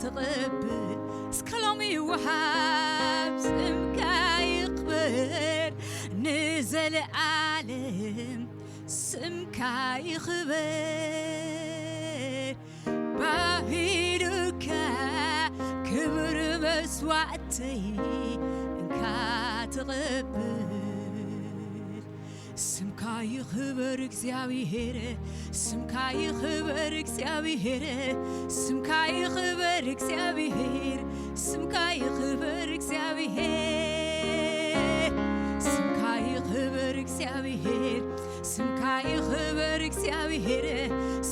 ትቕብል። እስከ ሎሚ ይወሃብ ስምካ ይኽበር ንዘለኣለም፣ ስምካ ይኽበር። ባሂሉካ ክብር መስዋዕተይ እንካ ትቕብል። ስምካ ይኽበር እግዚኣብሔር፣ ስምካ ይኽበር እግዚኣብሔር፣ ስምካ ይኽበር እግዚኣብሔር፣ ስምካ ይኽበር እግዚኣብሔር፣ ስምካ ይኽበር እግዚኣብሔር፣ ስምካ ይኽበር እግዚኣብሔር፣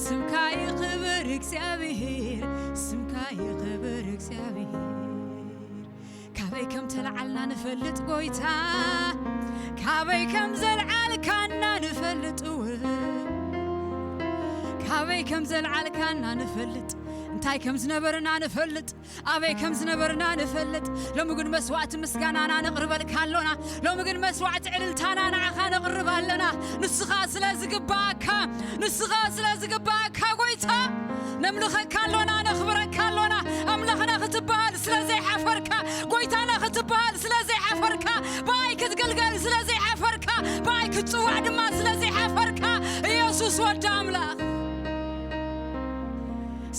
ስምካ ይኽበር እግዚኣብሔር፣ ስምካ ይኽበር እግዚኣብሔር። ካበይ ከም ተለዓልና ንፈልጥ ጎይታ፣ ካበይ ከም ዘልዓልካና ንፈልጥ እወ፣ ካበይ ከም ዘልዓልካና ንፈልጥ፣ እንታይ ከም ዝነበርና ንፈልጥ፣ ኣበይ ከም ዝነበርና ንፈልጥ። ሎሚ ግን መስዋዕቲ ምስጋናና ነቕርበልካ ኣሎና። ሎሚ ግን መስዋዕቲ ዕልልታና ንዓኻ ነቕርብ ኣለና። ንስኻ ስለ ዝግባእካ፣ ንስኻ ስለ ዝግባእካ ጎይታ ነምልኸካ ኣሎና፣ ነኽብረካ ኣሎና። ኣምላኽና ክትበሃል ስለ ዘይሓፈርካ፣ ጎይታና ክትበሃል ስለ ዘይሓፈርካ፣ ብኣይ ክትግልገል ስለ ዘይሓፈርካ፣ ብኣይ ክትጽዋዕ ድማ ስለ ዘይሓፈርካ፣ ኢየሱስ ወዲ ኣምላኽ።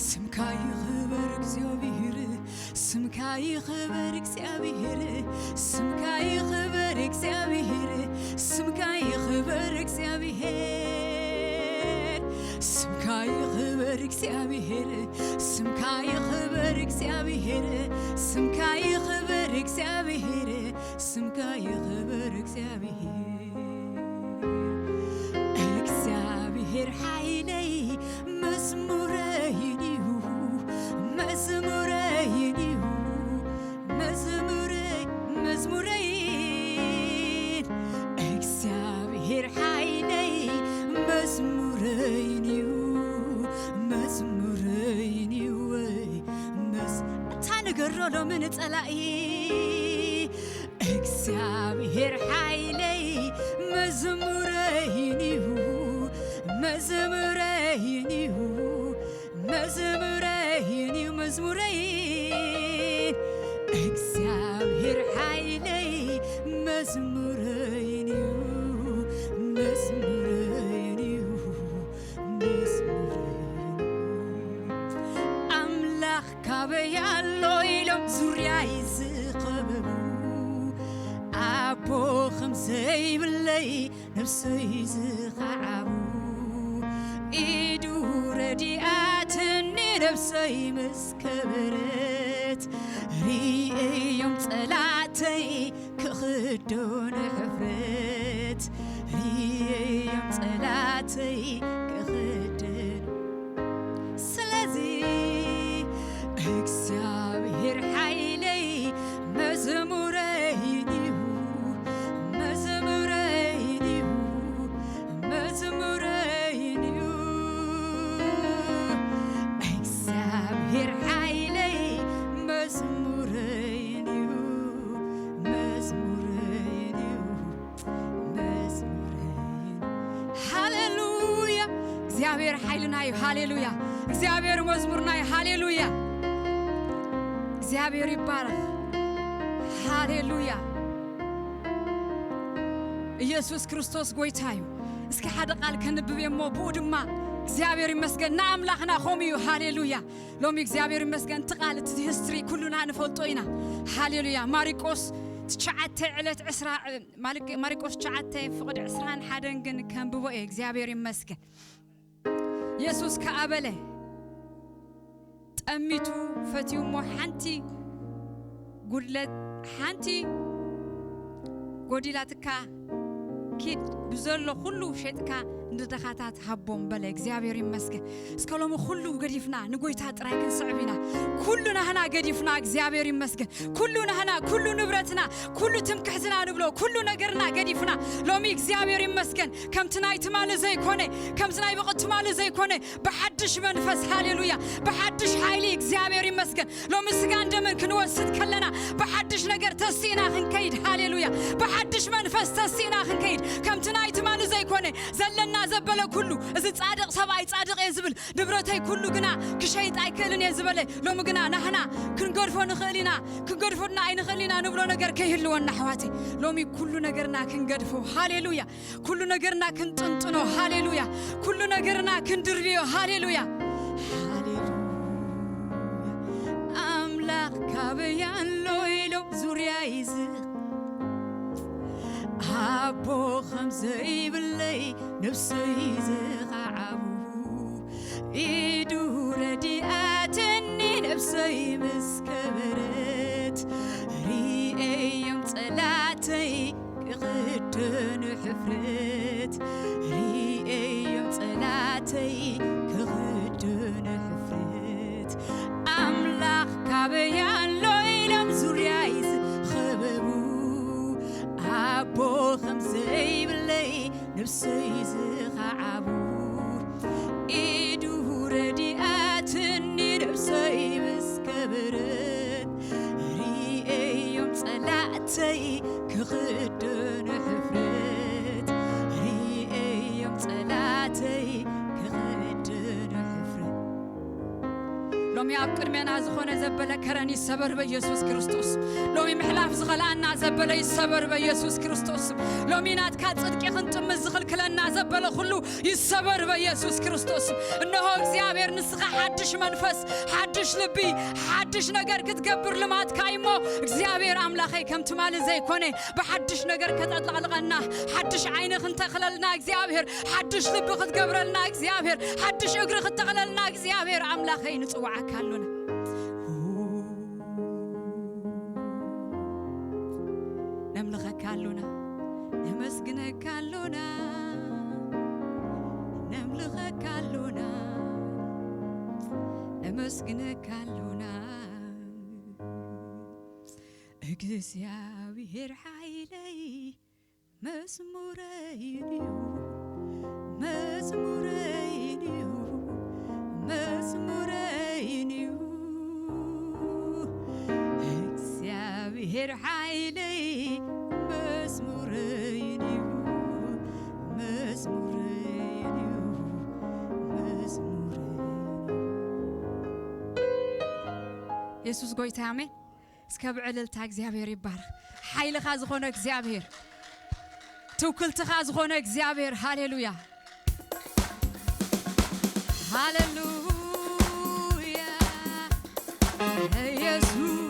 ስምካ ይኽበር እግዚኣብሔር፣ ስምካ ይኽበር እግዚኣብሔር፣ ስምካ ይኽበር እግዚኣብሔር፣ ስምካ ይኽበር እግዚኣብሔር፣ ስምካ ይኽበር እግዚኣብሔር፣ ስምካ ይኽበር እግዚኣብሔር፣ ስምካ ይኽበር እግዚኣብሔር፣ ስምካ ይኽበር እግዚኣብሔር። እግዚኣብሔር ሓይለይ መዝሙረይን እዩ፣ መዝሙረይን እዩ፣ መዝሙረይ፣ መዝሙረይን። እግዚኣብሔር ሓይለይ መዝሙረይን እዩ፣ መዝሙረይን እዩ። መዝ-፣ እታ ንገሮ ሎሚ ንጸላኢ እግዚኣብሔር ሓይለይ መዝሙረይን እዩ፣ መዝሙረይን እዩ፣ መዝሙረይን እዩ፣ መዝሙረይን። እግዚኣብሔር ሓይለይ መዝሙረይን እዩ፣ መዝሙረይን እዩ፣ መዝሙረይን እዩ። ኣምላኽ ካበይ ኣሎ ኢሎም ዙርያይ ዝኸበቡ፣ ኣቦ ከም ዘይብለይ ነብሰይ ዝኸዓቡ፣ ኢዱ ረዲኣትኒ ነብሰይ ምስ ከበረት፣ ርእዮም ጸላተይ ክኽደኑ ሕፍረት፣ ርእዮም ጸላተይ ክኽደኑ። ስለዚ እግዚኣብሔር ሓይለይ መዝሙረይን እዩ፣ መዝሙረይን እዩ፣ መዝሙረይን እዩ። እግዚኣብሔር ሓይለይ መዝሙረይን እዩ፣ መዝሙረይን እዩ። መዝሙረይን። ሃሌሉያ። እግዚኣብሔር ሓይልና እዩ። ሃሌሉያ። እግዚኣብሔር መዝሙርና እዩ። ሃሌሉያ። እግዚኣብሔር ይባረኽ። ሃሌሉያ። ኢየሱስ ክርስቶስ ጎይታ እዩ። እስኪ ሓደ ቃል ከንብብ እሞ ብኡ ድማ እግዚኣብሔር ይመስገን። ንኣምላኽና ኸምኡ እዩ። ሃሌሉያ። ሎሚ እግዚኣብሔር ይመስገን። እቲ ቃል፣ እቲ ሂስትሪ ኩሉና ንፈልጦ ኢና። ሃሌሉያ። ማሪቆስ ትሽዓተ ዕለት ዕስራ፣ ማልቅ-፣ ማሪቆስ ትሽዓተ ፍቕዲ ዕስራን ሓደን ግን ከንብቦ እየ። እግዚኣብሔር ይመስገን። የሱስ ከኣ በለ፣ ጠሚቱ ፈትዩ እሞ ሓንቲ ጉድለት፣ ሓንቲ ጎዲላትካ፣ ኪድ ብዘሎ ኩሉ ሸጥካ ንድኻታት ሃቦም በለ። እግዚኣብሔር ይመስገን። እስከ ሎሚ ኩሉ ገዲፍና ንጎይታ ጥራይ ክንስዕብ ኢና። ኩሉ ናህና ገዲፍና፣ እግዚኣብሔር ይመስገን። ኩሉ ናህና፣ ኩሉ ንብረትና፣ ኩሉ ትምክሕትና ንብሎ፣ ኩሉ ነገርና ገዲፍና ሎሚ እግዚኣብሔር ይመስገን። ከምቲ ናይ ትማሊ ዘይኮነ፣ ከምቲ ናይ ብቕት ትማሊ ዘይኮነ፣ ብሓድሽ መንፈስ፣ ሃሌሉያ፣ ብሓድሽ ሓይሊ እግዚኣብሔር ይመስገን። ሎሚ ስጋን ደምን ክንወስድ ከለና ብሓድሽ ነገር ተሲእና ክንከይድ፣ ሃሌሉያ፣ ብሓድሽ ብሓድሽ መንፈስ ተሲእና ክንከይድ፣ ከምቲ ናይ ትማሊ ዘይኮነ፣ ዘለና ዘበለ ኩሉ፣ እዚ ጻድቕ ሰብኣይ ጻድቕ እየ ዝብል፣ ንብረተይ ኩሉ ግና ክሸይጥ ኣይክእልን እየ ዝበለ፣ ሎሚ ግና ናህና ክንገድፎ ንኽእል ኢና። ክንገድፎ ድና ኣይንኽእል ኢና ንብሎ ነገር ከይህልወና፣ ኣሕዋተይ፣ ሎሚ ኩሉ ነገርና ክንገድፎ። ሃሌሉያ። ኩሉ ነገርና ክንጥንጥኖ። ሃሌሉያ። ኩሉ ነገርና ክንድርብዮ። ሃሌሉያ። ሃሌሉያ። ኣምላኽ ካበይ ኣሎ ኢሎም ዙርያይ ዝኽ-፣ ኣቦ ከም ዘይብለይ ነብሰይ ዝኸዓቡ፣ ኢዱ ረዲኣትኒ ነብሰይ ምስ ከበረት፣ ርእየዮም ጸላተይ ክኽደኑ ሕፍረት፣ ርእየዮም ጸላተይ ክኽደኑ ሕፍረት። ኣምላኽ ካበይ ኣሎ ኢሎም ዙርያይ ዝኸበቡ፣ ኣቦ ከም ዘይብለይ ነብሰይ ዝኸዓቡ፣ ኢዱ ረዲኣትኒ ነብሰይ ምስ ከበረት፣ ርእየዮም ጸላእተይ ክኽደኑ ሕፍረት፣ ርእየዮም ጸላእተይ ክኽደኑ ሕፍረት። ሎሚ ኣብ ቅድሜና ዝኾነ ዘበለ ከረን ይሰበር በኢየሱስ ክርስቶስ። ሎሚ ምሕላፍ ዝኸልኣና ዘበለ ይሰበር በኢየሱስ ክርስቶስ። ሎሚ ናትካ ጽድቂ ክንጥምት ዝኽልክለና ዘበለ ኩሉ ይሰበር በኢየሱስ ክርስቶስ። እነሆ እግዚኣብሔር ንስኻ ሓድሽ መንፈስ፣ ሓድሽ ልቢ፣ ሓድሽ ነገር ክትገብር ልማድካ እዩሞ እግዚኣብሔር ኣምላኸይ ከም ትማሊ ዘይኮነ ብሓድሽ ነገር ከተጥለቕልቐና፣ ሓድሽ ዓይኒ ክንተኽለልና እግዚኣብሔር፣ ሓድሽ ልቢ ክትገብረልና እግዚኣብሔር፣ ሓድሽ እግሪ ክትተኽለልና እግዚኣብሔር ኣምላኸይ ንጽውዓካ ኣሎና። ነምልኸካ ኣሎና፣ ነመስግነካ ኣሎና፣ ነምልኸካ ኣሎና፣ ነመስግነካ ኣሎና። እግዚኣብሔር ሓይለይ መዝሙረይ እዩ፣ መዝሙረይ እዩ፣ መዝሙረይ እዩ። እግዚኣብሔር ሓይለይ መዝሙረይ እዩ፣ መዝሙረይ እዩ፣ መዝሙረይ እዩ። የሱስ ጎይታ፣ ኣሜን። እስከ ብዕልልታ እግዚኣብሔር ይባረኽ። ሓይልኻ ዝኾነ እግዚኣብሔር፣ ትውክልትኻ ዝኾነ እግዚኣብሔር። ሃሌሉያ፣ ሃሌሉያ፣ ኢየሱስ።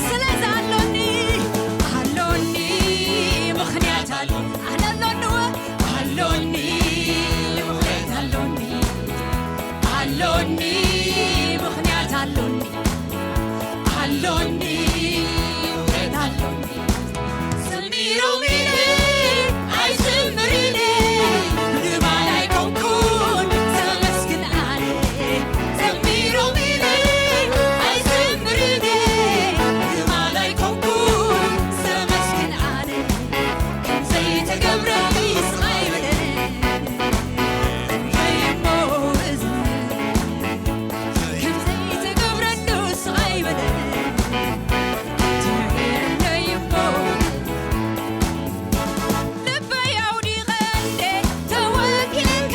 ስለ ኣሎኒ፣ ኣሎኒ ምኽንያት ኣሎ። ኣነ ኣሎኒ፣ ኣሎኒ ምኽንያት ኣሎኒ። ኣሎኒ ምኽንያት ኣሎኒ። ኣሎኒ ምኽንያት ኣሎኒ። ዘሚሮም ኢለ ኣይዝምር ኢለ፣ ንባል ኣይኮንኩን ዘመስግን ኣነ። ዘሚሮም ኢለ ኣይዝምር ኢለ፣ ንባል ኣይኮንኩን ዘመስግን ኣነ። ከምዘይተገብረኒ ስቕ ኣይበለ፣ እሞ እዝምር። ከምዘይተገብረሉ ስቕ ኣይበለ፣ ትርኤለይ እሞ ልበይ ኣውዲቐ እንዴ ተወኪለካ፣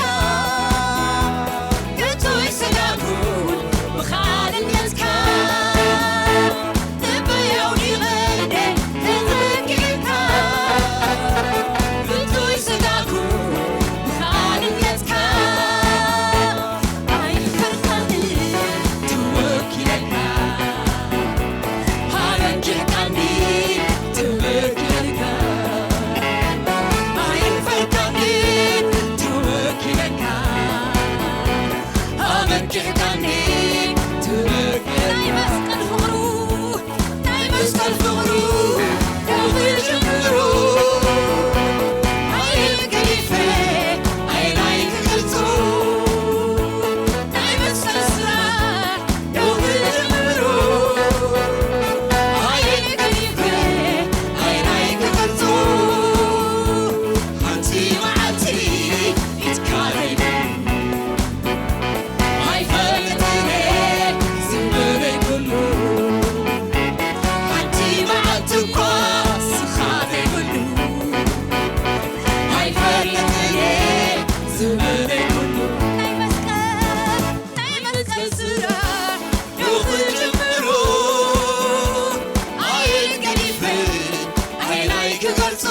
እቶይ ሰጋኩ ብኻልነትካ። ልበይ ኣውዲቐ እንዴ ተወኪለካ፣ እቶይ ሰጋኩ ብኻልነትካ። ኣይፈርቃኒ ተወኪለካ፣ ኣበጊዕካኒ ተበኪለካ። ኣይፈርቃኒ ተወኪለካ፣ ኣበጊዕካኒ ተበኪለካ። ናይ መስቀል ፍቕሩ ናይ መስቀል ፍቕሩ ደው ክጅምሩ፣ ኣይል ገዲፈ ኣይላይ ክገልጾ። ናይ መስቀል ስራሕ ደው ክጅምሩ፣ ኣይል ገዲፈ ኣይላይ ክገልጾ። ሓንቲ መዓልቲ ኢድካ ዘይብሉ ኣይፈልጥን እየ ዝብል ኩሉ፣ ሓንቲ መዓልቲ እኳ ስኻ ዘይብሉ። ኣይፈልጥን እየ ዝብል ኩሉ፣ ናይ መስቀል፣ ናይ መስቀል ስራሕ ንኽጅምሮ ኣይገዲፍን ኣይላይ ክገልጾ።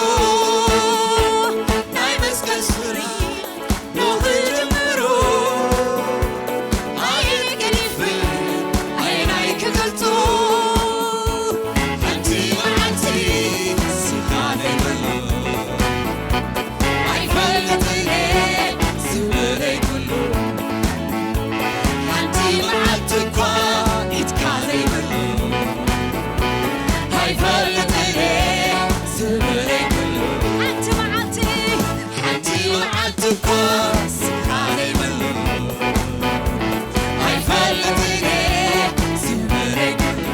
ናይ መስቀል ስራሕ ንኽጅምሮ ኣይገዲፍን ኣይላይ ክገልጾ። ሓንቲ መዓልቲ ስኻ ዘይብሉ ኣይፈልጥን እየ ዝብል ኩሉ፣ ሓንቲ መዓልቲ እኳ ኢድካ ዘይብሉ ኣይፈልጥን እየ ዝብል ኩሉ፣ ሓንቲ መዓልቲ ሓንቲ መዓልቲ እኳ ስኻ ዘይብሉ ኣይፈልጥን እየ ዝብል ኩሉ፣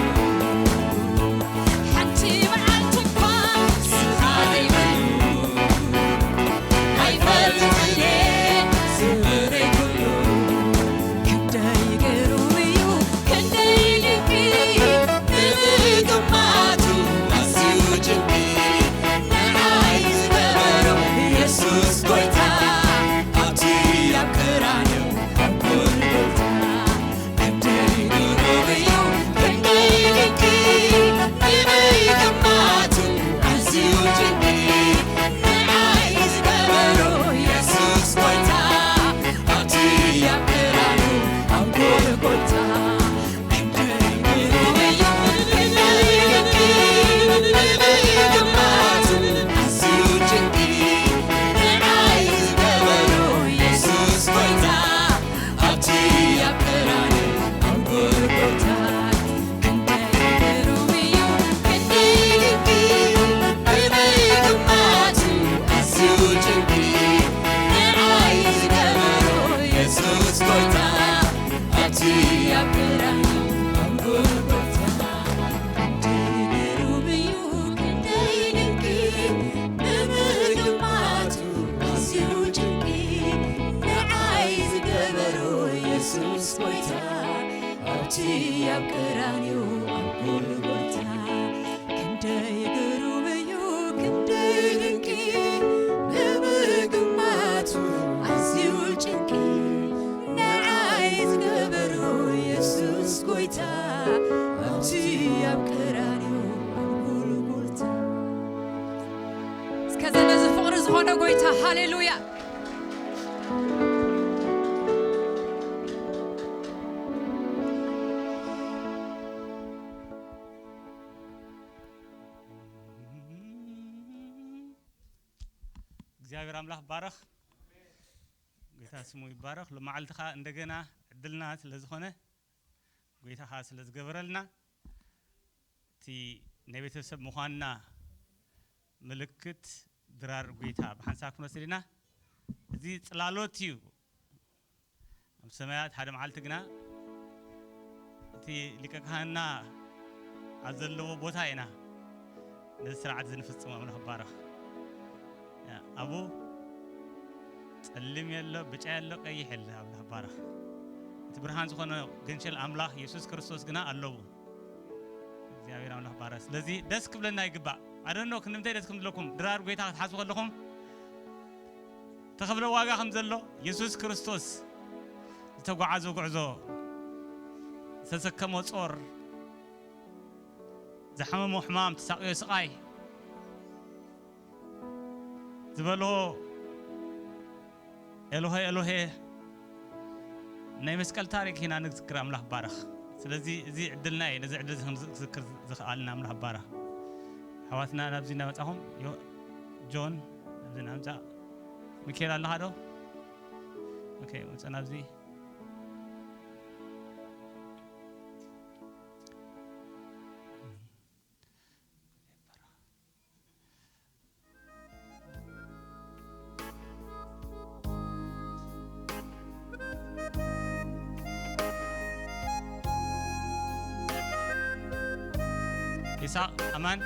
ሓንቲ መዓልቲ እኳ ስኻ ዘይብሉ ኣይፈልጥን እየ ዝብል ኩሉ። ክንደይ ግሩም እዩ፣ ክንደይ ድንቂ፣ ንምግማቱ ኣዝዩ ጭንቂ። ንዓይ ዝገበሮ የሱስ ጎይታ፣ ኣብቲ ኣብ ቀራንዮ ኣብ ጎልጎታ። ክንደይ ግሩም እዩ፣ ክንደይ ድንቂ፣ ንምግማቱ ኣዝዩ ጭንቂ። ንዓይ ዝገበሮ የሱስ ጎይታ፣ ኣብቲ ኣብ ቀራንዮ ኣብ ጎልጎታ። የሱስ ጎይታ ኣብቲ ኣብ ቀራንዮ ኣብ ጎልጎታ ክንደይ ግሩም እዩ፣ ክንደይ ድንቂ፣ ንምግማቱ ኣዝዩ ጭንቂ። ንዓይ ዝገበሮ የሱስ ጎይታ፣ ኣብቲ ኣብ ቀራንዮ ኣብ ጎልጎታ። ክንደይ ግሩም እዩ፣ ክንደይ ድንቂ፣ ንምግማቱ ኣዝዩ ጭንቂ። ንዓይ ዝገበሮ የሱስ ጎይታ፣ ኣብቲ ኣብ ቀራንዮ ኣብ ጎልጎታ። እስከ ነዚ ፍቕሪ ዝኾነ ጎይታ ሃሌሉያ። እግዚኣብሔር ኣምላኽ ባረኽ። ጌታ ስሙ ይባረኽ። ሎመዓልቲ ኸዓ እንደገና ዕድልና ስለ ዝኾነ፣ ጎይታ ኸዓ ስለ ዝገበረልና፣ እቲ ናይ ቤተሰብ ምዃንና ምልክት ድራር ጎይታ ብሓንሳብ ክንወስድ ኢና። እዚ ጽላሎት እዩ። ኣብ ሰማያት ሓደ መዓልቲ ግና እቲ ሊቀ ካህንና ኣብ ዘለዎ ቦታ ኢና ነዚ ስርዓት እዚ ንፍጽሞ። ኣምላኽ ይባረኽ። ኣብኡ ጸሊም የሎ፣ ብጫ የሎ፣ ቀይሕ የለ። ኣምላኽ ይባረኽ። እቲ ብርሃን ዝኾነ ገንሸል ኣምላኽ የሱስ ክርስቶስ ግና ኣለዎ። እግዚኣብሔር ኣምላኽ ይባረኽ። ስለዚ ደስ ክብለና ይግባእ። ኣደኖ ክንምንታይ ደስ ክብለኩም ድራር ጎይታ ክትሓስቡ ከለኹም ተኸፍለ ዋጋ ከም ዘሎ፣ የሱስ ክርስቶስ ዝተጓዓዞ ጉዕዞ፣ ዝተሰከሞ ጾር፣ ዝሓመሞ ሕማም፣ ተሳቕዮ ስቓይ፣ ዝበልሆ ኤሎሄ ኤሎሄ ናይ መስቀል ታሪክ ኢና ንዝክር። ኣምላኽ ባረኽ። ስለዚ እዚ ዕድልና እዩ፣ ነዚ ዕድል እዚ ከም ዝዝክር ዝኸኣልና ኣምላኽ ባረኽ። ኣሕዋትና ናብዚ እናመጻኹም፣ ዮ-፣ ጆን ናብዚ እናምጻእ። ሚካኤል ኣለኻ ዶ? ኦኬ፣ ውጸ ናብዚ። ይስሐቅ ኣማን።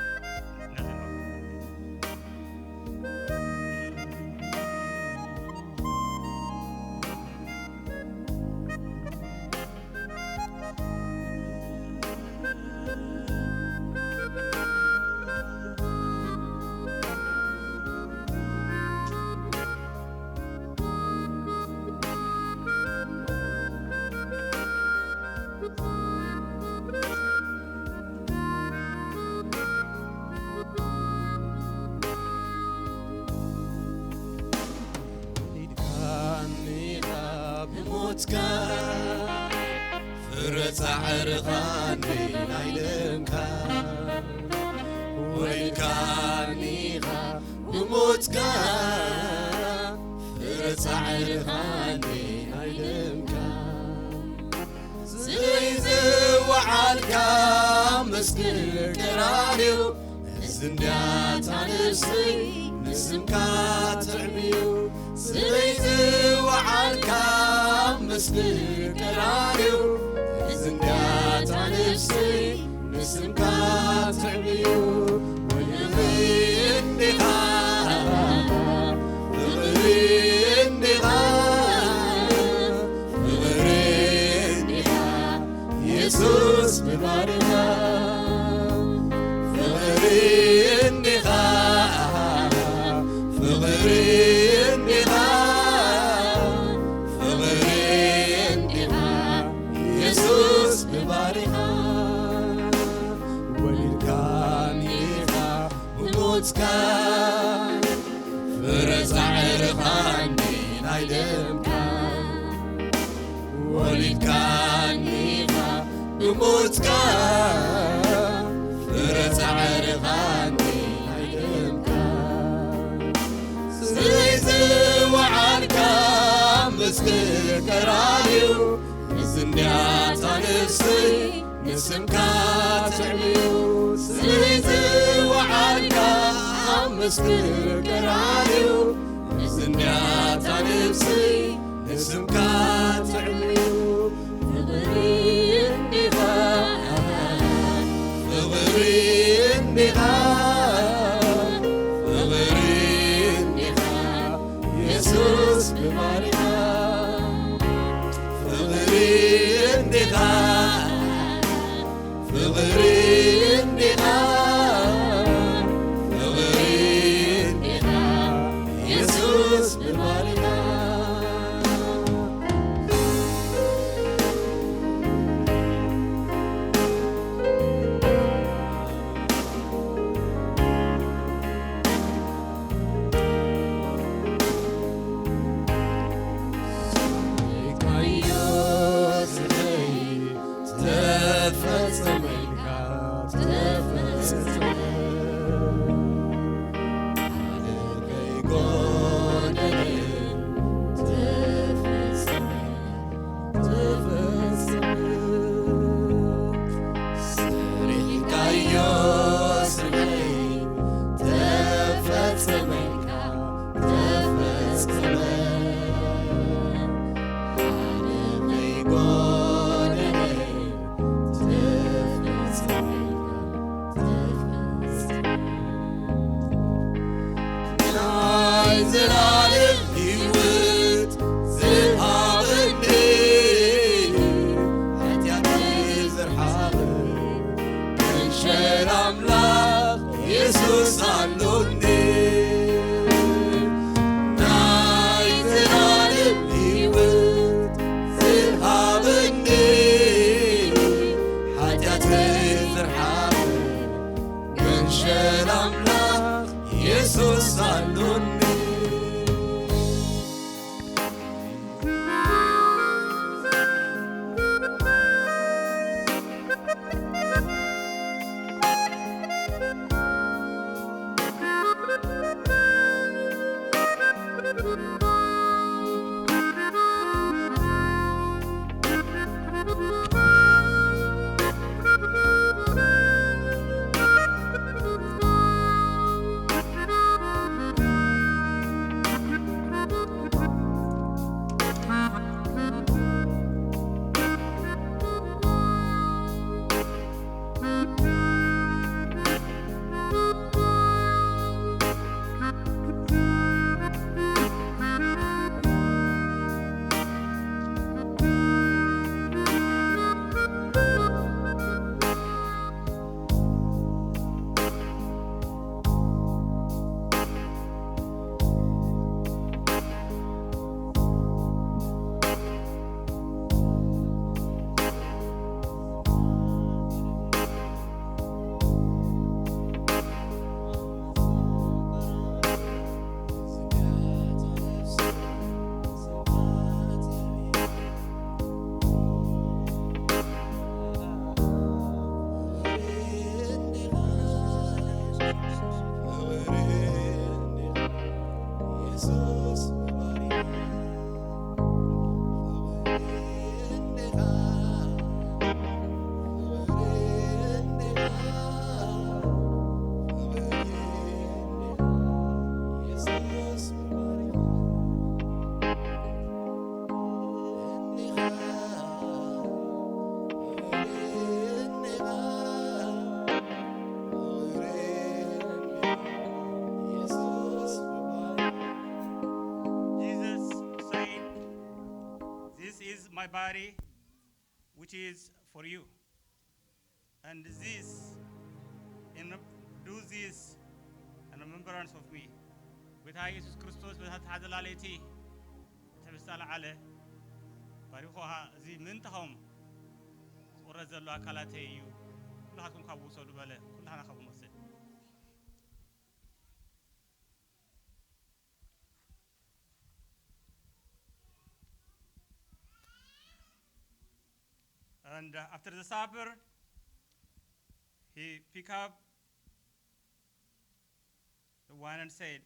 ወሊድካኒ ኢኻ ብሞትካ፣ ፍረ ጻዕርኻ ናይ ደምካ። ወሊድካኒ ኢኻ ብሞትካ፣ ፍረ ጻዕርኻ ናይ ደምካ። ስለይ ዝወዓልካ መስክር ቀራንዮ፣ እዚ እንድያ እታ ነፍሰይ ንስምካ ትዕብዩ። ስለይ ዝወዓልካ መስክር ቀራንዮ፣ እዚ እንድያ እታ ነፍሰይ ንስምካ ትዕብዩ። ወልኺ እንዲኻ፣ ፍቕሪ እንዲኻ፣ ፍቕሪ እንዲኻ፣ የሱስ ብባርኻ። ፍቕሪ እንዲኻ፣ ፍቕሪ እንዲኻ፣ ፍቕሪ እንዲኻ፣ የሱስ ብባርኻ። ወሊድካኒ ኢኻ ብሞትካ፣ ፍረ ጻዕርኻኒ ናይ ደምካ። ወሊድካኒ ኢኻ ብሞትካ፣ ፍረ ጻዕርኻኒ ናይ ደምካ። ስለይ ዝወዓልካ መስክር ቀራንዮ፣ እዚ እንድያ እታ ነፍሰይ ንስምካ ትዕብዩ። ስለይ ዝወዓልካ ኣብ መስክር ቀራንዮ፣ እዚ እንድያ እታ ነፍሰይ ንስምካ ትዕብዩ። ፍቕሪ እንዲኻ፣ ፍቕሪ እንዲኻ፣ ፍቕሪ እንዲኻ፣ የሱስ ብባርኻ። ፍቕሪ እንዲኻ፣ ፍቕሪ እንዲኻ፣ ፍቕሪ እንዲኻ፣ የሱስ ብባርኻ። ሰሚዕካዮ ስረይ ተፈጸመ ኢልካ፣ ኣምላኽ የሱስ ኣሎኒ፣ ናይ ዘላለም ህይወት ዝሃበኒ፣ ሓጢኣተይ ዝርሓቕ፣ መንሸል ኣምላኽ የሱስ ኣሎኒ። Jesus said, "This is my body, which is for you. And this, in, do this in remembrance of me." ጌታ ኢየሱስ ክርስቶስ በታ ተሓዘላለይቲ ትሕብስታ ለዓለ፣ ባሪኹ፣ እዚ ምእንታኹም ዝቑረጽ ዘሎ ኣካላተይ እዩ፣ ኩላትኩም ካብኡ ውሰዱ በለ። ኩላህና ካብኡ ንወስድ። And uh, after the supper, he picked up the wine and said,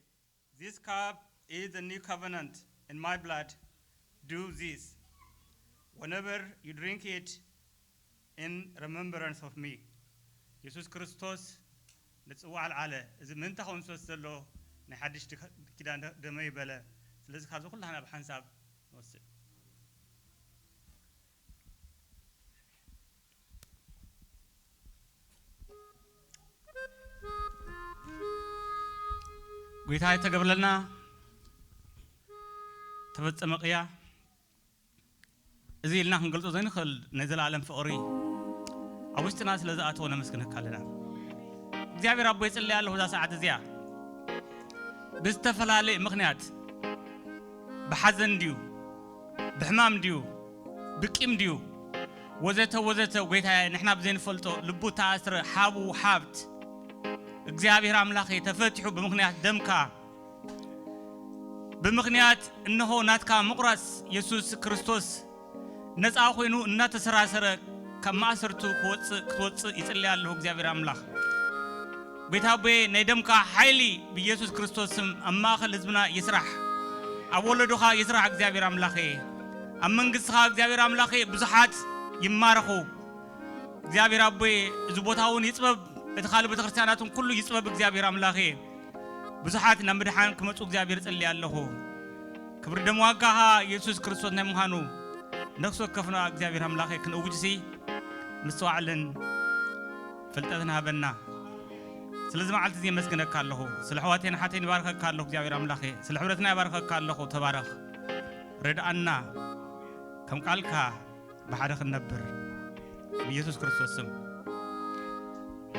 "This cup is the new covenant in my blood. Do this whenever you drink it in remembrance of me." የሱስ ክርስቶስ ንጽዋዕ ኣልዓለ። እዚ ምእንታኹም ዝፈስ ዘሎ ናይ ሓድሽ ድክ-፣ ኪዳን ደ-፣ ደመይ በለ። ስለዚ ካብዚ ኩላህና ብሓንሳብ ንወስድ። ጌታ የተገብረልና ተፈጸመ ቅያ። እዚ ኢልና ክንገልጾ ዘይንኽእል ናይ ዘላለም ፍቕሪ ኣብ ውሽጥና ስለ ዝኣተወ ነመስግነካ ኣለና። እግዚኣብሔር ኣቦ፣ ይጽልይ ኣለኹ እዛ ሰዓት እዚኣ ብዝተፈላለየ ምኽንያት፣ ብሓዘን ድዩ፣ ብሕማም ድዩ፣ ብቂም ድዩ፣ ወዘተ ወዘተ፣ ጐይታየ፣ ንሕና ብዘይንፈልጦ ልቡ ተኣስረ ሓቡ ሓብት እግዚኣብሔር ኣምላኸ ተፈቲሑ ብምኽንያት ደምካ፣ ብምኽንያት እንሆ ናትካ ምቑራጽ የሱስ ክርስቶስ ነጻ ኾይኑ እናተሰራሰረ ካብ ማእሰርቱ ክወጽእ፣ ክትወጽእ ይጽሊ ኣለኹ እግዚኣብሔር ኣምላኽ። ጌታ ኣቦየ፣ ናይ ደምካ ሓይሊ ብኢየሱስ ክርስቶስ ስም ኣብ ማእከል ህዝብና ይስራሕ። ኣብ ወለዶኻ ይስራሕ እግዚኣብሔር ኣምላኸየ። ኣብ መንግስትኻ እግዚኣብሔር ኣምላኸየ ብዙሓት ይማረኹ። እግዚኣብሔር ኣቦየ፣ እዚ ቦታ እውን ይጽበብ፣ እቲ ካልእ ቤተክርስትያናትን ኩሉ ይጽበብ እግዚኣብሔር ኣምላኸየ። ብዙሓት ናብ ምድሓን ክመጹ እግዚኣብሔር እጽሊ ኣለኹ። ክብሪ ደም ዋጋኻ የሱስ ክርስቶስ ናይ ምዃኑ ነፍሲ ወከፍና እግዚኣብሔር ኣምላኸ ክንእውጅሲ ምስተዋዕልን ፍልጠትን ሃበና። ስለዚ መዓልቲ እዚ የመስግነካ ኣለኹ። ስለ ኣሕዋተይን ኣሓተይን ይባርከካ ኣለኹ እግዚኣብሔር ኣምላኸ። ስለ ሕብረትና ይባርከካ ኣለኹ። ተባረኽ። ርድኣና። ከም ቃልካ ብሓደ ክንነብር ብኢየሱስ ክርስቶስ ስም።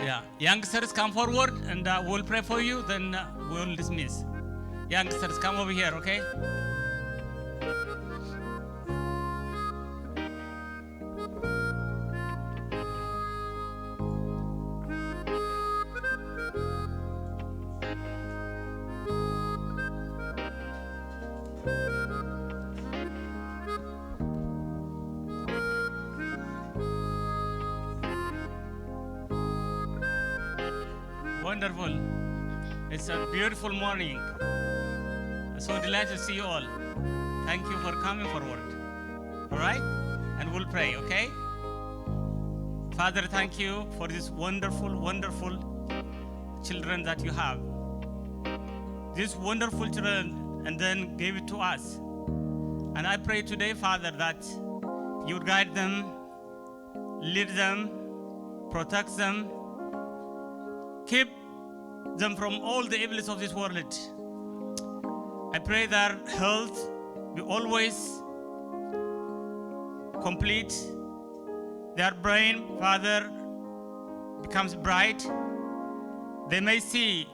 Yeah, youngsters, come forward and uh, we'll pray for you, then uh, we'll dismiss. Youngsters, come over here, okay? Wonderful. It's a beautiful morning. So delighted to see you all. Thank you for coming forward. All right? And we'll pray, okay? Father, thank you for this wonderful, wonderful children that you have. These wonderful children, and then gave it to us. And I pray today, Father, that you would guide them, lead them, protect them, keep them from all the evils of this world. I pray their health be always complete. Their brain, Father, becomes bright. They may see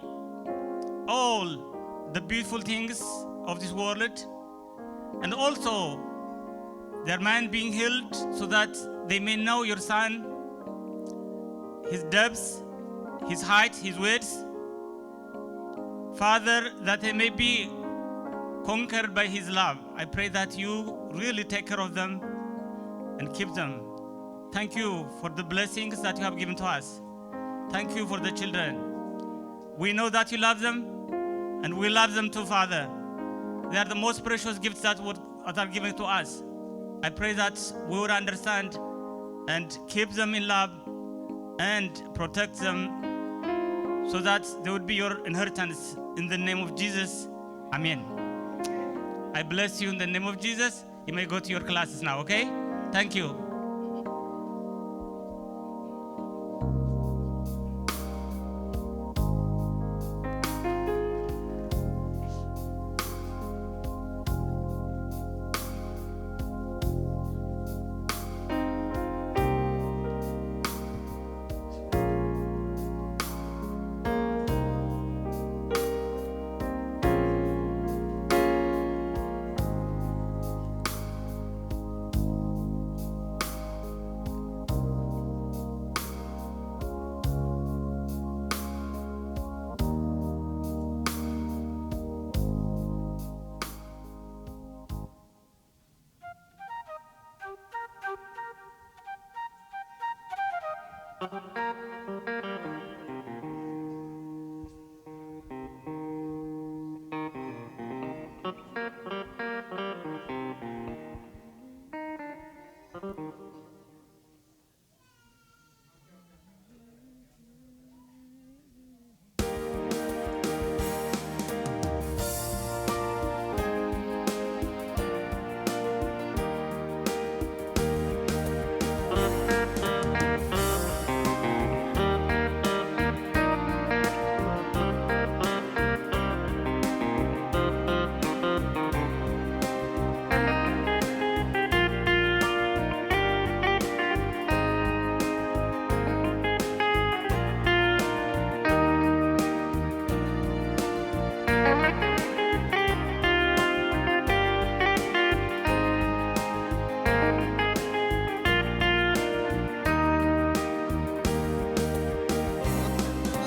all the beautiful things of this world, and also their mind being healed, so that they may know your Son, his depths, his height, his width. Father, that they may be conquered by his love. I pray that you really take care of them and keep them. Thank you for the blessings that you have given to us. Thank you for the children. We know that you love them, and we love them too, Father. They are the most precious gifts that, would, that are given to us. I pray that we would understand and keep them in love and protect them, so that they would be your inheritance. In the name of Jesus, Amen. I bless you in the name of Jesus. You may go to your classes now, okay? Thank you.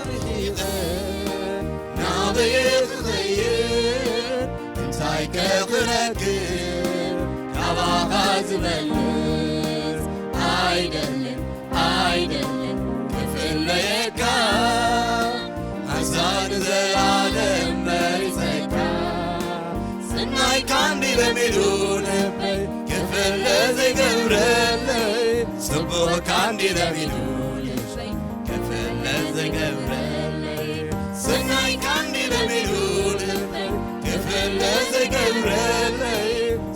ርሒቐ ናበይ ክኸይድ እንታይ ከኽረክብ ካባኻ ዝበልጽ ኣይደልን ኣይደልን ክፍለየካ ኣዛ ንዘላለም መሪጸካ ስናይ ካንዲ ለሚዱ ልበይ ክፍለ ዘይገብረለይ ጽቡቕ ካንዲ ለሚዱ ልበይ ክፍለ ዘይገብረለይ ስናይ ካንዲ ለሚዱ ልበይ ክፍለ ዘይገብረለይ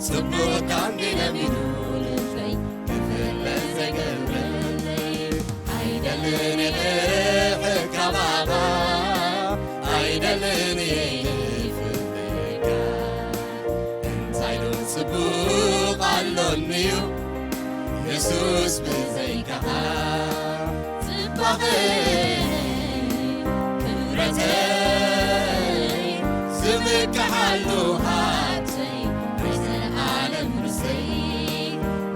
ጽቡቕ ካንዲ ለሚዱ ልበይ ክፍለ ዘይገብረለይ ኣይደልን የልሕካ ባባ ኣይደልን የልፍለካ እንታይ ዶ ጽቡቕ ኣሎኒዩ የሱስ ብዘይካኻ ጽባቐ ተይ ዝምክሓሉ ሃብተይ ናይ ዘለኣለም ርስይ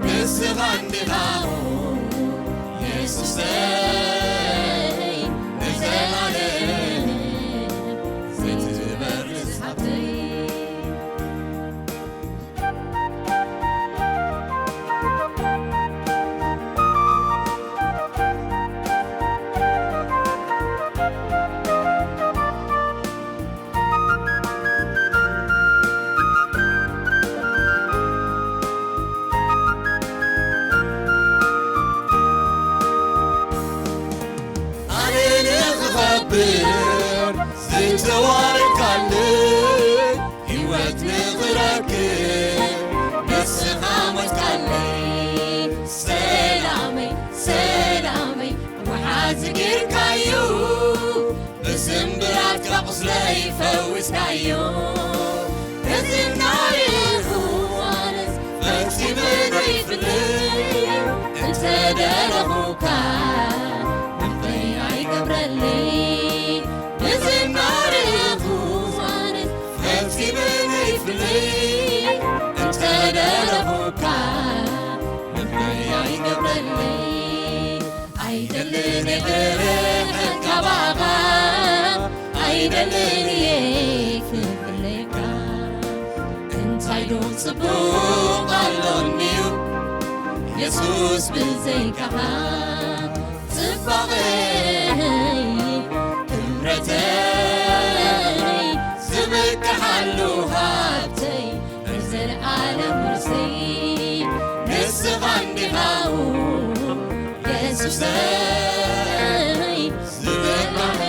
ንስኻ እንዲኻ የሱሰይ ንዘለኣለም ዘይትበርስ ሃብተይ። ኣነ ንኽኸብር ዝተዋረድካለይ ህይወት ንኽረክብ ንስኻ ሞትካለይ። ሰላመይ ሰላመይ ወሓዚ ጌርካዮ ብስምብራትካ ቁስለይ ፈዊስካዮ። እዚ እናርኢኹ ኣነስ ፈጺመ ዘይፍለይ እንተ ደለኹካ ልበይ ኣይገብረለይ። እዚ እናርኢኹ ኣነስ ፈጺመ ዘይፍለይ እንተ ደለኹካ ልበይ ኣይገብረለይ። ኣይደልን እየ ክርሕቕ ካባኻ፣ ኣይደልን እየ ክፍለየካ። እንታይ ዶ ጽቡቕ ኣሎኒዩ የሱስ ብዘይካኻ? ጽባቐይ ክብረተይ ዝምክሓሉ ሃብተይ ናይ ዘለኣለም ውርሰይ ንስኻ እንዲኻ የሱሰይ። ዝብላዕ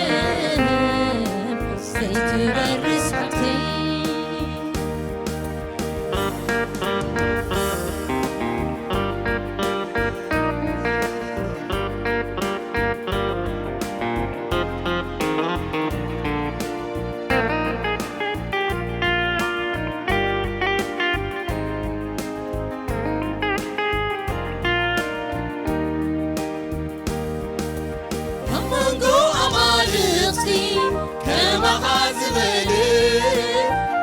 ዘይትበርስ ሃብተይ። ኣብ መንጎ ኣማልኽቲ ከማኻ ዝበለ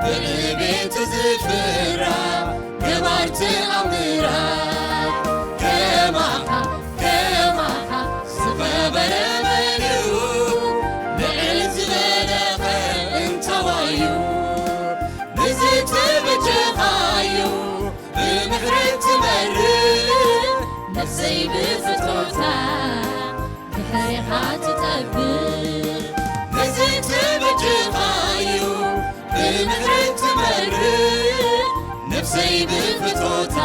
ብዕቤቱ ዝፍራ ገባር ተኣምራት ከማኻ ከማኻ ዝኸበረ መን እዩ? ልዕል ዝበለኸ እንታዋዩ? ንዝተበጀኻዮ ብምሕረት ትመርሕ ነፍሰይ ብፍቶታ ድሕሬኻ ትጠብቕ። ነዚ ተበጀኻዩ ብምሕረት ትመርሕ ነፍሰይ ብፍቶታ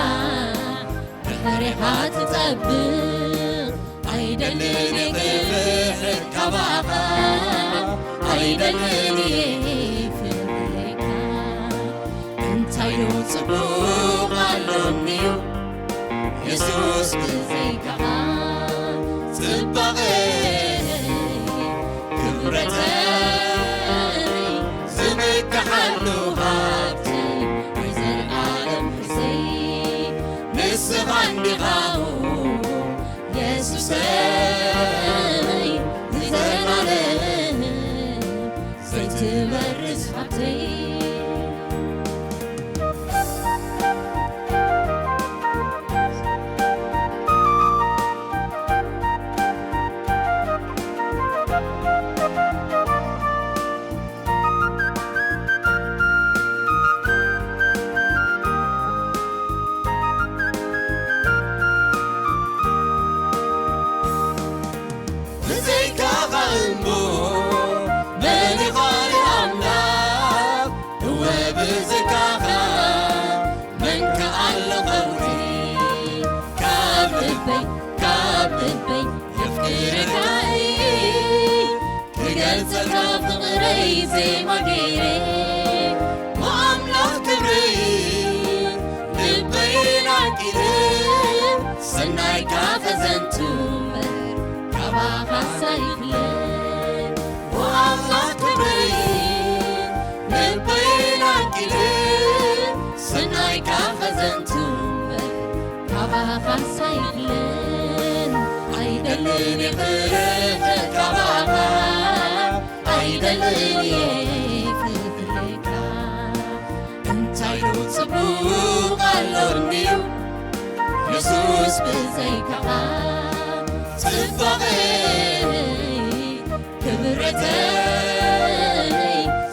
ድሕሬኻ ትጠብቕ። ኣይደልን እየ ክርሕቕ ካባኻ፣ ኣይደልን እየ ክፍለየካ። እንታይ ዶ ጽቡቕ ኣሎኒዩ የሱስ ብዘይካኻ? ጽባቐ ክብረተይ ዝምክሓሉ ሃብተይ ናይ ዘለኣለም ርስይ ንስኻ እንዲኻ የሱሰይ ንዘለኣለም ዘይትበርስ ሃብተይ። ብዘይካኻ እሞ መን ይኻል ኣምላኽ? እወ ብዘይካኻ መን ከኣሎ ኸውሪ? ካብ ልበይ ካብ ልበይ የፍቅረካ እየ። ክገልጸልካ ፍቕረይ ዜማ ገይረ ብኣምላኽ ክብረይ ልበይ ናቂለ ሰናይካ ከዘንቱ እምበር ካባኻስ ኣይፍለ ብኣምላኽ ክብረይ ልበይ ናቂለ ሰናይካ ከዘንቱ እምበር ካባኻስ ኣይፍለን። ኣይደልን እየ ክርሕቕ ካባኻ፣ ኣይደ ተልልየ ክብርካ እንታይ ዶ ጽቡቕ ኣሎኒዩ የሱስ ብዘይካኻ ጽባቐይ ክብረተይ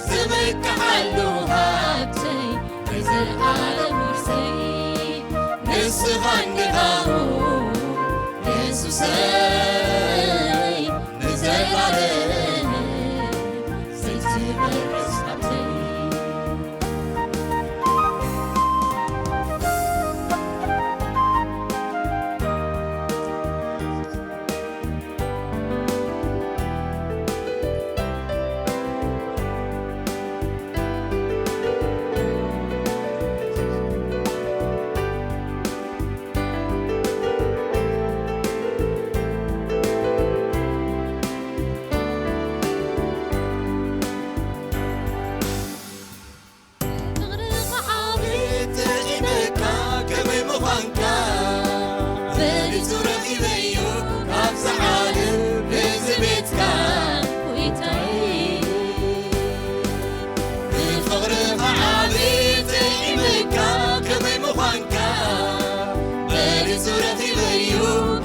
ዝመካሓሉ ሃብተይ ናይ ዘለኣለም ውርሰይ ንስኻ እንዲኻ የሱሰይ ንዘለኣለም ዘይትበርስ ሃብተይ። ፍቕርኻ ዓቢ ጥዒመካ ከመይ ምዃንካ በሊጹ ረኺበዮ ካብዛ ዓለም እዚ ቤትካ ጎይታይ። ብፍቕርኻ ዓቢ ጥዒመካ ከመይ ምዃንካ በሊጹ ረኺበዮ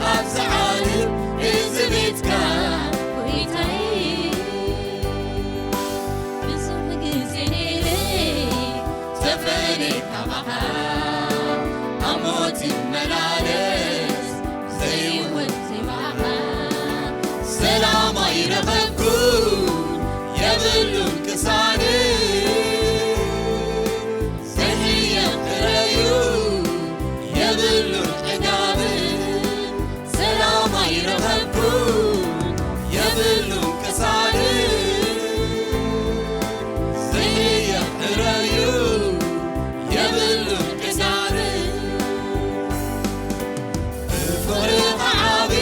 ካብዛ ዓለም እዚ ቤትካ ጎይታይ። ብዙሕ ግዜ ነይረ ተፈልየ ካባኻ ኣብ ሞት ይመላለስ ዘይወት ዘይባኻ ሰላም ኣይረኸብኩ የብሉን ቅሳነት ዘይሕየቕ ክረዩ የብሉን ዕጋብን ሰላም ኣይረኸብኩን የብሉን ቅሳነት ዘይሕየቕ ክረዩ የብሉን ቅሳነት ብፍቕርኻ ዓቢ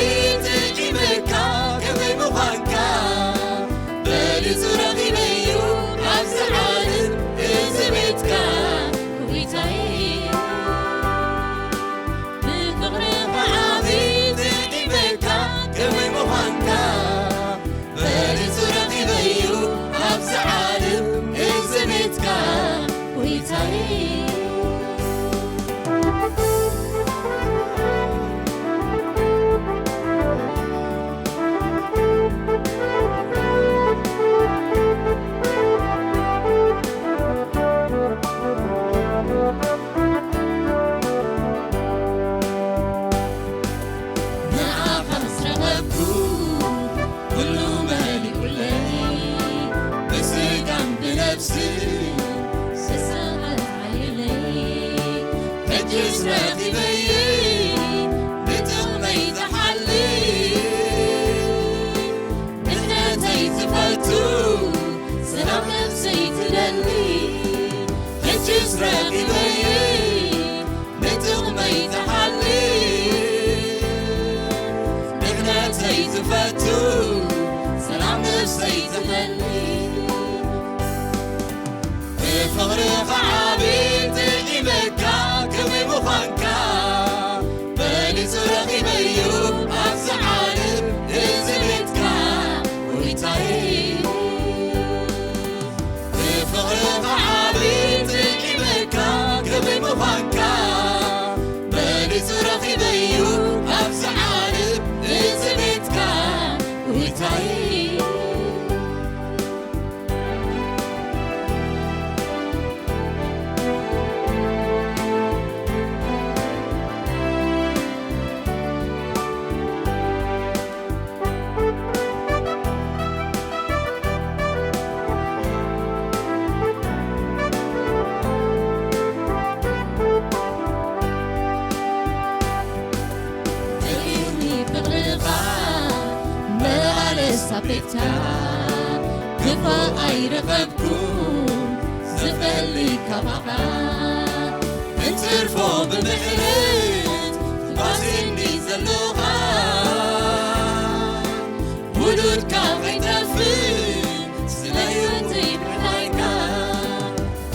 ጥዒመካ ከመይ ምዃንካ በሊጹ ረኺበዮ ኣብዚ ዓለም እዚ ቤትካ ጎይታየ። ብፍቕርኻ ዓቢ ጥዒመካ ከመይ ምዃንካ በሊጹ ረኺበዮ ኣብዚ ዓለም እዚ ቤትካ ጎይታየ። ንዓኻ ምስ ረኸብኩ ኩሉ መሊኡለይ ብስጋን ብነፍስን ስስቐት ሓይለይ ሕጅስ ረኺበየ ንጥቕመይ ዝሓሊ ድሕነተይ ዝፈቱ ሰላም ነፍሰይ ትደሊ ሕጅስ ረኺበየ ንጥቕመይ ዝሓሊ ድሕነተይ ዝፈቱ ሰላም ነፍሰይ ዝመሊ ብፍቕርኻ ዓቢ ጥዒመካ ከመይ ምዃንካ በሊጹ ረኺበዮ ኣብዚ ዓለም እዚ ቤትካ ጎይታየ። ብፍቕርኻ ዓቢ ጥዒመካ ከመይ ምዃንካ በሊጹ ረኺበዮ ኣብዚ ዓለም እዚ ቤትካ ጎይታየ። ፍቕርኻ መላለስ ኣብ ቤትካ ክፋእ ኣይረኸብኩን ዝፈልካ ባኻ እንትርፎ ብምሕረት ትጓዝኒ ዘሎኻ ውሉድካ ከይጠፍእ ስለ ህይወተይ ምሕላይካ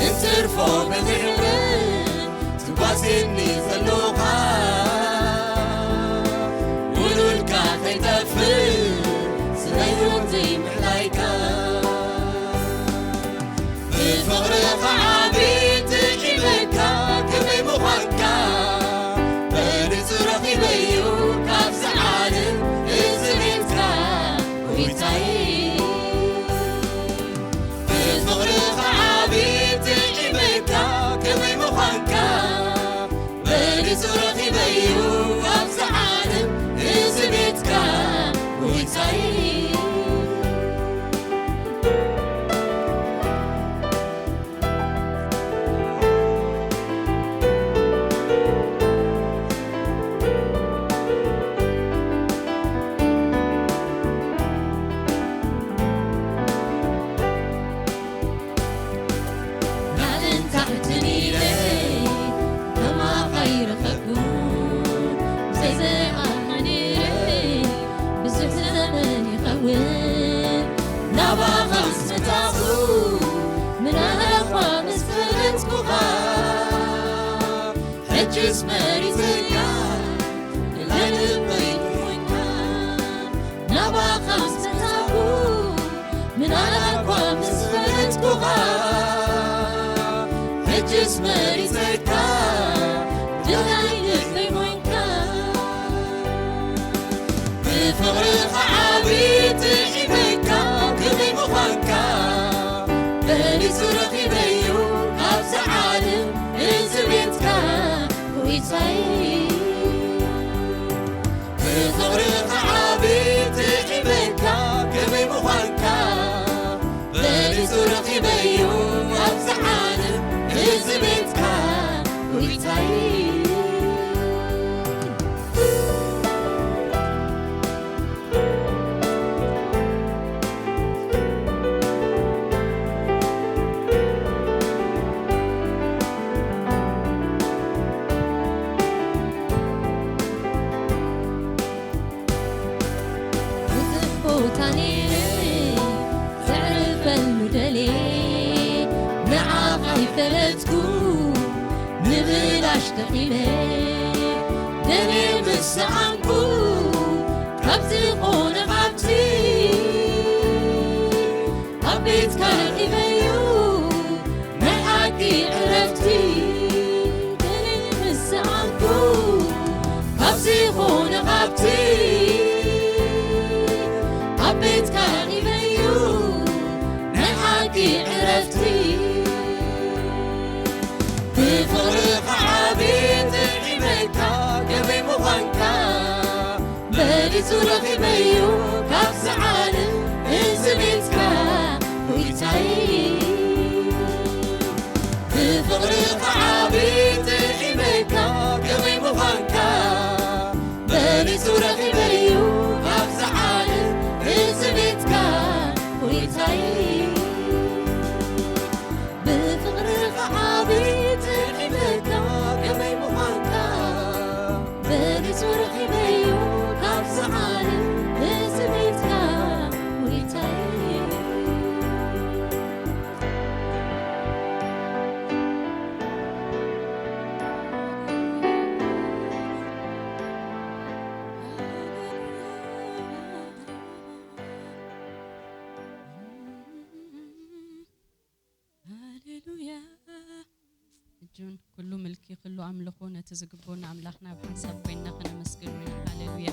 እንትርፎ ብምሕረት ትጓዝኒ ዘሎኻ ውሉድካ ከይጠፍእ ስለ ህይወተይ ምሕላይካ ፍቕርኻ ዓቢ ጥዒመካ ከመይ ምዃንካ በሊጹ ረኺበዮ ካብዚ ዓለም እዚ ቤትካ ጎይታይ። ብፍቕርኻ ዓቢ ጥዒመካ ከመይ ምዃንካ በሊጹ ረኺበዮ ኣብዚ ዓለም እዚ ቤትካ ጎይታይ። ላዕልን ታሕትን ኢለ ከማኻ ይረኸብኩ፣ ዘይዘይኣኻ ነይረ ብዙሕ ዘመን ይኸውን። ናባኻ ምስ መጻኹ ምናልኳ ምስ ፈለጥኩኻ፣ ሕጅስ መሪጸካ ለልበይ ኮይንካ። ናባኻ ምስ መጻኹ ምናልኳ ምስ ፈለጥኩኻ፣ ሕጅስ መሪጸካ ድላይ ልበይ ኮይንካ። ብፍቕርኻ ዓቢ ጥዒመካ ከመይ ምዃንካ በሊጹ ረኺበዮ ካብዛ ዓለም እዚ ቤትካ ጎይታይ። ብፍቕርኻ ዓቢ ጥዒመካ ከመይ ምዃንካ በሊጹ ረኺበዮ ኣብዚ ዓለም እዚ ቤትካ ጎይታይ። ብዙሕ ቦታ ነይረ ዘዕርፈሉ ደልየ፣ ንዓኻ ይፈለጥኩ ንብላሽ ደኺመ። ደልየ ምስ ሰኣንኩ ካብ ዝኾነ ሃብቲ ኣብ ቤትካ ረኺበዮ ናይ ሓቂ ዕረፍቲ። ገለ ምስ ሰኣንኩ ካብ ዝኾነ ሃብቲ ኣብ ቤትካ ረኺበዮ ናይ ሓቂ ዕረፍቲ። ብፍቕርኻ ዓቢ ጥዒመካ ከመይ ምዃንካ በሊጹ ረኺበዮ ካብዛ ዓለም እዚ ቤትካ ጎይታይ። ብፍቕርኻ ዓቢ ጥዒመካ ከመይ ምዃንካ በሊጹ ረኺበዮ ካብዛ ዓለም እዚ ቤትካ ጎይታይ። ብፍቕርኻ ዓቢ ጥዒመካ ከመይ ምዃንካ በሊጹ ረኺበዮ ካብዛ ዓለም እዚ ቤትካ ጎይታይ። ሃሌሉያ። እጁን ኩሉ ምልኪ፣ ኩሉ ኣምልኾ ነቲ ዝግብኦ ንኣምላኽና ብሓንሳብ ኮይንና ከነመስግኖ ኢና። ሃሌሉያ።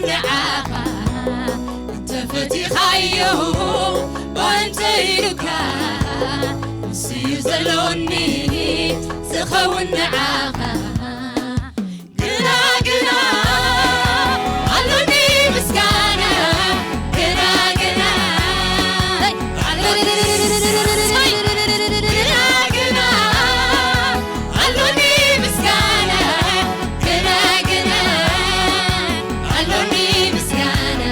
ንዓኻ እንተፈቲኻዮ ባንተ ኢሉካ ንስዩ ዘሎኒ ዝኸውን ንዓኻ ግና ግና ኣሎኒ ምስጋና ግና ግና ኣሎኒ ግና ግና ኣሎኒ ምስጋና ግና ግና ኣሎኒ ምስጋና።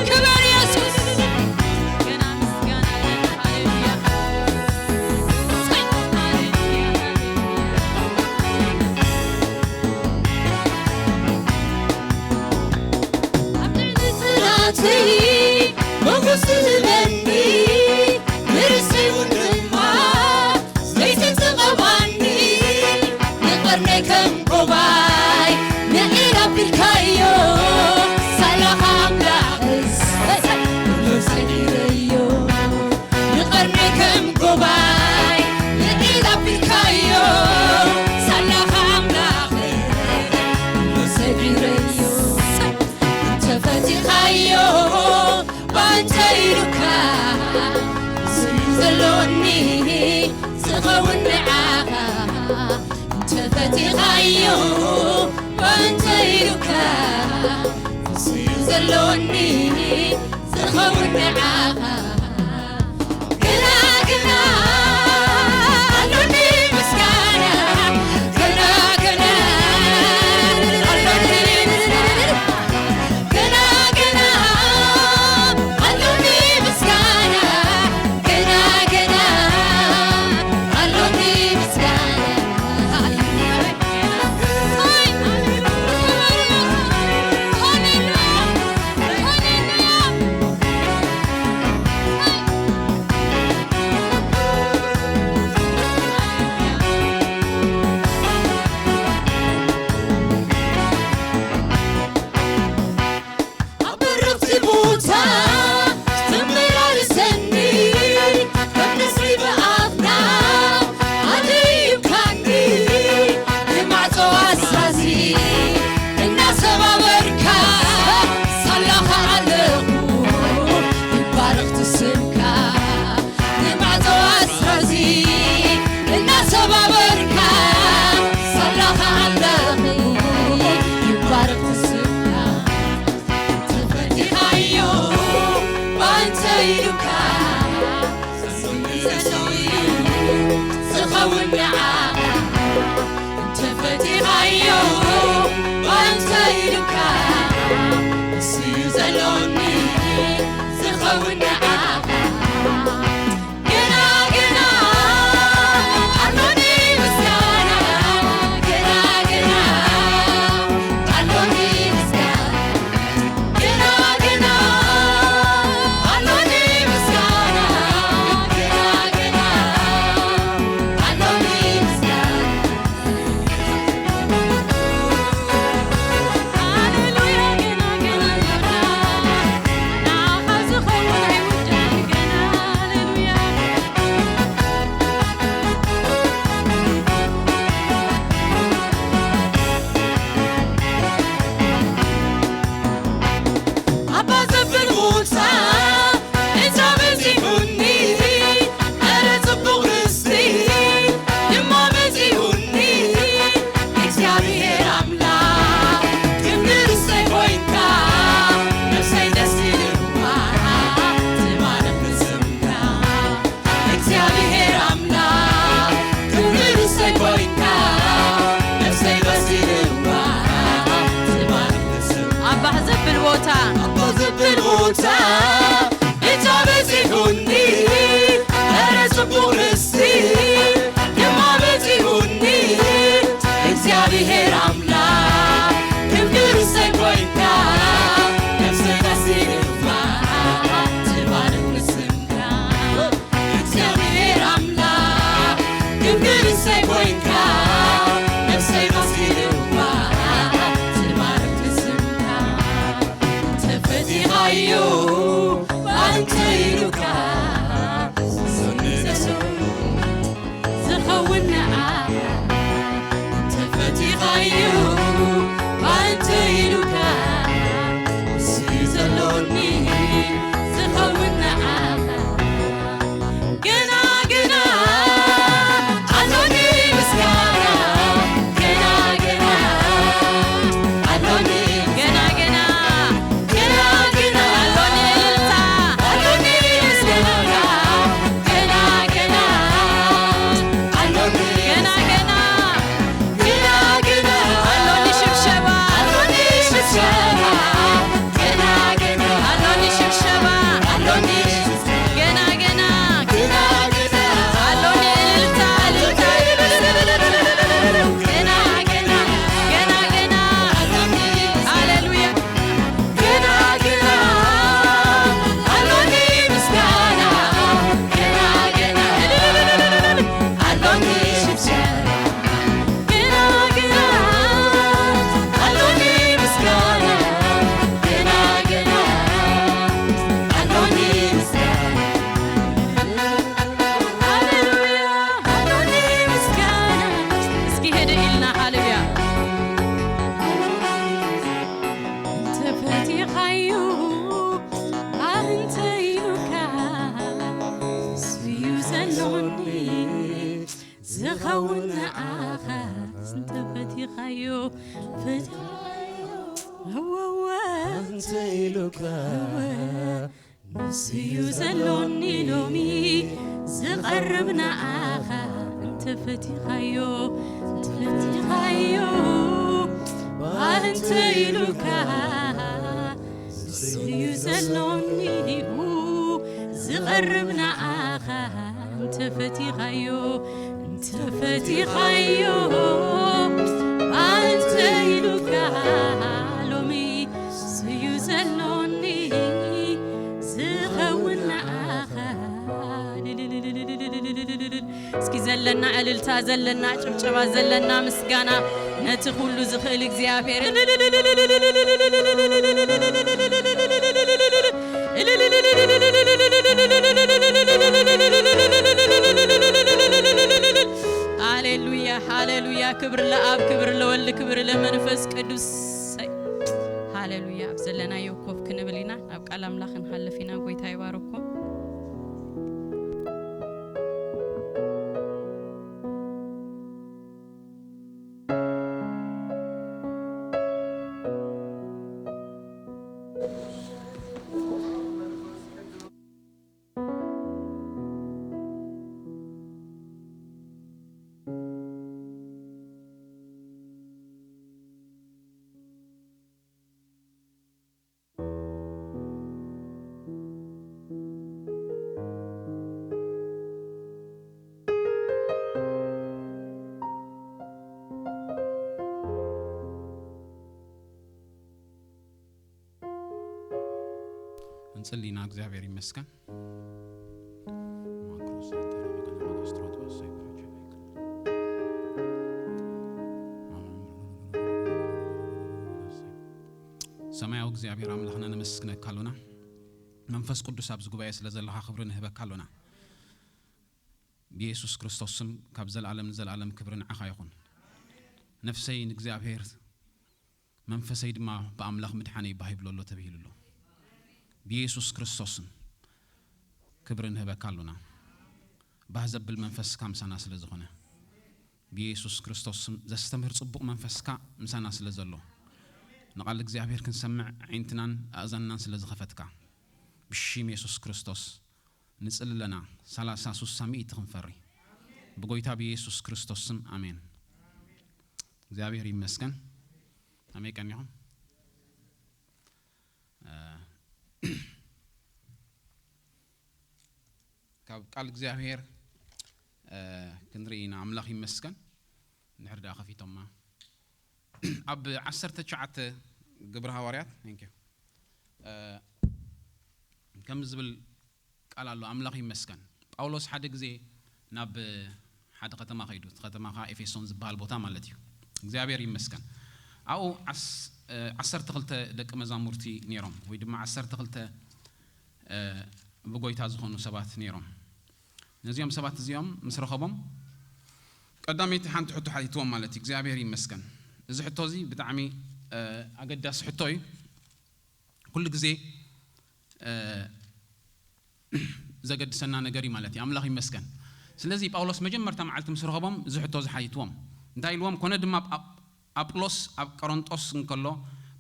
ክብር ኢየሱስ። ናተይ ሞጎስ ትህበኒ ንርእሰይ እውን ድማ ዘይትትቐባኒ ንቐርነይ ከም ጎባይ ንዒል ኣቢልካዮ ሳላኻ ኣምላኽስ ሰጊረዮ ንቐርነይ ከም ጎባይ ንዒል ኣቢልካዮ ሳላኻ ኣምላኽ ሰጊረዮ እንተፈቲኻዮ ባንተ ኢሉካ ስም ዘሎኒ ዝኸውን ንዓኻ እንተፈቲኻዮ ባንተ ኢሉካ ስም ዘሎኒ ዝኸውን ንዓኻ ግና ግና ኣሎኒ ምስጋና ግና ግና ኣሎኒ ምስጋና ግና ግና ኣሎኒ ምስጋና ግና ግና ኣሎኒ ምስጋና ኣብ በረኽቲ ቦታ ተመላልሰኒ፣ ከም ንስሪ ብኣፍና ኣደይብካኒ፣ ንማዕጾ ኣስራዚ እናሰባበርካ ሳላኻ ኣለኹ፣ ይባረኽ ስምካ። ንማዕጾ ኣስራዚ እናሰባበርካ ሳላኻ ኣለኹ፣ ይባረኽ ስምካ። ተፈቲኻዮ ባንተ ኢሉካ፣ ስምኒ ተሰዊኡ ዝኸውን ንዓኻ። እንተፈቲኻዮ ባንተ ኢሉካ፣ ንሱ እዩ ዘሎኒ ዝኸውን ንዓኻ። ግና ግና ኣሎኒ ምስጋና፣ ግና ግና ኣሎኒ ምስጋና፣ ግና ግና ኣሎኒ ምስጋና፣ ግና ግና ኣሎኒ ምስጋና። ኣባ ዘብል ቦታ እዛ በዚሑኒ፣ ኣረ ጽቡቕ ርስቲ ድማ መጺኡኒ። እግዚኣብሔር ኣምላኽ ክብሪ ርስተይ ኮይንካ፣ ነፍሰይ ደስ ኢልዋ ትባረኽ ብስምካ። እግዚኣብሔር ኣምላኽ ክብሪ ርስተይ ኮይንካ፣ ነፍሰይ ደስ ኢልዋ ትባረኽ ብስምካ። ኣባ ዘብል ቦታ ኣባ ዘብል ቦታ እታ በጺሑኒ፣ ኧረ ጽቡቕ ርስቲ ድማ በጺሑኒ። እግዚኣብሔር ኣምላኽ ክብሪ ርስተይ ኮይንካ፣ ነፍሰይ ደስ ኢልዋ ትባረኽ ብስምካ። እግዚኣብሔር ኣምላኽ ክብሪ ርስተይ ኮይንካ፣ ነፍሰይ ደስ ኢልዋ ትባረኽ ብስምካ። ተፈቲኻዮ ባንተ ኢሉካ፣ ስኒ ተሰ- ንዓኻ እንተፈቲኻዮ ፈቲኻዮ እወወ እንተ ኢሉካ ንስዩ ዘሎኒ ሎሚ ዝቐርብ ንዓኻ እንተፈቲኻዮ እንተፈቲኻዮ ባህ እንተ ኢሉካ ንስዩ ዘሎኒ ዝቐርብ ንዓኻ እንተፈቲኻዮ እንተፈቲኻዮ ባህ እንተ ኢሉካ ሎሚ ስዩ ዘሎኒ ዝኸውን ንዓኻ እስኪ ዘለና ዕልልታ ዘለና ጭብጨባ ዘለና ምስጋና ነቲ ኩሉ ዝኽእል እግዚኣብሔር ሃሌሉያ ሃሌሉያ ክብር ለኣብ ክብር ለወልድ ክብር ለመንፈስ ቅዱስ ሃሌሉያ ኣብ ዘለናዮ ኮፍ ክንብል ኢና ኣብ ቃል ኣምላኽ ንሓልፍ ኢና ጎይታ ይባረኩም እንጽሊና እግዚኣብሔር ይመስገን። ሰማያዊ እግዚኣብሔር ኣምላኽና ነመስግነካ ኣሎና። መንፈስ ቅዱስ ኣብዚ ጉባኤ ስለ ዘለኻ ክብሪ ንህበካ ኣሎና። ብየሱስ ክርስቶስ ስም ካብ ዘለኣለም ንዘለኣለም ክብሪ ንዓኻ ይኹን። ነፍሰይ ንእግዚኣብሔር መንፈሰይ ድማ ብኣምላኽ ምድሓነይ ባህ ይብሎ ኣሎ ተባሂሉ ኣሎ። ብየሱስ ክርስቶስን ክብሪ ንህበካ ኣሎና። ባህ ዘብል መንፈስካ ምሳና ስለ ዝኾነ ብየሱስ ክርስቶስን ዘስተምህር ጽቡቕ መንፈስካ ምሳና ስለ ዘሎ ንቓል እግዚኣብሔር ክንሰምዕ ዓይንትናን ኣእዛንናን ስለ ዝኸፈትካ ብሽም የሱስ ክርስቶስ ንጽሊ ኣለና። ሰላሳ ሱሳ ሚእቲ ክንፈሪ ብጎይታ ብየሱስ ክርስቶስ ስም ኣሜን። እግዚኣብሔር ይመስገን። ኣሜን ቀኒኹም ካብ ቃል እግዚኣብሔር ክንርኢ ኢና። ኣምላኽ ይመስገን። እንድሕር ደኣ ከፊቶማ ኣብ ዓሰርተ ትሽዓተ ግብሪ ሃዋርያት thank you ከም ዝብል ቃል ኣሎ። ኣምላኽ ይመስገን። ጳውሎስ ሓደ ግዜ ናብ ሓደ ከተማ ከይዱ፣ እቲ ከተማ ኸዓ ኤፌሶን ዝበሃል ቦታ ማለት እዩ። እግዚኣብሔር ይመስገን። ኣብኡ ዓስ- እ፣ ዓሰርተ ክልተ ደቂ መዛሙርቲ ነይሮም፣ ወይ ድማ ዓሰርተ ክልተ እ፣ ብጎይታ ዝኾኑ ሰባት ነይሮም። ነዚኦም ሰባት እዚኦም ምስ ረኸቦም ቀዳመይቲ ሓንቲ ሕቶ ሓቲትዎም ማለት እዩ። እግዚኣብሔር ይመስገን። እዚ ሕቶ እዚ ብጣዕሚ እ፣ ኣገዳሲ ሕቶ እዩ። ኩሉ ግዜ እ፣ ዘገድሰና ነገር እዩ ማለት እዩ። ኣምላኽ ይመስገን። ስለዚ ጳውሎስ መጀመርታ መዓልቲ ምስ ረኸቦም እዚ ሕቶ እዚ ሓቲትዎም። እንታይ ኢልዎም? ኮነ ድማ ኣብ ኣጵሎስ ኣብ ቆሮንጦስ እንከሎ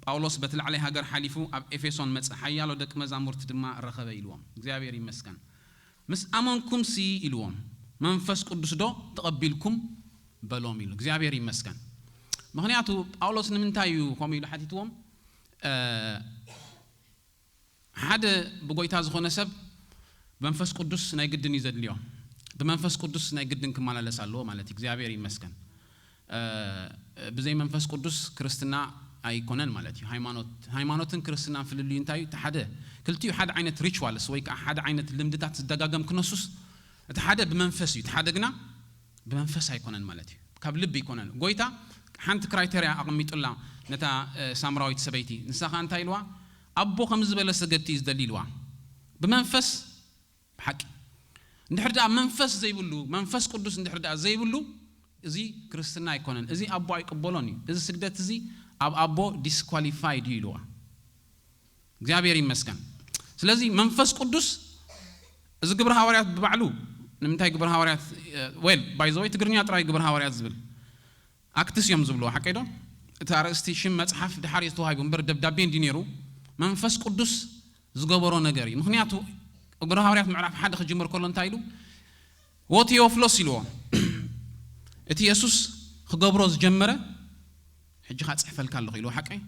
ጳውሎስ በቲ ላዕለይ ሃገር ሓሊፉ ኣብ ኤፌሶን መጸ፣ ሓያሎ ደቂ መዛሙርቲ ድማ ረኸበ ኢልዎም። እግዚኣብሔር ይመስገን። ምስ ኣመንኩምሲ ኢልዎም፣ መንፈስ ቅዱስ ዶ ተቐቢልኩም በሎም ኢሉ። እግዚኣብሔር ይመስገን። ምኽንያቱ ጳውሎስ ንምንታይ እዩ ከምኡ ኢሉ ሓቲትዎም? ሓደ ብጎይታ ዝኾነ ሰብ መንፈስ ቅዱስ ናይ ግድን እዩ ዘድልዮ። ብመንፈስ ቅዱስ ናይ ግድን ክመላለስ ኣለዎ ማለት እዩ። እግዚኣብሔር ይመስገን። ብዘይ መንፈስ ቅዱስ ክርስትና ኣይኮነን ማለት እዩ። ሃይማኖት ሃይማኖትን ክርስትናን ፍልልዩ እንታይ እዩ? እቲ ሓደ ክልቲኡ ሓደ ዓይነት ሪቹዋልስ ወይ ከዓ ሓደ ዓይነት ልምድታት ዝደጋገም ክነሱስ እቲ ሓደ ብመንፈስ እዩ፣ እቲ ሓደ ግና ብመንፈስ ኣይኮነን ማለት እዩ። ካብ ልቢ ኣይኮነን። ጎይታ ሓንቲ ክራይተርያ ኣቐሚጡላ ነታ ሳምራዊት ሰበይቲ። ንሳ ኸዓ እንታይ ኢልዋ? ኣቦ ከም ዝበለ ሰገድቲ እዩ ዝደሊ ኢልዋ። ብመንፈስ ብሓቂ እንድሕር ደኣ መንፈስ ዘይብሉ መንፈስ ቅዱስ እንድሕር ደኣ ዘይብሉ እዚ ክርስትና ኣይኮነን። እዚ ኣቦ ኣይቅበሎን እዩ። እዚ ስግደት እዚ ኣብ ኣቦ ዲስኳሊፋይድ እዩ ኢልዋ። እግዚኣብሔር ይመስገን። ስለዚ መንፈስ ቅዱስ እዚ ግብረ ሃዋርያት ብባዕሉ ንምንታይ ግብረ ሃዋርያት? Well, by the way, ትግርኛ ጥራይ ግብረ ሃዋርያት ዝብል ኣክትስ እዮም ዝብልዎ፣ ሓቀይ ዶ? እቲ ኣርእስቲ ሽም መጽሓፍ ድሓር እዩ ተዋሂቡ እምበር፣ ደብዳቤ እንዲ ነይሩ፣ መንፈስ ቅዱስ ዝገበሮ ነገር እዩ። ምኽንያቱ ግብረ ሃዋርያት ምዕራፍ ሓደ ክጅምር ከሎ እንታይ ኢሉ? "ወ ቴዎፍሎስ" ኢልዎ፣ "እቲ የሱስ ክገብሮ ዝጀመረ ሕጂ ኸኣ ጽሕፈልካ ኣለኹ" ኢልዎ። ሓቀይ?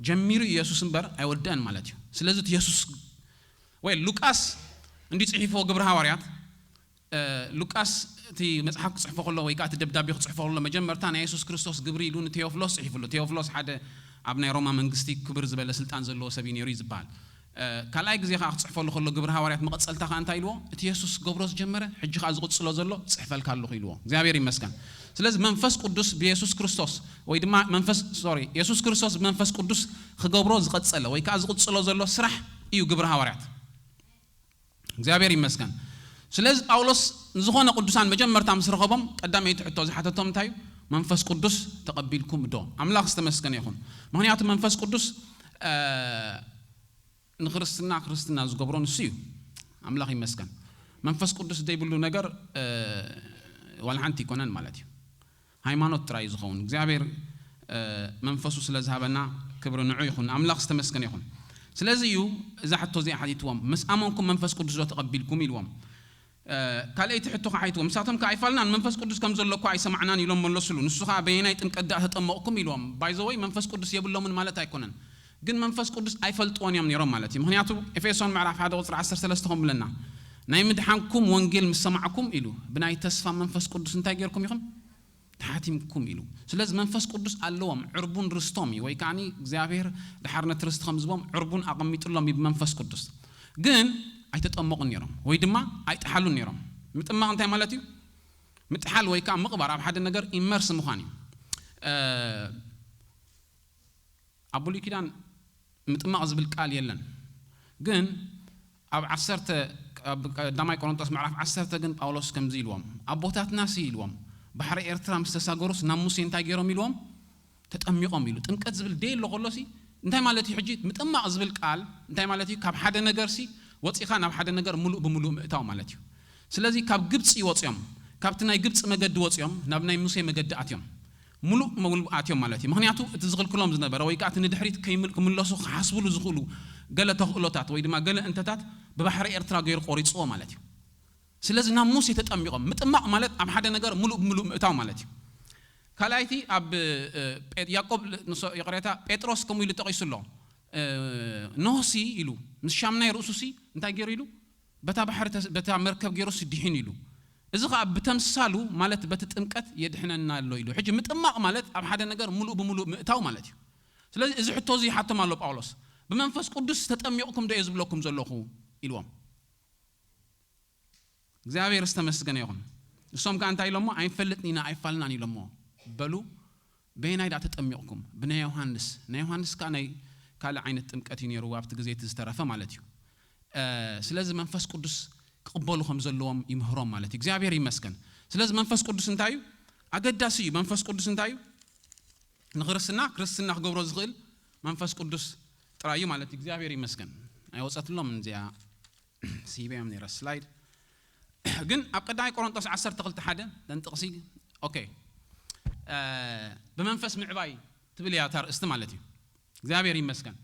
ጀሚሩ እዩ የሱስ እምበር ኣይወደአን ማለት እዩ። ስለዚ እቲ የሱስ ወይ ሉቃስ እንዲ ጽሒፍዎ ግብረ ሃዋርያት፣ ሉቃስ እቲ መጽሓፍ ክጽሕፎ ከሎ ወይ ከዓ እቲ ደብዳቤ ክጽሕፎ ከሎ መጀመርታ ናይ የሱስ ክርስቶስ ግብሪ ኢሉ ንቴዎፍሎስ ጽሒፍሉ። ቴዎፍሎስ ሓደ ኣብ ናይ ሮማ መንግስቲ ክብር ዝበለ ስልጣን ዘለዎ ሰብ እዩ ነይሩ እዩ ዝበሃል። ካልኣይ ግዜ ከዓ ክጽሕፈሉ ከሎ ግብሪ ሃዋርያት መቐጸልታ ከዓ እንታይ ኢልዎ? "እቲ የሱስ ገብሮ ዝጀመረ ሕጂ ከዓ ዝቕጽሎ ዘሎ ጽሕፈልካ ኣለኹ" ኢልዎ። እግዚኣብሔር ይመስገን። ስለዚ መንፈስ ቅዱስ ብየሱስ ክርስቶስ ወይ ድማ መንፈስ ሶሪ የሱስ ክርስቶስ ብመንፈስ ቅዱስ ክገብሮ ዝቐጸለ ወይ ከዓ ዝቕጽሎ ዘሎ ስራሕ እዩ ግብሪ ሃዋርያት። እግዚኣብሔር ይመስገን። ስለዚ ጳውሎስ ንዝኾነ ቅዱሳን መጀመርታ ምስ ረኸቦም ቀዳመይቲ ሕቶ ዝሓተቶም እንታይ እዩ? "መንፈስ ቅዱስ ተቐቢልኩም ዶ?" ኣምላኽ ዝተመስገነ ይኹን። ምኽንያቱ መንፈስ ቅዱስ ንክርስትና ክርስትና ዝገብሮ ንሱ እዩ። ኣምላኽ ይመስገን። መንፈስ ቅዱስ ዘይብሉ ነገር ዋላ ሓንቲ ኣይኮነን ማለት እዩ። ሃይማኖት ጥራይ እዩ ዝኸውን። እግዚኣብሔር መንፈሱ ስለ ዝሃበና ክብሪ ንዑ ይኹን። ኣምላኽ ዝተመስገነ ይኹን። ስለዚ እዩ እዛ ሕቶ እዚኣ ሓቲትዎም፣ "ምስ ኣመንኩም መንፈስ ቅዱስ ዶ ተቐቢልኩም?" ኢልዎም። ካልኣይቲ ሕቶ ከዓ ሓቲትዎም፣ ንሳቶም ከዓ "ኣይፋልናን፣ መንፈስ ቅዱስ ከም ዘሎ እኳ ኣይሰማዕናን" ኢሎም መለሱሉ። ንሱ ከዓ "በየናይ ጥምቀት ደኣ ተጠመቕኩም?" ኢልዎም። ባይዘወይ መንፈስ ቅዱስ የብሎምን ማለት ኣይኮነን፣ ግን መንፈስ ቅዱስ ኣይፈልጥዎን እዮም ነይሮም ማለት እዩ። ምኽንያቱ ኤፌሶን ምዕራፍ ሓደ ቁፅሪ ዓሰርተ ሰለስተ ከም ብለና፣ "ናይ ምድሓንኩም ወንጌል ምስ ሰማዕኩም" ኢሉ፣ "ብናይ ተስፋ መንፈስ ቅዱስ እንታይ ጌርኩም ኢኹም? ተሓቲምኩም" ኢሉ። ስለዚ መንፈስ ቅዱስ ኣለዎም፣ ዕርቡን ርስቶም እዩ፣ ወይ ከዓ እግዚኣብሔር ድሓር ነቲ ርስቲ ከም ዝቦም ዕርቡን ኣቐሚጥሎም እዩ ብመንፈስ ቅዱስ። ግን ኣይተጠመቑን ነይሮም ወይ ድማ ኣይጠሓሉን ነይሮም። ምጥማቕ እንታይ ማለት እዩ? ምጥሓል ወይ ከዓ ምቕባር ኣብ ሓደ ነገር ኢመርስ ምዃን እዩ። ኣብ ብሉይ ኪዳን ምጥማቕ ዝብል ቃል የለን። ግን ኣብ ዓሰርተ ኣብ ቀዳማይ ቆሮንጦስ ምዕራፍ ዓሰርተ ግን ጳውሎስ ከምዚ ኢልዎም፣ ኣቦታትና ሲ ኢልዎም፣ ባሕሪ ኤርትራ ምስ ተሳገሩስ ናብ ሙሴ እንታይ ገይሮም ኢልዎም? ተጠሚቖም ኢሉ። ጥምቀት ዝብል ደይ ኣሎ ከሎ ሲ እንታይ ማለት እዩ? ሕጂ ምጥማቕ ዝብል ቃል እንታይ ማለት እዩ? ካብ ሓደ ነገር ሲ ወፂኻ ናብ ሓደ ነገር ሙሉእ ብምሉእ ምእታው ማለት እዩ። ስለዚ ካብ ግብፂ ወፂኦም፣ ካብቲ ናይ ግብፂ መገዲ ወፂኦም ናብ ናይ ሙሴ መገዲ ኣትዮም፣ ሙሉእ ሙሉእ ኣትዮም ማለት እዩ። ምኽንያቱ እቲ ዝኽልክሎም ዝነበረ ወይ ከዓ እቲ ንድሕሪት ክምለሱ ክሓስብሉ ዝኽእሉ ገለ ተኽእሎታት ወይ ድማ ገለ እንተታት ብባሕሪ ኤርትራ ገይሩ ቆሪፅዎ ማለት እዩ። ስለዚ ናብ ሙሴ ተጠሚቖም። ምጥማቕ ማለት ኣብ ሓደ ነገር ሙሉእ ብምሉእ ምእታው ማለት እዩ። ካልኣይቲ ኣብ ያዕቆብ፣ ይቕሬታ፣ ጴጥሮስ ከምኡ ኢሉ ጠቒሱ ኣሎ። ኖህሲ ኢሉ ምስ ሻምናይ ርእሱሲ እንታይ ገይሩ ኢሉ? በታ ባሕሪ በታ መርከብ ገይሩሲ ድሒኑ ኢሉ። እዚ ከዓ ብተምሳሉ ማለት በቲ ጥምቀት የድሕነና ኣሎ ኢሉ። ሕጂ ምጥማቕ ማለት ኣብ ሓደ ነገር ሙሉእ ብምሉእ ምእታው ማለት እዩ። ስለዚ እዚ ሕቶ እዚ ይሓቶም ኣሎ ጳውሎስ፣ "ብመንፈስ ቅዱስ ተጠሚቕኩም ዶ እየ ዝብለኩም ዘለኹ?" ኢልዎም። እግዚኣብሔር ዝተመስገነ ይኹን። ንሶም ከዓ እንታይ ኢሎሞ? "ኣይንፈልጥን ኢና ኣይፋልናን" ኢሎሞ። በሉ፣ "በየናይ ደኣ ተጠሚቕኩም?" "ብናይ ዮሃንስ።" ናይ ዮሃንስ ከዓ ናይ ካልእ ዓይነት ጥምቀት እዩ ነይሩ ኣብቲ ግዜ እቲ ዝተረፈ ማለት እዩ። ስለዚ መንፈስ ቅዱስ ክቕበሉ ከም ዘለዎም ይምህሮም ማለት እዩ። እግዚኣብሔር ይመስገን። ስለዚ መንፈስ ቅዱስ እንታይ እዩ? ኣገዳሲ እዩ። መንፈስ ቅዱስ እንታይ እዩ? ንክርስትና ክርስትና ክገብሮ ዝኽእል መንፈስ ቅዱስ ጥራይ እዩ ማለት እዩ። እግዚኣብሔር ይመስገን። ኣይወፀትሎም እዚኣ ስሂበዮም ነይረ ስላይድ። ግን ኣብ ቀዳማይ ቆሮንጦስ ዓሰርተ ክልተ ሓደ ተንጥቕሲ። ኦኬ፣ ብመንፈስ ምዕባይ ትብል እያ እታ ርእስቲ ማለት እዩ። እግዚኣብሔር ይመስገን።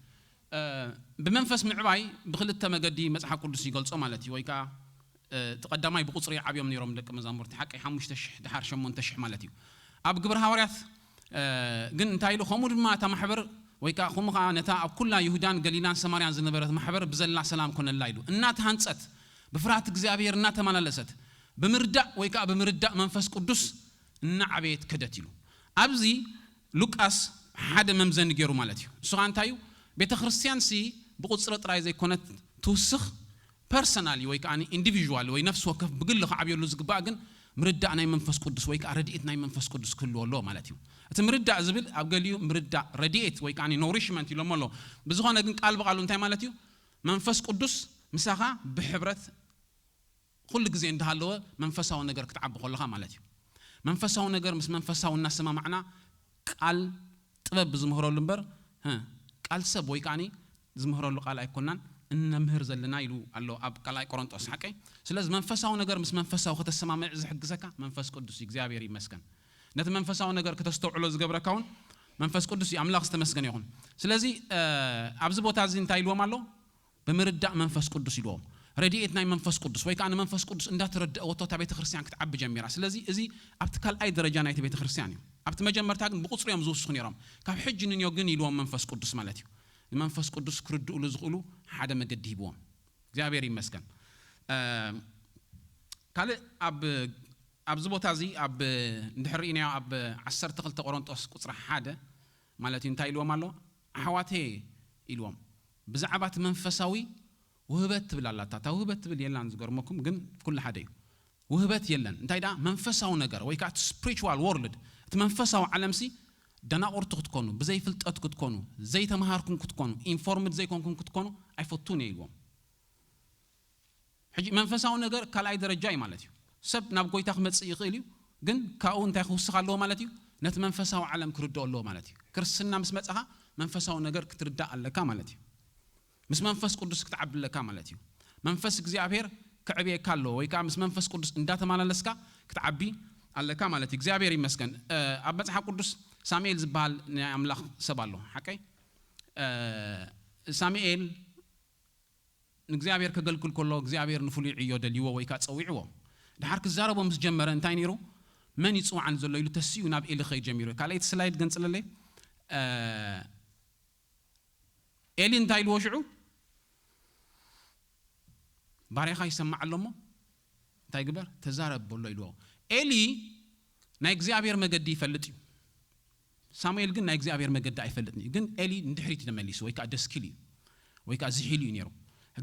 ብመንፈስ ምዕባይ ብክልተ መገዲ መጽሓፍ ቅዱስ ይገልጾ ማለት እዩ። ወይ ከዓ እቲ ቀዳማይ ብቁጽሪ ዓብዮም ነይሮም ደቂ መዛሙርቲ፣ ሓቀይ ሓሙሽተ ሽሕ ድሓር ሸሞንተ ሽሕ ማለት እዩ። ኣብ ግብሪ ሃዋርያት ግን እንታይ ኢሉ? ከምኡ ድማ እታ ማሕበር ወይ ከዓ ከምኡ ከዓ ነታ ኣብ ኩላ ይሁዳን ገሊላን ሰማርያን ዝነበረት ማሕበር ብዘላ ሰላም ኮነላ ኢሉ። እናተሃንጸት ብፍርሃት እግዚኣብሔር እናተመላለሰት ብምርዳእ ወይ ከዓ ብምርዳእ መንፈስ ቅዱስ እናዓበየት ከደት ኢሉ። ኣብዚ ሉቃስ ሓደ መምዘኒ ገይሩ ማለት እዩ። እሱ ከዓ እንታይ እዩ? ቤተ ክርስቲያን ሲ ብቁፅሪ ጥራይ ዘይኮነት ትውስኽ፣ ፐርሰናሊ ወይ ከዓ ኢንዲቪዥዋል ወይ ነፍሲ ወከፍ ብግሊ ክዓብየሉ ዝግባእ ግን ምርዳእ ናይ መንፈስ ቅዱስ ወይ ከዓ ረድኤት ናይ መንፈስ ቅዱስ ክህልዎ ኣለዎ ማለት እዩ። እቲ ምርዳእ ዝብል ኣብ ገሊኡ ምርዳእ ረድኤት ወይ ከዓ ኖሪሽመንት ኢሎሞ ኣሎ። ብዝኾነ ግን ቃል ብቃሉ እንታይ ማለት እዩ? መንፈስ ቅዱስ ምሳኻ ብሕብረት ኩሉ ግዜ እንዳሃለወ መንፈሳዊ ነገር ክትዓቢ ከለኻ ማለት እዩ። መንፈሳዊ ነገር ምስ መንፈሳዊ እናሰማማዕና ቃል ጥበብ ብዝምህረሉ እምበር፣ ቃል ሰብ ወይ ከዓኒ ዝምህረሉ ቃል ኣይኮናን። እነምህር ዘለና ኢሉ ኣሎ ኣብ ካልኣይ ቆሮንጦስ ሓቀይ። ስለዚ መንፈሳዊ ነገር ምስ መንፈሳዊ ከተሰማምዕ ዝሕግዘካ መንፈስ ቅዱስ እዩ። እግዚኣብሔር ይመስገን። ነቲ መንፈሳዊ ነገር ከተስተውዕሎ ዝገብረካ እውን መንፈስ ቅዱስ እዩ። ኣምላኽ ዝተመስገነ ይኹን። ስለዚ ኣብዚ ቦታ እዚ እንታይ ኢልዎም ኣሎ? ብምርዳእ መንፈስ ቅዱስ ኢልዎም። ረድኤት ናይ መንፈስ ቅዱስ ወይ ከዓ ንመንፈስ ቅዱስ እንዳተረድእዎ እታ ቤተ ክርስቲያን ክትዓቢ ጀሚራ። ስለዚ እዚ ኣብቲ ካልኣይ ደረጃ ናይቲ ቤተ ክርስቲያን እዩ። ኣብቲ መጀመርታ ግን ብቁፅሪ እዮም ዝውስኹ ነይሮም። ካብ ሕጂ ንንዮ ግን ኢልዎም መንፈስ ቅዱስ ማለት እዩ። ንመንፈስ ቅዱስ ክርድእሉ ዝኽእሉ ሓደ መገዲ ሂብዎም። እግዚኣብሔር ይመስገን። ካልእ ኣብ ኣብዚ ቦታ እዚ ኣብ እንድሕር ርኢናዮ ኣብ ዓሰርተ ክልተ ቆሮንጦስ ቁፅሪ ሓደ ማለት እዩ እንታይ ኢልዎም ኣሎ? ኣሕዋተየ ኢልዎም። ብዛዕባ እቲ መንፈሳዊ ውህበት ትብል ኣላታ። እታ ውህበት ትብል የላን ዝገርመኩም፣ ግን ኩሉ ሓደ እዩ። ውህበት የለን። እንታይ ደኣ መንፈሳዊ ነገር ወይ ከዓ እቲ ስፕሪቹዋል ወርልድ፣ እቲ መንፈሳዊ ዓለምሲ ደናቑርቲ ክትኮኑ፣ ብዘይፍልጠት ክትኮኑ፣ ዘይተምሃርኩም ክትኮኑ፣ ኢንፎርምድ ዘይኮንኩም ክትኮኑ ኣይፈቱን እየ ኢልዎም። ሕጂ መንፈሳዊ ነገር ካልኣይ ደረጃ እዩ ማለት እዩ። ሰብ ናብ ጎይታ ክመጽእ ይኽእል እዩ፣ ግን ካብኡ እንታይ ክውስኽ ኣለዎ ማለት እዩ? ነቲ መንፈሳዊ ዓለም ክርድኦ ኣለዎ ማለት እዩ። ክርስትና ምስ መጻኻ መንፈሳዊ ነገር ክትርዳእ ኣለካ ማለት እዩ። ምስ መንፈስ ቅዱስ ክትዓቢ ኣለካ ማለት እዩ። መንፈስ እግዚኣብሔር ክዕብየካ ኣለዎ ወይ ከዓ ምስ መንፈስ ቅዱስ እንዳተመላለስካ ክትዓቢ ኣለካ ማለት እዩ። እግዚኣብሔር ይመስገን። ኣብ መጽሓፍ ቅዱስ ሳሙኤል ዝበሃል ናይ ኣምላኽ ሰብ ኣሎ። ሓቀይ ሳሙኤል ንእግዚኣብሔር ከገልግል ከሎ እግዚኣብሔር ንፍሉይ ዕዮ ደልይዎ ወይ ከዓ ጸዊዕዎ። ድሓር ክዛረቦ ምስ ጀመረ እንታይ ነይሩ? መን ይጽዋዓን ዘሎ ኢሉ ተሲኡ ናብ ኤሊ ኸይድ ጀሚሩ። ካልኣይቲ ስላይድ ገንጽለለይ። ኤሊ እንታይ ኢልዎ ሽዑ? ባርያኻ ይሰማዕ ኣሎ እሞ እንታይ ግበር? ተዛረብ በሎ ኢልዎ። ኤሊ ናይ እግዚኣብሔር መገዲ ይፈልጥ እዩ። ሳሙኤል ግን ናይ እግዚኣብሔር መገዲ ኣይፈልጥን እዩ። ግን ኤሊ ንድሕሪት ተመሊሱ ወይ ከዓ ደስኪሉ እዩ ወይ ከዓ ዝሒሉ እዩ ነይሩ።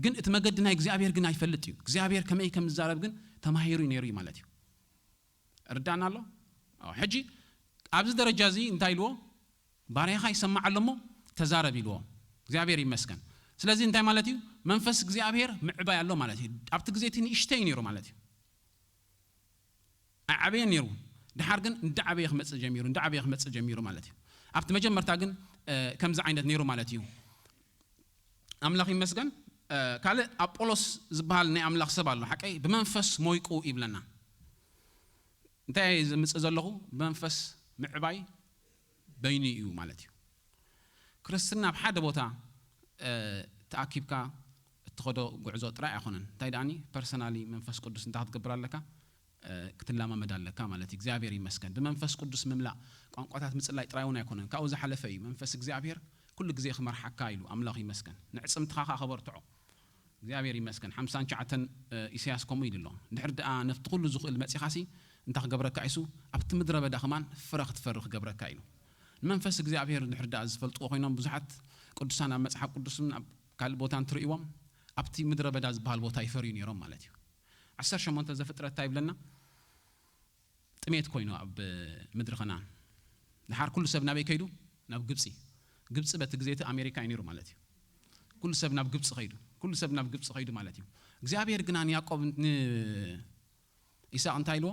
ግን እቲ መገዲ ናይ እግዚኣብሔር ግን ኣይፈልጥ እዩ። እግዚኣብሔር ከመይ ከም ዝዛረብ ግን ተማሂሩ ነይሩ እዩ ማለት እዩ። ርዳና ኣሎ። ሕጂ ኣብዚ ደረጃ እዚ እንታይ ኢልዎ? ባርያኻ ይሰማዕ ኣሎ እሞ ተዛረብ ኢልዎ። እግዚኣብሔር ይመስገን። ስለዚ እንታይ ማለት እዩ? መንፈስ እግዚኣብሔር ምዕባይ ኣሎ ማለት እዩ። ኣብቲ ግዜ እቲ ንእሽተይ ነይሩ ማለት እዩ። ኣይዓበየን ነይሩ። ድሓር ግን እንዳዓበየ ክመፅእ ጀሚሩ እንዳዓበየ ክመፅእ ጀሚሩ ማለት እዩ። ኣብቲ መጀመርታ ግን ከምዚ ዓይነት ነይሩ ማለት እዩ። ኣምላኽ ይመስገን። ካልእ ኣጶሎስ ዝበሃል ናይ ኣምላኽ ሰብ ኣሎ ሓቀይ ብመንፈስ ሞይቁ ይብለና። እንታይ ዝምፅእ ዘለኹ? ብመንፈስ ምዕባይ በይኑ እዩ ማለት እዩ። ክርስትና ኣብ ሓደ ቦታ ተኣኪብካ እትኸዶ ጉዕዞ ጥራይ ኣይኮነን። እንታይ ደኣኒ ፐርሰናሊ መንፈስ ቅዱስ እንታይ ክትገብር ኣለካ? ክትላማመድ ኣለካ ማለት እዩ። እግዚኣብሔር ይመስገን። ብመንፈስ ቅዱስ ምምላእ ቋንቋታት ምፅላይ ጥራይ እውን ኣይኮነን፣ ካብኡ ዝሓለፈ እዩ። መንፈስ እግዚኣብሔር ኩሉ ግዜ ክመርሓካ ኢሉ ኣምላኽ ይመስገን። ንዕፅምትኻ ከዓ ከበርትዖ። እግዚኣብሔር ይመስገን። ሓምሳን ትሽዓተን ኢሳያስ ከምኡ ኢሉ ኣሎ። ድሕር ደኣ ነፍቲ ኩሉ ዝኽእል መፂኻሲ እንታይ ክገብረካ ኢሱ? ኣብቲ ምድረ በዳ ከማን ፍረ ክትፈሪ ክገብረካ ኢሉ። ንመንፈስ እግዚኣብሔር ድሕር ደኣ ዝፈልጥዎ ኮይኖም ብዙሓት ቅዱሳን ኣብ መፅሓፍ ቅዱስን ኣብ ካልእ ቦታ እንትርእይዎም ኣብቲ ምድረ በዳ ዝበሃል ቦታ ይፈርዩ ነይሮም ማለት እዩ። ዓሰርተ ሸሞንተ ዘፍጥረት እንታይ ይብለና? ጥሜት ኮይኑ ኣብ ምድሪ ከነኣን። ድሓር ኩሉ ሰብ ናበይ ከይዱ? ናብ ግብፂ። ግብፂ በቲ ግዜ እቲ ኣሜሪካ እዩ ነይሩ ማለት እዩ። ኩሉ ሰብ ናብ ግብፂ ከይዱ። ኩሉ ሰብ ናብ ግብፂ ከይዱ ማለት እዩ። እግዚኣብሔር ግና ንያዕቆብ ን- ኢሳቅ እንታይ ኢልዎ?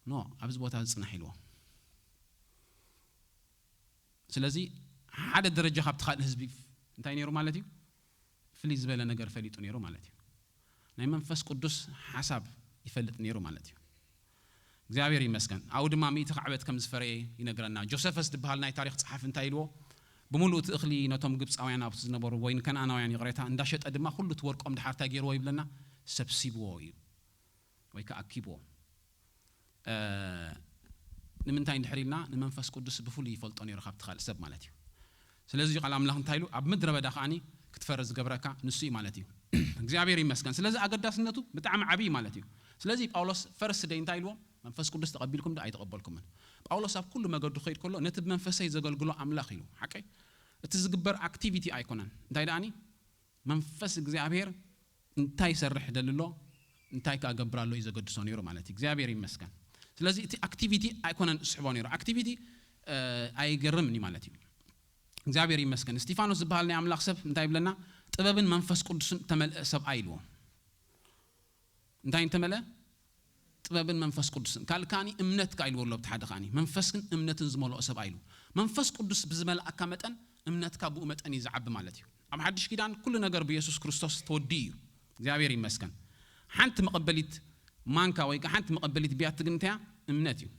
ኖ ኣብዚ ቦታ ዝፅናሕ ኢልዎ። ስለዚ ሓደ ደረጃ ካብቲ ካልእ ህዝቢ እንታይ ነይሩ ማለት እዩ? ፍልይ ዝበለ ነገር ፈሊጡ ነይሩ ማለት እዩ። ናይ መንፈስ ቅዱስ ሓሳብ ይፈልጥ ነይሩ ማለት እዩ። እግዚኣብሔር ይመስገን። ኣብኡ ድማ ሚእቲ ካዕበት ከም ዝፈረየ ይነግረና። ጆሰፈስ ዝበሃል ናይ ታሪክ ጸሓፊ እንታይ ኢልዎ? ብምሉእ እቲ እኽሊ ነቶም ግብፃውያን ኣብቲ ዝነበሩ ወይ ንከነኣናውያን ይቕሬታ እንዳሸጠ ድማ ኩሉ እቲ ወርቆም ድሓር እንታይ ገይርዎ ይብለና? ሰብሲብዎ እዩ ወይ ከዓ ኣኪብዎ። ንምንታይ እንድሕር ኢልና ንመንፈስ ቅዱስ ብፍሉይ ይፈልጦ ነይሩ ካብቲ ካልእ ሰብ ማለት እዩ። ስለዚ ቃል ኣምላኽ እንታይ ኢሉ ኣብ ምድረ በዳ ከዓኒ ክትፈርስ ዝገብረካ ንሱ እዩ ማለት እዩ። እግዚኣብሔር ይመስገን። ስለዚ ኣገዳስነቱ ብጣዕሚ ዓብዪ ማለት እዩ። ስለዚ ጳውሎስ ፈርስት ደይ እንታይ ኢልዎም? መንፈስ ቅዱስ ተቐቢልኩም ዶ ኣይተቐበልኩምን? ጳውሎስ ኣብ ኩሉ መገዱ ክኸይድ ከሎ ነቲ ብመንፈሰይ ዘገልግሎ ኣምላኽ ኢሉ ሓቀይ። እቲ ዝግበር ኣክቲቪቲ ኣይኮነን። እንታይ ደኣኒ መንፈስ እግዚኣብሔር እንታይ ይሰርሕ ደሊ ኣሎ እንታይ ከዓ ገብር ኣሎ እዩ ዘገድሶ ነይሩ ማለት እዩ። እግዚኣብሔር ይመስገን። ስለዚ እቲ ኣክቲቪቲ ኣይኮነን ዝስሕቦ ነይሩ። ኣክቲቪቲ ኣይገርምን እዩ ማለት እዩ። እግዚኣብሔር ይመስገን። እስጢፋኖስ ዝበሃል ናይ ኣምላኽ ሰብ እንታይ ይብለና? ጥበብን መንፈስ ቅዱስን ተመልአ ሰብኣይ ኢልዎ። እንታይ እንተመልአ? ጥበብን መንፈስ ቅዱስን። ካልእ ከዓኒ እምነት ከኣ ኢልዎ ኣሎ ኣብቲ ሓደ ከዓኒ መንፈስን እምነትን ዝመልኦ ሰብኣይ ኢሉ። መንፈስ ቅዱስ ብዝመልኣካ መጠን እምነትካ ብኡ መጠን እዩ ዝዓቢ ማለት እዩ። ኣብ ሓድሽ ኪዳን ኩሉ ነገር ብየሱስ ክርስቶስ ተወዲኡ እዩ። እግዚኣብሔር ይመስገን። ሓንቲ መቐበሊት ማንካ ወይ ከዓ ሓንቲ መቐበሊት ቢያቲ ግን እንታይ እያ? እምነት እዩ።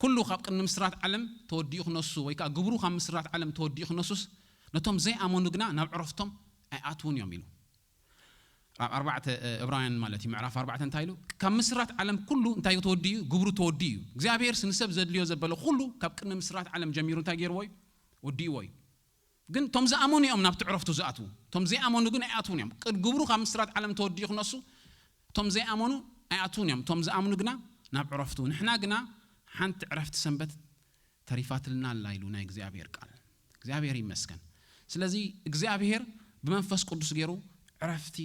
ኩሉ ካብ ቅድሚ ምስራት ዓለም ተወዲኡ ክነሱ ወይ ከዓ ግብሩ ካብ ምስራት ዓለም ተወዲኡ ክነሱስ፣ ነቶም ዘይኣመኑ ግና ናብ ዕረፍቶም ኣይኣትውን እዮም ኢሉ። ኣብ ኣርባዕተ እብራውያን ማለት እዩ፣ ምዕራፍ ኣርባዕተ እንታይ ኢሉ? ካብ ምስራት ዓለም ኩሉ እንታይ እዩ ተወዲኡ? ግብሩ ተወዲኡ እዩ። እግዚኣብሔር ንሰብ ዘድልዮ ዘበለ ኩሉ ካብ ቅድሚ ምስራት ዓለም ጀሚሩ እንታይ ገይርዎ እዩ? ወዲእዎ እዩ። ግን እቶም ዝኣመኑ እዮም ናብቲ ዕረፍቱ ዝኣትዉ። እቶም ዘይኣመኑ ግን ኣይኣትዉን እዮም። ቅድ ግብሩ ካብ ምስራት ዓለም ተወዲኡ ክነሱ፣ እቶም ዘይኣመኑ ኣይኣትዉን እዮም። እቶም ዝኣምኑ ግና ናብ ዕረፍቱ። ንሕና ግና ሓንቲ ዕረፍቲ ሰንበት ተሪፋትልና ኣላ ኢሉ ናይ እግዚኣብሔር ቃል። እግዚኣብሔር ይመስገን። ስለዚ እግዚኣብሔር ብመንፈስ ቅዱስ ገይሩ ዕረፍቲ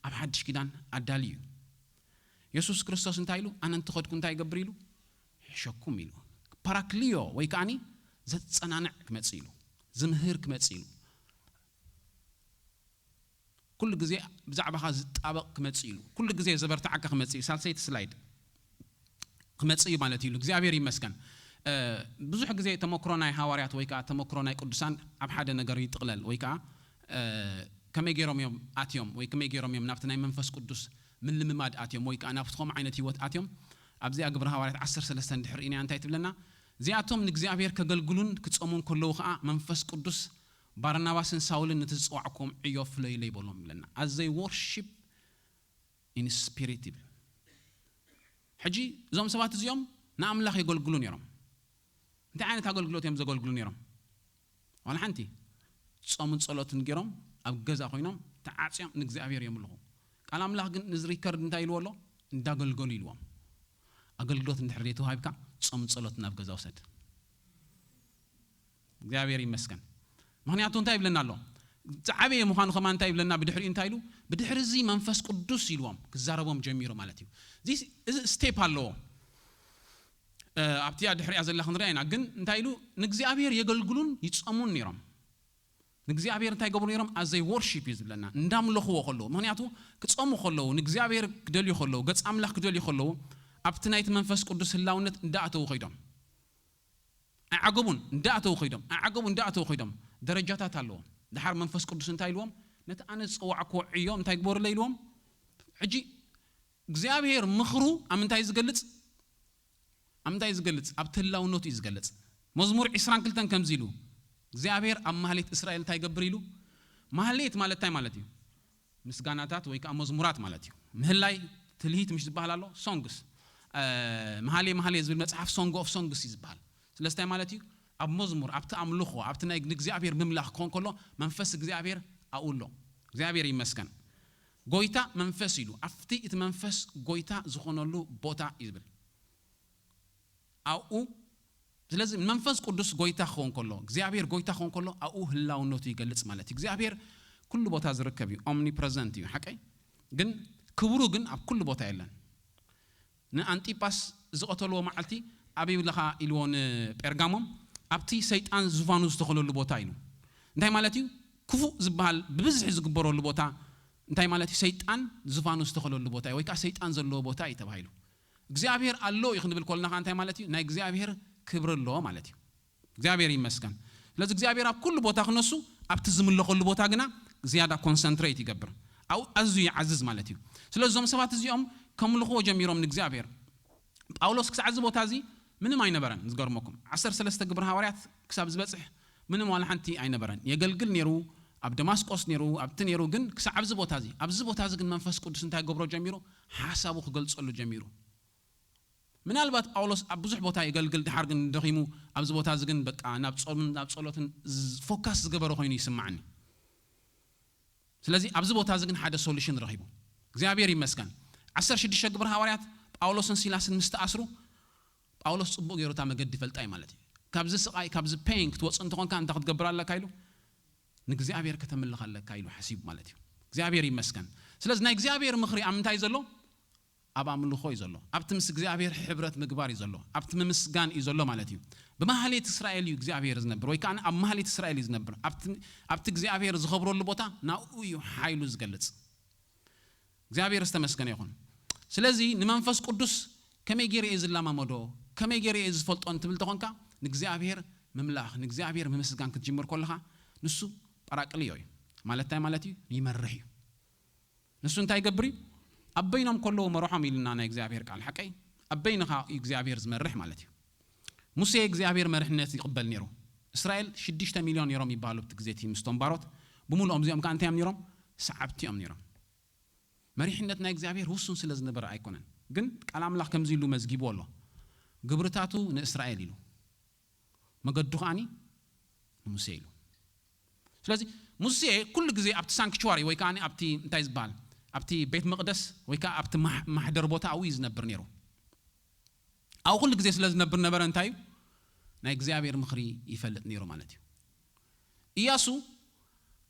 ኣብ ሓድሽ ኪዳን ኣዳልዩ እዩ። የሱስ ክርስቶስ እንታይ ኢሉ? ኣነ እንተኸድኩ እንታይ ይገብር ኢሉ? ይሕሸኩም ኢሉ። ፓራክሊዮ ወይ ከዓኒ ዘጸናንዕ ክመጽእ ኢሉ፣ ዝምህር ክመጽእ ኢሉ፣ ኩሉ ግዜ ብዛዕባኻ ዝጣበቕ ክመጽእ ኢሉ፣ ኩሉ ግዜ ዘበርትዓካ ክመጽእ እዩ። ሳልሰይቲ ስላይድ ክመጽእ እዩ ማለት እዩ። እግዚኣብሔር ይመስገን። እ፣ ብዙሕ ግዜ ተመክሮ ናይ ሃዋርያት ወይ ከዓ ተመክሮ ናይ ቅዱሳን ኣብ ሓደ ነገር ይጥቕለል ወይ ከዓ፣ እ፣ ከመይ ገይሮም እዮም ኣትዮም ወይ ከመይ ገይሮም እዮም ናብቲ ናይ መንፈስ ቅዱስ ምልምማድ ኣትዮም ወይ ከዓ ናብቲ ከምኡ ዓይነት ህይወት ኣትዮም። ኣብዚኣ ግብረ ሃዋርያት ዓሰርተ ሰለስተ እንድሕር ኢና እንታይ ትብለና? እዚኣቶም ንእግዚኣብሔር ከገልግሉን ክጸሙን ከለዉ ከዓ መንፈስ ቅዱስ ባርናባስን ሳውልን ነቲ ዝጸዋዕክዎም ዕዮ ፍለዩለይ በሎም ይብለና። As they worship in spirit ይብል። ሕጂ እዞም ሰባት እዚኦም ንኣምላኽ የገልግሉ ነይሮም። እንታይ ዓይነት ኣገልግሎት እዮም ዘገልግሉ ነይሮም? ዋላ ሓንቲ ጾምን ጸሎትን ገይሮም ኣብ ገዛ ኮይኖም ተዓጽዮም ንእግዚኣብሔር የምልኹ። ቃል ኣምላኽ ግን ንዚ ሪከርድ እንታይ ኢልዎ ኣሎ? እንዳገልገሉ ኢልዎም። ኣገልግሎት እንድሕር ዘይተዋሂብካ ጾምን ጸሎትን ናብ ገዛ ውሰድ። እግዚኣብሔር ይመስገን። ምኽንያቱ እንታይ ይብለና ኣሎ? ዝዓበየ ምዃኑ ከማን እንታይ ይብለና? ብድሕሪኡ እንታይ ኢሉ? ብድሕሪ እዚ መንፈስ ቅዱስ ኢልዎም ክዛረቦም ጀሚሩ ማለት እዩ። እዚ፣ እዚ ስቴፕ ኣለዎ። እ፣ ኣብቲያ ድሕሪያ ዘላ ክንሪኣ ኢና። ግን እንታይ ኢሉ? ንእግዚኣብሔር የገልግሉን ይጸሙን ነይሮም። ንእግዚኣብሔር እንታይ ገብሩ ነይሮም? As they worship እዩ ዝብለና። እንዳምለኽዎ ከለዉ። ምኽንያቱ ክጸሙ ከለዉ፣ ንእግዚኣብሔር ክደልዩ ከለዉ፣ ገጽ ኣምላኽ ክደልዩ ከለዉ፣ ኣብቲ ናይቲ መንፈስ ቅዱስ ህላውነት እንዳኣተዉ ከይዶም። ኣይዓገቡን፣ እንዳኣተዉ ከይዶም፣ ኣይዓገቡ እንዳኣተዉ ከይዶም። ደረጃታት ኣለዎ። ድሓር መንፈስ ቅዱስ እንታይ ኢልዎም? ነቲ ኣነ ዝጸዋዕክዎ ዕዮ እንታይ ግበሩለይ ኢልዎም? ሕጂ እግዚኣብሔር ምኽሩ ኣብ ምንታይ ዝገልጽ? ኣብ ምንታይ ዝገልጽ? ኣብቲ ህላውነቱ እዩ ዝገልጽ። መዝሙር ዕስራን ክልተን ከምዚ ኢሉ፣ እግዚኣብሔር ኣብ ማህሌት እስራኤል እንታይ ይገብር ኢሉ? ማህሌት ማለት እንታይ ማለት እዩ? ምስጋናታት ወይ ከዓ መዝሙራት ማለት እዩ። ምህላይ፣ ትልሂት ምሽ ዝበሃል ኣሎ፣ ሶንግስ። እ፣ መሃሌ መሃሌ ዝብል መጽሓፍ ሶንግ ኦፍ ሶንግስ እዩ ዝበሃል። ስለዚ እንታይ ማለት እዩ? ኣብ መዝሙር፣ ኣብቲ ኣምልኾ፣ ኣብቲ ናይ ንእግዚኣብሔር ምምላኽ ክኾን ከሎ መንፈስ እግዚኣብሔር ኣብኡ ኣሎ። እግዚኣብሔር ይመስገን። ጎይታ መንፈስ ኢሉ፣ ኣብቲ እቲ መንፈስ ጎይታ ዝኾነሉ ቦታ እዩ ዝብል። ኣብኡ፣ ስለዚ መንፈስ ቅዱስ ጎይታ ክኸውን ከሎ፣ እግዚኣብሔር ጎይታ ክኸውን ከሎ ኣብኡ ህላውነቱ ይገልጽ ማለት እዩ። እግዚኣብሔር ኩሉ ቦታ ዝርከብ እዩ፣ ኦምኒፕረዘንት እዩ፣ ሓቀይ? ግን ክብሩ ግን ኣብ ኩሉ ቦታ የለን። ንኣንጢጳስ ዝቐተልዎ መዓልቲ ኣበይ ኣለኻ ኢልዎ ንጴርጋሞም፣ ኣብቲ ሰይጣን ዙፋኑ ዝተኸለሉ ቦታ ኢሉ። እንታይ ማለት እዩ? ክፉእ ዝበሃል ብብዝሒ ዝግበረሉ ቦታ እንታይ ማለት እዩ? ሰይጣን ዙፋኑ ዝተኸለሉ ቦታ እዩ፣ ወይ ከዓ ሰይጣን ዘለዎ ቦታ እዩ ተባሂሉ። እግዚኣብሔር ኣሎ እዩ ክንብል ከለና ከዓ እንታይ ማለት እዩ? ናይ እግዚኣብሔር ክብሪ ኣለዎ ማለት እዩ። እግዚኣብሔር ይመስገን። ስለዚ እግዚኣብሔር ኣብ ኩሉ ቦታ ክነሱ፣ ኣብቲ ዝምለኸሉ ቦታ ግና ዝያዳ ኮንሰንትሬት ይገብር። ኣብኡ ኣዝዩ ይዓዝዝ ማለት እዩ። ስለዚ እዞም ሰባት እዚኦም ከምልኽዎ ጀሚሮም ንእግዚኣብሔር። ጳውሎስ ክሳዕ እዚ ቦታ እዚ ምንም ኣይነበረን። ዝገርመኩም፣ ዓሰርተ ሰለስተ ግብሪ ሃዋርያት ክሳብ ዝበጽሕ ምንም ዋላ ሓንቲ ኣይነበረን። የገልግል ነይሩ፣ ኣብ ደማስቆስ ነይሩ፣ ኣብቲ ነይሩ። ግን ክሳዕ ኣብዚ ቦታ እዚ፣ ኣብዚ ቦታ እዚ ግን መንፈስ ቅዱስ እንታይ ገብሮ ጀሚሩ? ሓሳቡ ክገልጸሉ ጀሚሩ። ምናልባት ጳውሎስ ኣብ ብዙሕ ቦታ የገልግል፣ ድሓር ግን ደኺሙ፣ ኣብዚ ቦታ እዚ ግን በቃ ናብ ጾምን ናብ ጸሎትን ዝ-፣ ፎካስ ዝገበረ ኮይኑ ይስማዓኒ። ስለዚ ኣብዚ ቦታ እዚ ግን ሓደ ሶሉሽን ረኺቡ። እግዚኣብሔር ይመስገን። ዓሰርተ ሽዱሽተ ግብሪ ሃዋርያት ጳውሎስን ሲላስን ምስ ተኣስሩ፣ ጳውሎስ ጽቡቕ ገይሩ እታ መገዲ ይፈልጣ እዩ ማለት እዩ። ካብዚ ስቓይ፣ ካብዚ ፔን ክትወጽእ እንተኾንካ እንታይ ክትገብር ኣለካ ኢሉ? ንእግዚኣብሔር ከተምልኽ ኣለካ ኢሉ ሓሲቡ ማለት እዩ። እግዚኣብሔር ይመስገን። ስለዚ ናይ እግዚኣብሔር ምኽሪ ኣብ ምንታይ እዩ ዘሎ? ኣብ ኣምልኾ እዩ ዘሎ። ኣብቲ ምስ እግዚኣብሔር ሕብረት ምግባር እዩ ዘሎ። ኣብቲ ምምስጋን እዩ ዘሎ ማለት እዩ። ብማህሌት እስራኤል እዩ እግዚኣብሔር ዝነብር፣ ወይ ከዓ ኣብ ማህሌት እስራኤል እዩ ዝነብር። ኣብቲ፣ ኣብቲ እግዚኣብሔር ዝኸብረሉ ቦታ ናብኡ እዩ ሓይሉ ዝገልጽ። እግዚኣብሔር ዝተመስገነ ይኹን። ስለዚ ንመንፈስ ቅዱስ ከመይ ገይረ እየ ዝለማመዶ፣ ከመይ ገይረ እየ ዝፈልጦ እንትብል ተኾንካ፣ ንእግዚኣብሔር ምምላኽ፣ ንእግዚኣብሔር ምምስጋን ክትጅምር ከለኻ፣ ንሱ ጳራቅልዮ እዩ። ማለት እንታይ ማለት እዩ? ይመርሕ እዩ። ንሱ እንታይ ይገብር እዩ? ኣብ በይኖም ከለዉ መርሖም ኢልና ናይ እግዚኣብሔር ቃል ሓቀይ፣ ኣብ በይንኻ እዩ እግዚኣብሔር ዝመርሕ ማለት እዩ። ሙሴ እግዚኣብሔር መርሕነት ይቕበል ነይሩ። እስራኤል ሽዱሽተ ሚልዮን ነይሮም ይበሃሉ ኣብቲ ግዜ እቲ ምስቶም ባሮት፣ ብምሉኦም እዚኦም ከዓ እንታይ እዮም ነይሮም? ሰዓብቲ እዮም ነይሮም። መሪሕነት ናይ እግዚኣብሔር ውሱን ስለ ዝነበረ ኣይኮነን። ግን ቃል ኣምላኽ ከምዚ ኢሉ መዝጊቡ ኣሎ፣ ግብርታቱ ንእስራኤል ኢሉ፣ መገዱ ከዓኒ ንሙሴ ኢሉ። ስለዚ ሙሴ ኩሉ ግዜ ኣብቲ ሳንክቹዋሪ ወይ ከዓ ኣብቲ እንታይ ዝበሃል ኣብቲ ቤት መቕደስ ወይ ከዓ ኣብቲ ማሕ- ማሕደር ቦታ ኣብኡ እዩ ዝነብር ነይሩ። ኣብኡ ኩሉ ግዜ ስለ ዝነብር ነበረ እንታይ እዩ ናይ እግዚኣብሔር ምኽሪ ይፈልጥ ነይሩ ማለት እዩ። ኢያሱ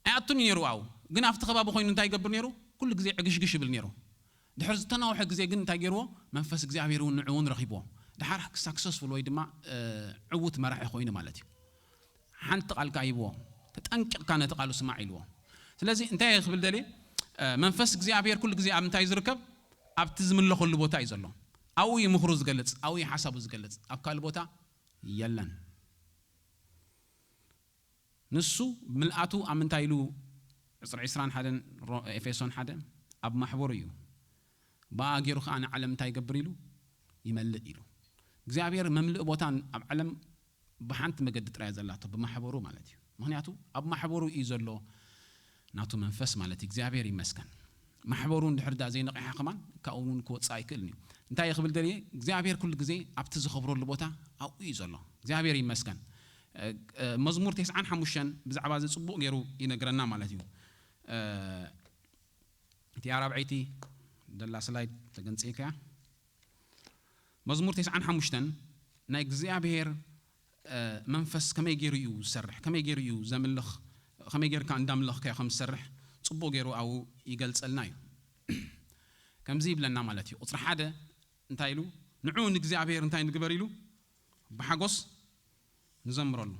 ኣይኣቱን እዩ ነይሩ ኣብኡ፣ ግን ኣብቲ ከባቢ ኮይኑ እንታይ ይገብር ነይሩ? ኩሉ ግዜ ዕግሽግሽ ይብል ነይሩ። ድሕሪ ዝተናውሐ ግዜ ግን እንታይ ገይርዎ? መንፈስ እግዚኣብሔር እውን ንዑ እውን ረኺብዎ። ድሓር ሳክሰስፉል ወይ ድማ እ፣ ዕዉት መራሒ ኮይኑ ማለት እዩ። ሓንቲ ቃል ከኣ ይብዎ፣ ተጠንቂቕካ ነቲ ቃሉ ስማዕ ኢልዎ። ስለዚ እንታይ እየ ክብል ደልየ? እ፣ መንፈስ እግዚኣብሔር ኩሉ ግዜ ኣብ እንታይ ዝርከብ? ኣብቲ ዝምለኸሉ ቦታ እዩ ዘሎ። ኣብኡ እዩ ምኽሩ ዝገልጽ፣ ኣብኡ እዩ ሓሳቡ ዝገልጽ። ኣብ ካልእ ቦታ የለን። ንሱ ምልኣቱ ኣብ ምንታይ ኢሉ? ዕስራ ዕስራን ሓደን ሮ- ኤፌሶን ሓደ ኣብ ማሕበሩ እዩ። ብኣ ገይሩ ከዓ ንዓለም እንታይ ይገብር ኢሉ? ይመልእ ኢሉ። እግዚኣብሔር መምልእ ቦታን ኣብ ዓለም ብሓንቲ መገዲ ጥራይ ዘላቶ ብማሕበሩ ማለት እዩ። ምክንያቱ ኣብ ማሕበሩ እዩ ዘሎ ናቱ መንፈስ ማለት እዩ። እግዚኣብሔር ይመስገን። ማሕበሩ እንድሕር ዳ ዘይነቂሓ ከማን ካብኡ እውን ክወፅእ ኣይክእልን እዩ። እንታይ እየ ክብል ደልየ? እግዚኣብሔር ኩሉ ግዜ ኣብቲ ዝኸብረሉ ቦታ ኣብኡ እዩ ዘሎ። እግዚኣብሔር ይመስገን። እ፣ እ፣ መዝሙር ተስዓን ሓሙሽተን ብዛዕባ እዚ ፅቡቕ ገይሩ ይነግረና ማለት እዩ። እ፣ እቲ ኣራብዐይቲ ደላ ስላይድ ተገንፂልካያ። መዝሙር ተስዓን ሓሙሽተን ናይ እግዚኣብሔር እ፣ መንፈስ ከመይ ገይሩ እዩ ዝሰርሕ፣ ከመይ ገይሩ እዩ ዘምልኽ፣ ከመይ ጌርካ እንዳምለኽካዮ ከም ዝሰርሕ ፅቡቕ ገይሩ ኣብኡ ይገልፀልና እዩ። ከምዚ ይብለና ማለት እዩ። ቁፅሪ ሓደ እንታይ ኢሉ? ንዑ ንእግዚኣብሔር እንታይ ንግበር ኢሉ? ብሓጎስ ንዘምረሉ፣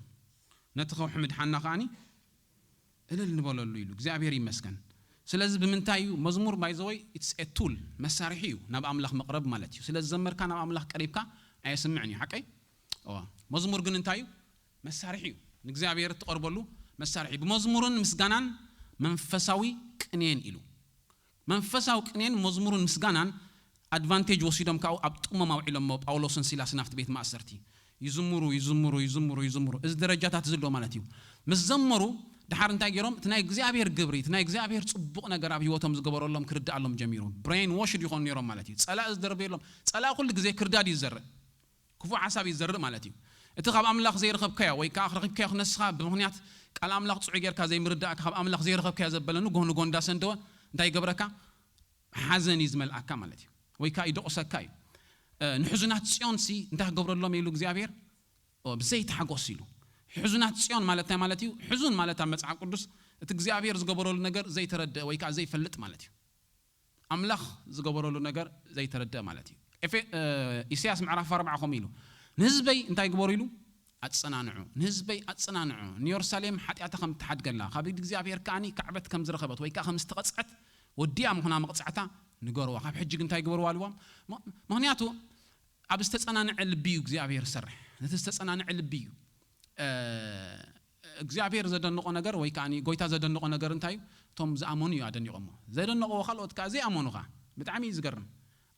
ነቲ ከውሒ ምድሓና ከዓኒ እልል ንበለሉ ኢሉ እግዚኣብሔር ይመስገን። ስለዚ ብምንታይ እዩ መዝሙር? ባይዘወይ ኢትስ ኤ ቱል፣ መሳርሒ እዩ ናብ ኣምላኽ መቕረብ ማለት እዩ። ስለ ዝዘመርካ ናብ ኣምላኽ ቀሪብካ ኣየስምዕን እዩ። ሓቀይ? እዋ። መዝሙር ግን እንታይ እዩ? መሳርሒ እዩ። ንእግዚኣብሔር እትቐርበሉ መሳርሒ እዩ። ብመዝሙርን ምስጋናን መንፈሳዊ ቅኔን ኢሉ። መንፈሳዊ ቅኔን መዝሙርን ምስጋናን ኣድቫንቴጅ ወሲዶም ካብኡ ኣብ ጥቕሞም ኣውዒሎሞ ጳውሎስን ሲላስን ኣብቲ ቤት ማእሰርቲ። ይዝምሩ፣ ይዝምሩ፣ ይዝምሩ፣ ይዝምሩ። እዚ ደረጃታት እዚ ኣሎ ማለት እዩ። ምስ ዘመሩ ድሓር እንታይ ገይሮም? እቲ ናይ እግዚኣብሔር ግብሪ፣ እቲ ናይ እግዚኣብሔር ጽቡቕ ነገር ኣብ ህይወቶም ዝገበረሎም ክርድኣሎም ጀሚሩ። ብሬን ዎሽድ ይኾኑ ነይሮም ማለት እዩ። ጸላኢ ዝደርበየሎም፣ ጸላኢ ኩሉ ግዜ ክርዳድ እዩ ዝዘርእ። ክፉእ ሓሳብ እዩ ዝዘርእ ማለት እዩ። እቲ ካብ ኣምላኽ ዘይረኸብካዮ ወይ ከኣ ረኺብካዮ ክነስኻ ብምኽንያት ቃል ኣምላኽ ጽዑይ ጌርካ ዘይምርዳእካ ካብ ኣምላኽ ዘይረኸብካዮ ዘበለ ንጎ ንጎ እንዳሰንደወ እንታይ ይገብረካ? ሓዘን እዩ ዝመልኣካ ማለት እዩ። ወይ ከኣ ይደቑሰካ እዩ። እ፣ ንሕዙናት ጽዮን ሲ እንታይ ክገብረሎም ኢሉ እግዚኣብሔር? ኦ፣ ብዘይተሓጎስ ኢሉ። ሕዙናት ጽዮን ማለት እንታይ ማለት እዩ? ሕዙን ማለት ኣብ መጽሓፍ ቅዱስ እቲ እግዚኣብሔር ዝገበረሉ ነገር ዘይተረድአ ወይ ከኣ ዘይፈልጥ ማለት እዩ። ኣምላኽ ዝገበረሉ ነገር ዘይተረድአ ማለት እዩ። ኤፌ-፣ እ፣ ኢሳያስ ምዕራፍ ኣርባዓ ከምኡ ኢሉ፣ "ንህዝበይ እንታይ ግበሩ?" ኢሉ፣ "ኣጸናንዑ፣ ንህዝበይ ኣጸናንዑ፣ ንየሩሳሌም ሓጢኣታ ከም እትሓድገላ፣ ካብ ኢድ እግዚኣብሔር ከኣኒ ካዕበት ከም ዝረኸበት ወይ ከኣ ከም ዝተቐጽዐት ወዲኣ ምዃና መቕጻዕታ ንገርዋ። ካብ ሕጂ ግን እንታይ ግበርዋ?" ኣልዎም። ም-፣ ምኽንያቱ ኣብ ዝተጸናንዐ ልቢ እዩ እግዚኣብሔር ዝሰርሕ። ነቲ ዝተጸናንዐ ልቢ እዩ። እ፣ እግዚኣብሔር ዘደንቆ ነገር ወይ ከኣ ጎይታ ዘደንቆ ነገር እንታይ እዩ? እቶም ዝኣመኑ እዩ ኣደኒቖሞ። ዘደነቕዎ ካልኦት ከኣ ዘይኣመኑ ከኣ ብጣዕሚ እዩ ዝገርም።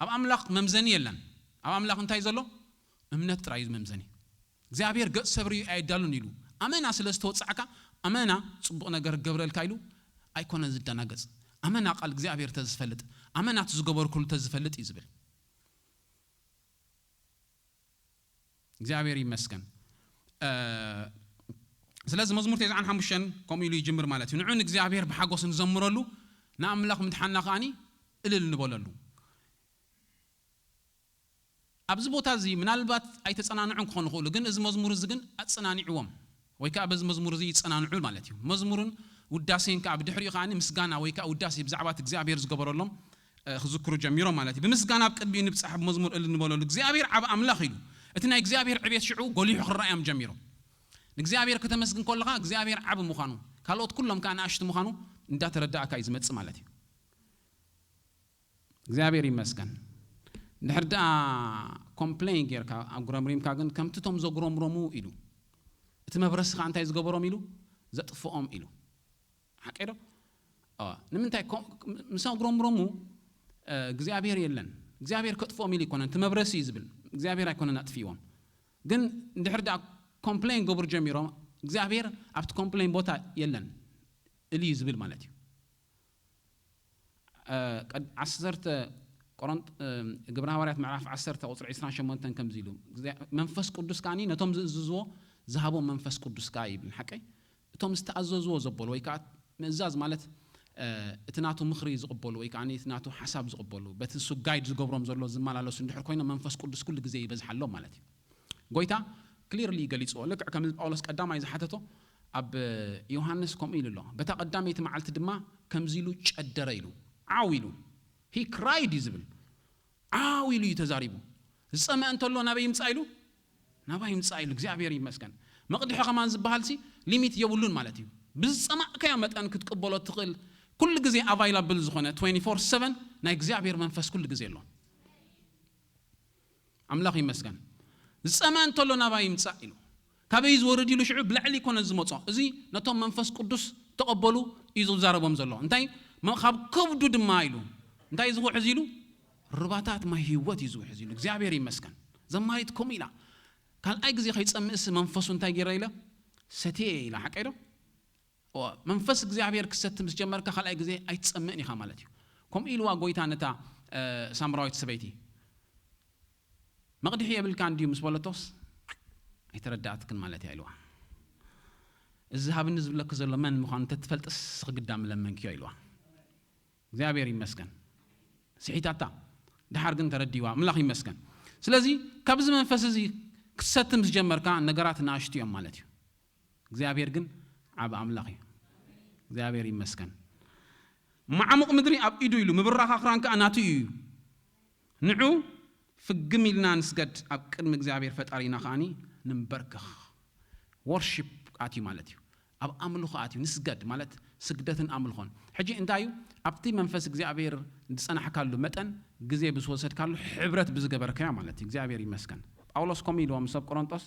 ኣብ ኣምላኽ መምዘኒ የለን። ኣብ ኣምላኽ እንታይ ዘሎ? እምነት ጥራይ እዩ መምዘኒ። እግዚኣብሔር ገጽ ሰብ ርእዩ ኣየዳሉን ኢሉ። ኣመና ስለ ዝተወጻዕካ፣ ኣመና ጽቡቕ ነገር ክገብረልካ ኢሉ ኣይኮነን ዝደናገጽ። ኣመና ቃል እግዚኣብሔር ተዝፈልጥ፣ ኣመና እቲ ዝገበርኩሉ ተዝፈልጥ እዩ ዝብል። እግዚኣብሔር ይመስገን። እ፣ ስለዚ መዝሙር ተስዓን ሓሙሽተን ከምኡ ኢሉ ይጅምር ማለት እዩ። ንዑ ንእግዚኣብሔር ብሓጎስ ንዘምረሉ፣ ንኣምላኽ ምድሓና ከኣኒ እልል ንበለሉ። ኣብዚ ቦታ እዚ ምናልባት ኣይተጸናንዑን ክኾኑ ይኽእሉ፣ ግን እዚ መዝሙር እዚ ግን ኣጸናኒዕዎም፣ ወይ ከኣ በዚ መዝሙር እዚ ይጸናንዑ ማለት እዩ። መዝሙርን ውዳሴን ከኣ ብድሕሪኡ ከኣ ምስጋና ወይ ከኣ ውዳሴ ብዛዕባ እቲ እግዚኣብሔር ዝገበረሎም፣ እ፣ ክዝክሩ ጀሚሮም ማለት እዩ። ብምስጋና ኣብ ቅድሚኡ ንብጻሕ፣ ብመዝሙር እልል ንበለሉ። እግዚኣብሔር ዓቢ ኣምላኽ ኢሉ። እቲ ናይ እግዚኣብሔር ዕቤት ሽዑ ጎሊሑ ክረኣዮም ጀሚሩ። ንእግዚኣብሔር ከተመስግን ከለኻ እግዚኣብሔር ዓቢ ምዃኑ፣ ካልኦት ኩሎም ከኣ ንኣሽቱ ምዃኑ እንዳተረዳእካ እዩ ዝመጽእ ማለት እዩ። እግዚኣብሔር ይመስገን። እንድሕር ደኣ ኮምፕሌን ጌርካ ኣጉረምሪምካ ግን ከምቲ እቶም ዘጉረምረሙ ኢሉ፣ እቲ መብረሲ ከኣ እንታይ ዝገበሮም ኢሉ? ዘጥፍኦም ኢሉ። ሓቀይ ዶ? ንምንታይ ምስ ኣጉረምረሙ እግዚኣብሔር የለን፣ እግዚኣብሔር ከጥፍኦም ኢሉ ኣይኮነን፣ እቲ መብረሲ እዩ ዝብል። እግዚኣብሔር ኣይኮነን ኣጥፍዎም። ግን እንድሕር ደኣ ኮምፕሌን ገብሩ ጀሚሮም፣ እግዚኣብሔር ኣብቲ ኮምፕሌን ቦታ የለን እሉ እዩ ዝብል ማለት እዩ። ዓሰርተ ቆሮንት ግብረ ሃዋርያት ምዕራፍ ዓሰርተ ቁፅሪ ዕስራን ሸሞንተን ከምዚ ኢሉ፣ መንፈስ ቅዱስ ከዓኒ ነቶም ዝእዝዝዎ ዝሃቦም መንፈስ ቅዱስ ከኣ ይብል። ሓቀይ? እቶም ዝተኣዘዝዎ ዘበሉ ወይ ከዓ ምእዛዝ ማለት እቲ ናቱ ምኽሪ ዝቕበሉ ወይ ከዓ እቲ ናቱ ሓሳብ ዝቕበሉ፣ በቲ ንሱ ጋይድ ዝገብሮም ዘሎ ዝመላለሱ እንድሕር ኮይኖም መንፈስ ቅዱስ ኩሉ ግዜ ይበዝሓሎም ማለት እዩ። ጎይታ ክሊርሊ ገሊፅዎ። ልክዕ ከም ጳውሎስ ቀዳማይ ዝሓተቶ ኣብ ዮሃንስ ከምኡ ኢሉ ኣሎ። በታ ቀዳመይቲ መዓልቲ ድማ ከምዚ ኢሉ ጨደረ ኢሉ ዓው ኢሉ ሂ ክራይድ እዩ ዝብል። ዓው ኢሉ እዩ ተዛሪቡ። ዝፀመአ እንተሎ ናበይ ይምፃእ ኢሉ ናባይ ይምፃእ ኢሉ። እግዚኣብሔር ይመስገን። መቕድሒ ከማን ዝበሃል ሲ ሊሚት የብሉን ማለት እዩ። ብዝፀማእካዮ መጠን ክትቅበሎ ትኽእል ኩሉ ግዜ ኣቫይላብል ዝኾነ ትዌንቲ ፎር ሰቨን ናይ እግዚኣብሔር መንፈስ ኩሉ ግዜ ኣሎ። ኣምላኽ ይመስገን። ዝፀመአ እንተሎ ናባይ ይምፃእ ኢሉ። ካበይ ዝወርድ ኢሉ ሽዑ ብላዕሊ ይኮነ ዝመፆ። እዚ ነቶም መንፈስ ቅዱስ ተቐበሉ እዩ ዝዛረቦም ዘሎ። እንታይ ካብ ከብዱ ድማ ኢሉ እንታይ ዝውሕዝ ኢሉ ርባታት ማይ ህይወት እዩ ዝውሕዝ ኢሉ። እግዚኣብሔር ይመስገን። ዘማሪት ከምኡ ኢላ ካልኣይ ግዜ ከይፀምእስ መንፈሱ እንታይ ገይረ ኢለ ሰትየ ኢላ። ሓቀይ ዶ? መንፈስ እግዚኣብሔር ክሰቲ ምስ ጀመርካ ካልኣይ ግዜ ኣይትፀምእን ኢኻ ማለት እዩ። ከምኡ ኢልዋ ጎይታ ነታ ሳምራዊት ሰበይቲ። መቕድሒ የብልካ እንድዩ ምስ በለቶስ ኣይተረዳእትክን ማለት እያ ኢልዋ። እዚ ሃብኒ ዝብለክ ዘሎ መን ምዃኑ እንተትፈልጥስ ክግዳም ለመንክዮ ኢልዋ። እግዚኣብሔር ይመስገን። ስሒታታ ድሓር ግን ተረዲዋ። ኣምላኽ ይመስገን። ስለዚ ካብዚ መንፈስ እዚ ክትሰቲ ምስ ጀመርካ ነገራት ንኣሽቱ እዮም ማለት እዩ። እግዚኣብሔር ግን ዓብ ኣምላኽ እዩ። እግዚኣብሔር ይመስገን። መዓሙቕ ምድሪ ኣብ ኢዱ ኢሉ ምብራኽ ኣኽራን ከኣ ናቱ እዩ። ንዑ ፍግም ኢልና ንስገድ ኣብ ቅድሚ እግዚኣብሔር ፈጣሪና ከኣኒ ንንበርክኽ። ወርሺፕ ኣትዩ ማለት እዩ። ኣብ ኣምልኾ ኣትዩ ንስገድ ማለት ስግደትን ኣምልኾን። ሕጂ እንታይ እዩ ኣብቲ መንፈስ እግዚኣብሔር ዝጸናሕካሉ መጠን ግዜ ብዝወሰድካሉ ሕብረት ብዝገበርካዮ ማለት እዩ። እግዚኣብሔር ይመስገን። ጳውሎስ ከምኡ ኢልዎም ሰብ ቆሮንጦስ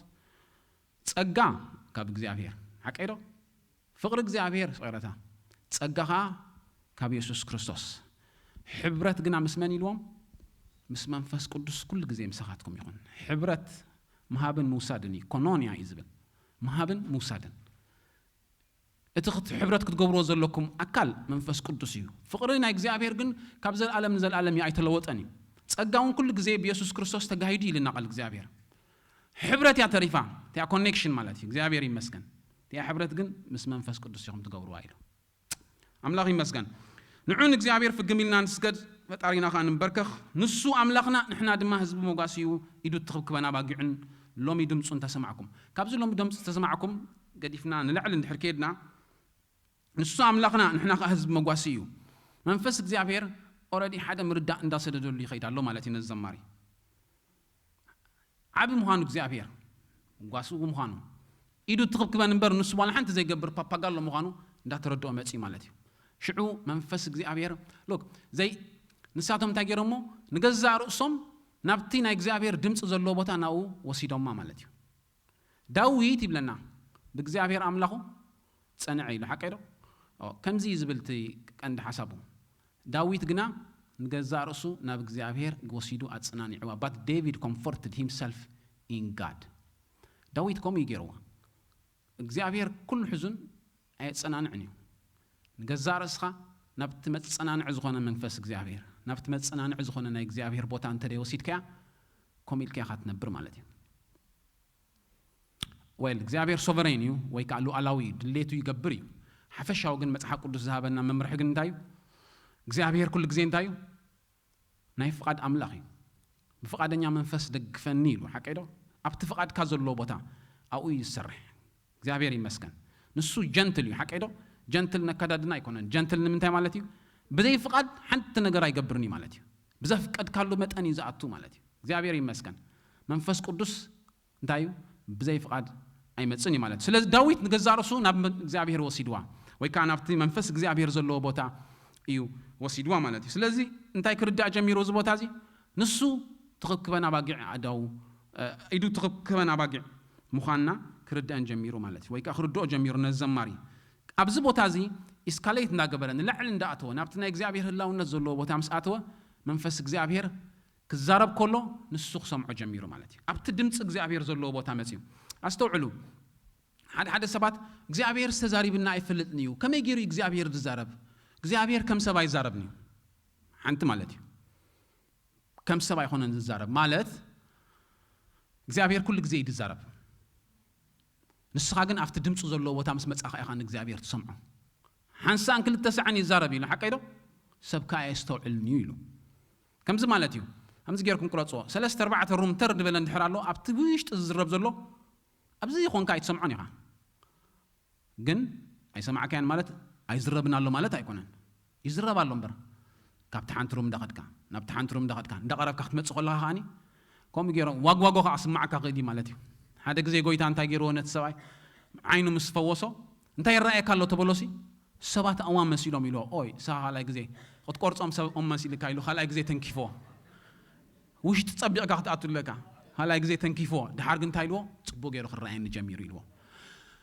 ጸጋ ካብ እግዚኣብሔር ሓቀይ ዶ? ፍቕሪ እግዚኣብሔር ይቕረታ ጸጋ ኸዓ ካብ የሱስ ክርስቶስ። ሕብረት ግና ምስ መን ኢልዎም? ምስ መንፈስ ቅዱስ ኩሉ ግዜ ምሳኻትኩም ይኹን። ሕብረት ምሃብን ምውሳድን እዩ። ኮኖንያ እዩ ዝብል። ምሃብን ምውሳድን። እቲ ክት- ሕብረት ክትገብርዎ ዘለኩም ኣካል መንፈስ ቅዱስ እዩ። ፍቕሪ ናይ እግዚኣብሔር ግን ካብ ዘለኣለም ንዘለኣለም እዩ፣ ኣይተለወጠን እዩ። ጸጋ እውን ኩሉ ግዜ ብየሱስ ክርስቶስ ተጋሂዱ ኢልና ቃል እግዚኣብሔር። ሕብረት እያ ተሪፋ፣ እቲኣ ኮኔክሽን ማለት እዩ። እግዚኣብሔር ይመስገን። እቲኣ ሕብረት ግን ምስ መንፈስ ቅዱስ ኢኹም ትገብርዋ ኢሉ። ኣምላኽ ይመስገን። ንዑ ንእግዚኣብሔር ፍግም ኢልና ንስገድ፣ ፈጣሪና ኸኣ ንንበርከኽ። ንሱ ኣምላኽና፣ ንሕና ድማ ህዝቢ መጓሲ እዩ። ኢዱ እትኽብክበን ኣባጊዕን ሎሚ ድምፁ እንተሰማዕኩም። ካብዚ ሎሚ ድምፂ ዝተሰማዕኩም ገዲፍና ንላዕሊ እንድሕር ከይድና፣ ንሱ ኣምላኽና፣ ንሕና ኸኣ ህዝቢ መጓሲ እዩ። መንፈስ እግዚኣብሔር ኦረዲ ሓደ ምርዳእ እንዳሰደደሉ ይኸይድ ኣሎ ማለት እዩ ነዚ ዘማሪ። ዓቢ ምዃኑ እግዚኣብሔር፣ ጓስኡ ምዃኑ፣ ኢዱ ትኽብክበን እምበር ንሱ ዋላ ሓንቲ ዘይገብር ፓፓጋሎ ምዃኑ እንዳተረድኦ መጺኡ ማለት እዩ። ሽዑ መንፈስ እግዚኣብሔር፣ ሎክ፣ ዘይ-፣ ንሳቶም እንታይ ገይሮሞ? ንገዛእ ርእሶም ናብቲ ናይ እግዚኣብሔር ድምፂ ዘለዎ ቦታ ናብኡ ወሲዶማ ማለት እዩ። ዳዊት ይብለና፣ ብእግዚኣብሔር ኣምላኹ ጸንዐ ኢሉ። ሓቀይ ዶ? ኦ፣ ከምዚ እዩ ዝብል እቲ ቀንዲ ሓሳቡ። ዳዊት ግና ንገዛእ ርእሱ ናብ እግዚኣብሔር ወሲዱ ኣጸናኒዕዋ። But David comforted himself in God። ዳዊት ከምኡ እዩ ገይርዎ። እግዚኣብሔር ኩሉ ሕዙን ኣየጸናንዕን እዩ። ንገዛእ ርእስኻ ናብቲ መጸናንዒ ዝኾነ መንፈስ እግዚኣብሔር፣ ናብቲ መጸናንዒ ዝኾነ ናይ እግዚኣብሔር ቦታ እንተ ደይወሲድካያ፣ ከምኡ ኢልካ ኢኻ ትነብር ማለት እዩ። ወይል እግዚኣብሔር ሶቨሬን እዩ ወይ ከዓ ሉዓላዊ እዩ፣ ድሌቱ ይገብር እዩ። ሓፈሻዊ ግን መጽሓፍ ቅዱስ ዝሃበና መምርሒ ግን እንታይ እዩ? እግዚኣብሔር ኩሉ ግዜ እንታይ እዩ? ናይ ፍቓድ ኣምላኽ እዩ። ብፍቓደኛ መንፈስ ደግፈኒ ኢሉ፣ ሓቀይ ዶ? ኣብቲ ፍቓድካ ዘለዎ ቦታ ኣብኡ እዩ ዝሰርሕ። እግዚኣብሔር ይመስገን። ንሱ ጀንትል እዩ፣ ሓቀይ ዶ? ጀንትል ነካዳድና ኣይኮነን። ጀንትል ንምንታይ ማለት እዩ? ብዘይ ፍቓድ ሓንቲ ነገር ኣይገብርን እዩ ማለት እዩ። ብዘፍቀድካሉ መጠን እዩ ዝኣቱ ማለት እዩ። እግዚኣብሔር ይመስገን። መንፈስ ቅዱስ እንታይ እዩ? ብዘይ ፍቓድ ኣይመጽን እዩ ማለት እዩ። ስለዚ ዳዊት ንገዛእ ርእሱ ናብ መ-፣ እግዚኣብሔር ወሲድዋ፣ ወይ ከዓ ናብቲ መንፈስ እግዚኣብሔር ዘለዎ ቦታ እዩ ወሲድዋ ማለት እዩ። ስለዚ እንታይ ክርዳእ ጀሚሩ እዚ ቦታ እዚ? ንሱ ትኽብክበን ኣባጊዕ ኣእዳዉ፣ እ፣ ኢዱ ትኽብክበን ኣባጊዕ ምዃንና ክርድአን ጀሚሩ ማለት እዩ። ወይ ከዓ ክርድኦ ጀሚሩ ነዚ ዘማሪ። ኣብዚ ቦታ እዚ ኢስካሌት እንዳገበረ ንላዕሊ እንዳኣተወ ናብቲ ናይ እግዚኣብሔር ህላውነት ዘለዎ ቦታ ምስ ኣተወ መንፈስ እግዚኣብሔር ክዛረብ ከሎ ንሱ ክሰምዖ ጀሚሩ ማለት እዩ። ኣብቲ ድምፂ እግዚኣብሔር ዘለዎ ቦታ መፅዩ። ኣስተውዕሉ፣ ሓደ ሓደ ሰባት እግዚኣብሔር ዝተዛሪብና ኣይፈልጥን እዩ። ከመይ ገይሩ እግዚኣብሔር ዝዛረብ? እግዚኣብሔር ከም ሰብ ኣይዛረብን እዩ። ሓንቲ ማለት እዩ፣ ከም ሰብ ኣይኮነን ዝዛረብ ማለት እግዚኣብሔር ኩሉ ግዜ እዩ ዝዛረብ። ንስኻ ግን ኣብቲ ድምፁ ዘለዎ ቦታ ምስ መጻኻ ኢኻ ንእግዚኣብሔር ትሰምዖ። ሓንሳእን ክልተ ሳዕን ይዛረብ ኢሉ፣ ሓቀይ ዶ? ሰብ ከኣ ኣየስተውዕልን እዩ ኢሉ። ከምዚ ማለት እዩ። ከምዚ ጌርኩም ቁረጽዎ። ሰለስተ ኣርባዕተ ሩም ተር ዝበለ እንድሕር ኣሎ፣ ኣብቲ ውሽጢ ዝዝረብ ዘሎ ኣብዚ ይኾንካ ኣይትሰምዖን ኢኻ። ግን ኣይሰማዕካያን ማለት ኣይዝረብን ኣሎ ማለት ኣይኮነን። ይዝረብ ኣሎ እምበር፣ ካብቲ ሓንቲ ሩም እንዳኸድካ ናብቲ ሓንቲ ሩም እንዳኸድካ እንዳቐረብካ ክትመጽእ ከለኻ ከኣኒ ከምኡ ገይሮም ዋግዋጎ ከዓ ስማዕካ ክእል እዩ ማለት እዩ። ሓደ ግዜ ጎይታ እንታይ ገይርዎ ነቲ ሰብኣይ? ዓይኑ ምስ ፈወሶ እንታይ ይረኣየካ ኣሎ ተበሎሲ፣ ሰባት ኣእዋም መሲሎም ኢልዎ። ኦይ፣ ንስኻ ካልኣይ ግዜ ክትቆርጾም ሰብ ኦም መሲልካ ኢሉ ካልኣይ ግዜ ተንኪፍዎ። ውሽጢ ጸቢቕካ ክትኣቱ ኣለካ። ካልኣይ ግዜ ተንኪፍዎ። ድሓር ግን እንታይ ኢልዎ? ጽቡቕ ገይሩ ክረኣየኒ ጀሚሩ ኢልዎ።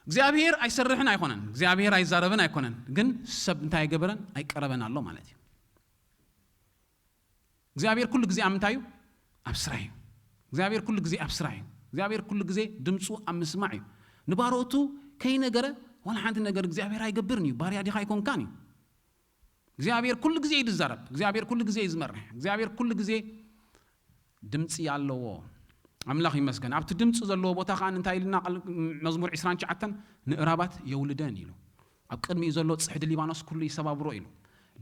እግዚኣብሔር ኣይሰርሕን ኣይኮነን፣ እግዚኣብሔር ኣይዛረብን ኣይኮነን፣ ግን ሰብ እንታይ ኣይገበረን? ኣይቀረበን ኣሎ ማለት እዩ። እግዚኣብሔር ኩሉ ግዜ ኣብ ምንታይ እዩ? ኣብ ስራሕ እዩ። እግዚኣብሔር ኩሉ ግዜ ኣብ ስራሕ እዩ። እግዚኣብሔር ኩሉ ግዜ ድምፁ ኣብ ምስማዕ እዩ። ንባሮቱ ከይነገረ ዋላ ሓንቲ ነገር እግዚኣብሔር ኣይገብርን እዩ። ባርያ ዲኻ ኣይኮንካን እዩ። እግዚኣብሔር ኩሉ ግዜ እዩ ዝዛረብ። እግዚኣብሔር ኩሉ ግዜ እዩ ዝመርሕ። እግዚኣብሔር ኩሉ ግዜ ድምፂ ኣለዎ። ኣምላኽ ይመስገን። ኣብቲ ድምፂ ዘለዎ ቦታ ከዓ እንታይ ኢልና? ቃል መዝሙር ዕስራን ትሽዓተን፣ ንእራባት የውልደን ኢሉ። ኣብ ቅድሚኡ ዘሎ ጽሕዲ ሊባኖስ ኩሉ ይሰባብሮ ኢሉ።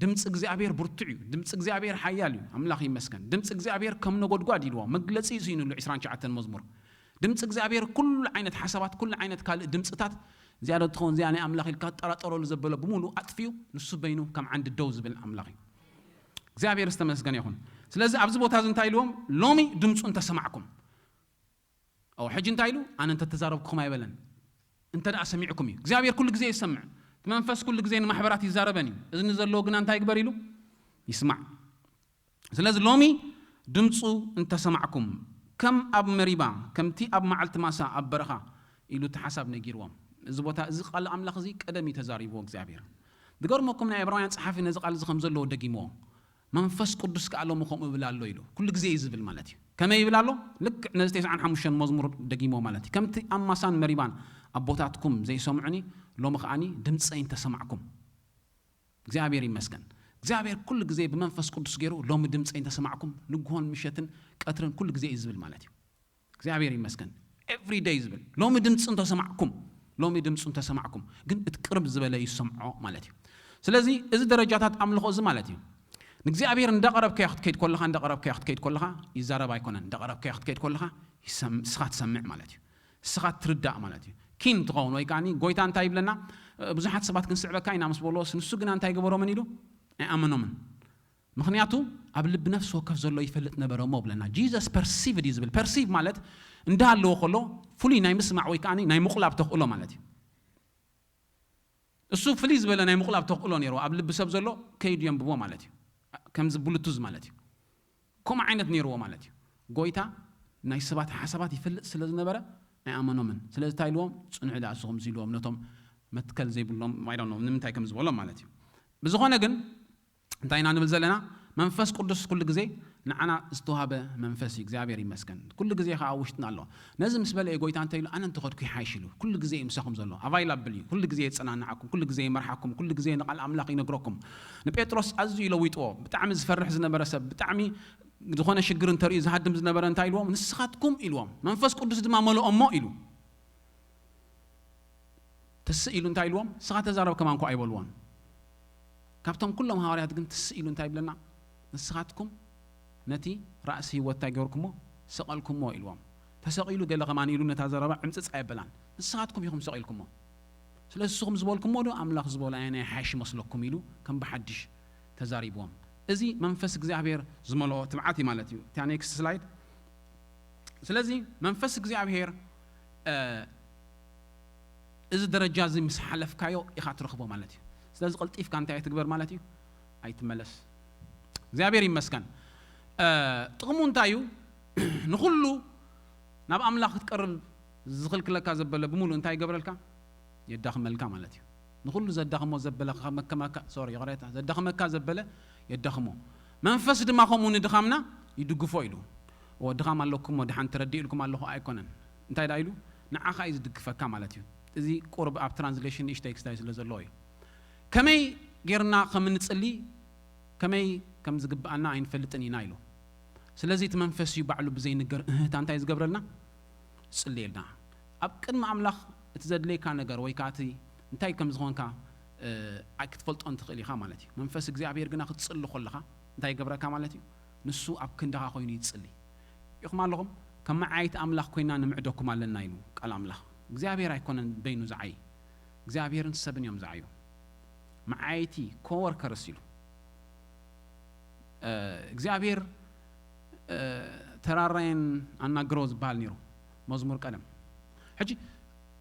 ድምፂ እግዚኣብሔር ብርቱዕ እዩ። ድምፂ እግዚኣብሔር ሓያል እዩ። ኣምላኽ ይመስገን። ድምፂ እግዚኣብሔር ከም ነጎድጓድ ኢልዎ መግለፂ እዩ ስኢኑሉ ዕስራን ትሽዓተን መዝሙር። ድምፂ እግዚኣብሔር ኩሉ ዓይነት ሓሳባት፣ ኩሉ ዓይነት ካልእ ድምፅታት ዝያዳ ትኸውን እዚኣ ናይ ኣምላኽ ኢልካ ትጠራጠረሉ ዘበለ ብምሉእ ኣጥፍዩ፣ ንሱ በይኑ ከም ዓንዲ ደው ዝብል ኣምላኽ እዩ። እግዚኣብሔር ዝተመስገነ ይኹን። ስለዚ ኣብዚ ቦታ እዚ እንታይ ኢልዎም? ሎሚ ድምፁ እንተሰማዕኩም። ኦ፣ ሕጂ እንታይ ኢሉ? ኣነ እንተተዛረብኩኹም ኣይበለን። እንተ ደኣ ሰሚዕኩም እዩ። እግዚኣብሔር ኩሉ ግዜ ይሰምዕ። እቲ መንፈስ ኩሉ ግዜ ንማሕበራት ይዛረበን እዩ። እዝኒ ዘለዎ ግና እንታይ ይግበር ኢሉ? ይስማዕ። ስለዚ ሎሚ ድምፁ እንተሰማዕኩም፣ ከም ኣብ መሪባ፣ ከምቲ ኣብ መዓልቲ ማሳ ኣብ በረኻ ኢሉ እቲ ሓሳብ ነጊርዎም። እዚ ቦታ፣ እዚ ቃል ኣምላኽ እዚ ቀደም እዩ ተዛሪብዎ እግዚኣብሔር። ዝገርመኩም፣ ናይ ዕብራውያን ጸሓፊ ነዚ ቃል እዚ ከም ዘለዎ ደጊምዎ። መንፈስ ቅዱስ ከኣ ሎሚ ከምኡ ይብል ኣሎ ኢሉ። ኩሉ ግዜ እዩ ዝብል ማለት እዩ። ከመይ ይብል ኣሎ? ልክዕ ነዚ ተስዓን ሓሙሽተን መዝሙር ደጊምዎ ማለት እዩ። ከምቲ ኣብ ማሳን መሪባን ኣቦታትኩም ዘይሰምዑኒ፣ ሎሚ ከኣኒ ድምፀይ እንተሰማዕኩም። እግዚኣብሔር ይመስገን። እግዚኣብሔር ኩሉ ግዜ ብመንፈስ ቅዱስ ገይሩ ሎሚ ድምፀይ እንተሰማዕኩም፣ ንግሆን ምሸትን ቀትርን ኩሉ ግዜ እዩ ዝብል ማለት እዩ። እግዚኣብሔር ይመስገን። ኤቭሪ ደይ ዝብል ሎሚ ድምፂ እንተሰማዕኩም፣ ሎሚ ድምፂ እንተሰማዕኩም፣ ግን እቲ ቅርብ ዝበለ ይሰምዖ ማለት እዩ። ስለዚ እዚ ደረጃታት ኣምልኾ እዚ ማለት እዩ። ንእግዚኣብሔር እንዳቐረብካዮ ክትከይድ ከለኻ፣ እንዳቐረብካዮ ክትከይድ ከለኻ ይዛረብ ኣይኮነን። እንዳቐረብካዮ ክትከይድ ከለኻ ይሰም-፣ ንስኻ ትሰምዕ ማለት እዩ። ንስኻ ትርዳእ ማለት እዩ። ኪን ትኸውን ወይ ከዓኒ ጎይታ እንታይ ይብለና? ብዙሓት ሰባት ክንስዕበካ ኢና ምስ በልዎስ፣ ንሱ ግና እንታይ ገበሮምን ኢሉ ኣይኣመኖምን። ምኽንያቱ ኣብ ልቢ ነፍሲ ወከፍ ዘሎ ይፈልጥ ነበረ እሞ ብለና። ጂሰስ ፐርሲቭድ እዩ ዝብል። ፐርሲቭ ማለት እንዳሃለዎ ከሎ ፍሉይ ናይ ምስማዕ ወይ ከዓኒ ናይ ምቑላብ ተኽእሎ ማለት እዩ። እሱ ፍልይ ዝበለ ናይ ምቑላብ ተኽእሎ ነይርዎ። ኣብ ልቢ ሰብ ዘሎ ከይዱ የንብቦ ማለት እዩ። ከምዚ ብሉቱዝ ማለት እዩ። ከምኡ ዓይነት ነይርዎ ማለት እዩ። ጎይታ ናይ ሰባት ሓሳባት ይፈልጥ ስለ ዝነበረ ኣይኣመኖምን። ስለዚ እንታይ ኢልዎም? ጽንሑ ደኣ ንስኹም ኢልዎም ነቶም መትከል ዘይብሎም፣ I don't know ንምንታይ ከም ዝበሎም ማለት እዩ። ብዝኾነ ግን እንታይ ኢና ንብል ዘለና? መንፈስ ቅዱስ ኩሉ ግዜ ንዓና ዝተዋህበ መንፈስ እዩ። እግዚኣብሔር ይመስገን። ኩሉ ግዜ ከዓ ኣብ ውሽጥና ኣሎ። ነዚ ምስ በለ እዩ ጎይታ እንታይ ኢሉ? ኣነ እንተኸድኩ ይሓይሽ ኢሉ። ኩሉ ግዜ እዩ ምሳኹም ዘሎ። ኣቫይላብል እዩ። ኩሉ ግዜ የጸናንዓኩም፣ ኩሉ ግዜ ይመርሓኩም፣ ኩሉ ግዜ ንቓል ኣምላኽ ይነግረኩም። ንጴጥሮስ ኣዝዩ ለዊጥዎ። ብጣዕሚ ዝፈርሕ ዝነበረ ሰብ፣ ብጣዕሚ ዝኾነ ሽግር እንተርእዩ ዝሃድም ዝነበረ እንታይ ኢልዎም? ንስኻትኩም ኢልዎም። መንፈስ ቅዱስ ድማ መለኦሞ ኢሉ። ትስእ ኢሉ እንታይ ኢልዎም? ንስኻ ተዛረብ ከማን እኳ ኣይበልዎን። ካብቶም ኩሎም ሃዋርያት ግን ትስእ ኢሉ እንታይ ይብለና? ንስኻትኩም ነቲ ራእሲ ህይወት እንታይ ገርኩሞ? ሰቐልኩሞ ኢልዎም። ተሰቒሉ ገለ ከማን ኢሉ ነታ ዘረባ ዕምጽጽ ኣየበላን። ንስኻትኩም ኢኹም ሰቒልኩሞ። ስለዚ ንስኹም ዝበልኩሞ ዶ ኣምላኽ ዝበሎ ኣየናይ ይሓይሽ መስለኩም ኢሉ ከም ብሓድሽ ተዛሪብዎም። እዚ መንፈስ እግዚኣብሔር ዝመልኦ ትብዓት እዩ ማለት እዩ። እታ ኔክስት ስላይድ። ስለዚ መንፈስ እግዚኣብሔር፣ እ፣ እዚ ደረጃ እዚ ምስ ሓለፍካዮ ኢኻ ትረኽቦ ማለት እዩ። ስለዚ ቀልጢፍካ እንታይ ኣይትግበር ማለት እዩ? ኣይትመለስ። እግዚኣብሔር ይመስገን። እ፣ ጥቕሙ እንታይ እዩ? ንኹሉ ናብ ኣምላኽ ክትቀርብ ዝኽልክለካ ዘበለ ብምሉእ እንታይ ይገብረልካ? የዳኽመልካ ማለት እዩ። ንኹሉ ዘዳኽሞ ዘበለ ከመከመካ፣ ሶሪ፣ ይቕሬታ፣ ዘዳኽመካ ዘበለ የዳኽሞ። መንፈስ ድማ ከምኡ ንድኻምና ይድግፎ ኢሉ። እወ፣ ድኻም ኣለኩም፣ ወድሓን ተረዲእልኩም ኣለኹ ኣይኮነን። እንታይ ደኣ ኢሉ? ንዓኻ እዩ ዝድግፈካ ማለት እዩ። እዚ ቁርብ ኣብ ትራንስሌሽን ንእሽተይ ክስታይ ስለ ዘለዎ እዩ። ከመይ ጌርና ከም እንጽሊ፣ ከመይ ከም ዝግብኣና ኣይንፈልጥን ኢና ኢሉ። ስለዚ እቲ መንፈስ እዩ ባዕሉ ብዘይንገር እህታ እንታይ ዝገብረልና? ዝጽልየልና። ኣብ ቅድሚ ኣምላኽ እቲ ዘድለየካ ነገር ወይ ከዓ እቲ እንታይ ከም ዝኾንካ፣ እ፣ ኣይ-፣ ክትፈልጦ እንትኽእል ኢኻ ማለት እዩ። መንፈስ እግዚኣብሔር ግና ክትጽሊ ከለኻ እንታይ ይገብረካ ማለት እዩ? ንሱ ኣብ ክንድኻ ኮይኑ ይጽሊ። ኢኹም ኣለኹም? ከም መዓይቲ ኣምላኽ ኮይና ንምዕደኩም ኣለና ኢሉ ቃል ኣምላኽ። እግዚኣብሔር ኣይኮነን በይኑ ዝዓይ። እግዚኣብሔርን ሰብን እዮም ዝዓዩ። መዓይቲ፣ ኮወርከርስ ኢሉ። እ፣ እግዚኣብሔር፣ እ፣ ተራራየን ኣናግሮ ዝበሃል ነይሩ መዝሙር ቀደም። ሕጂ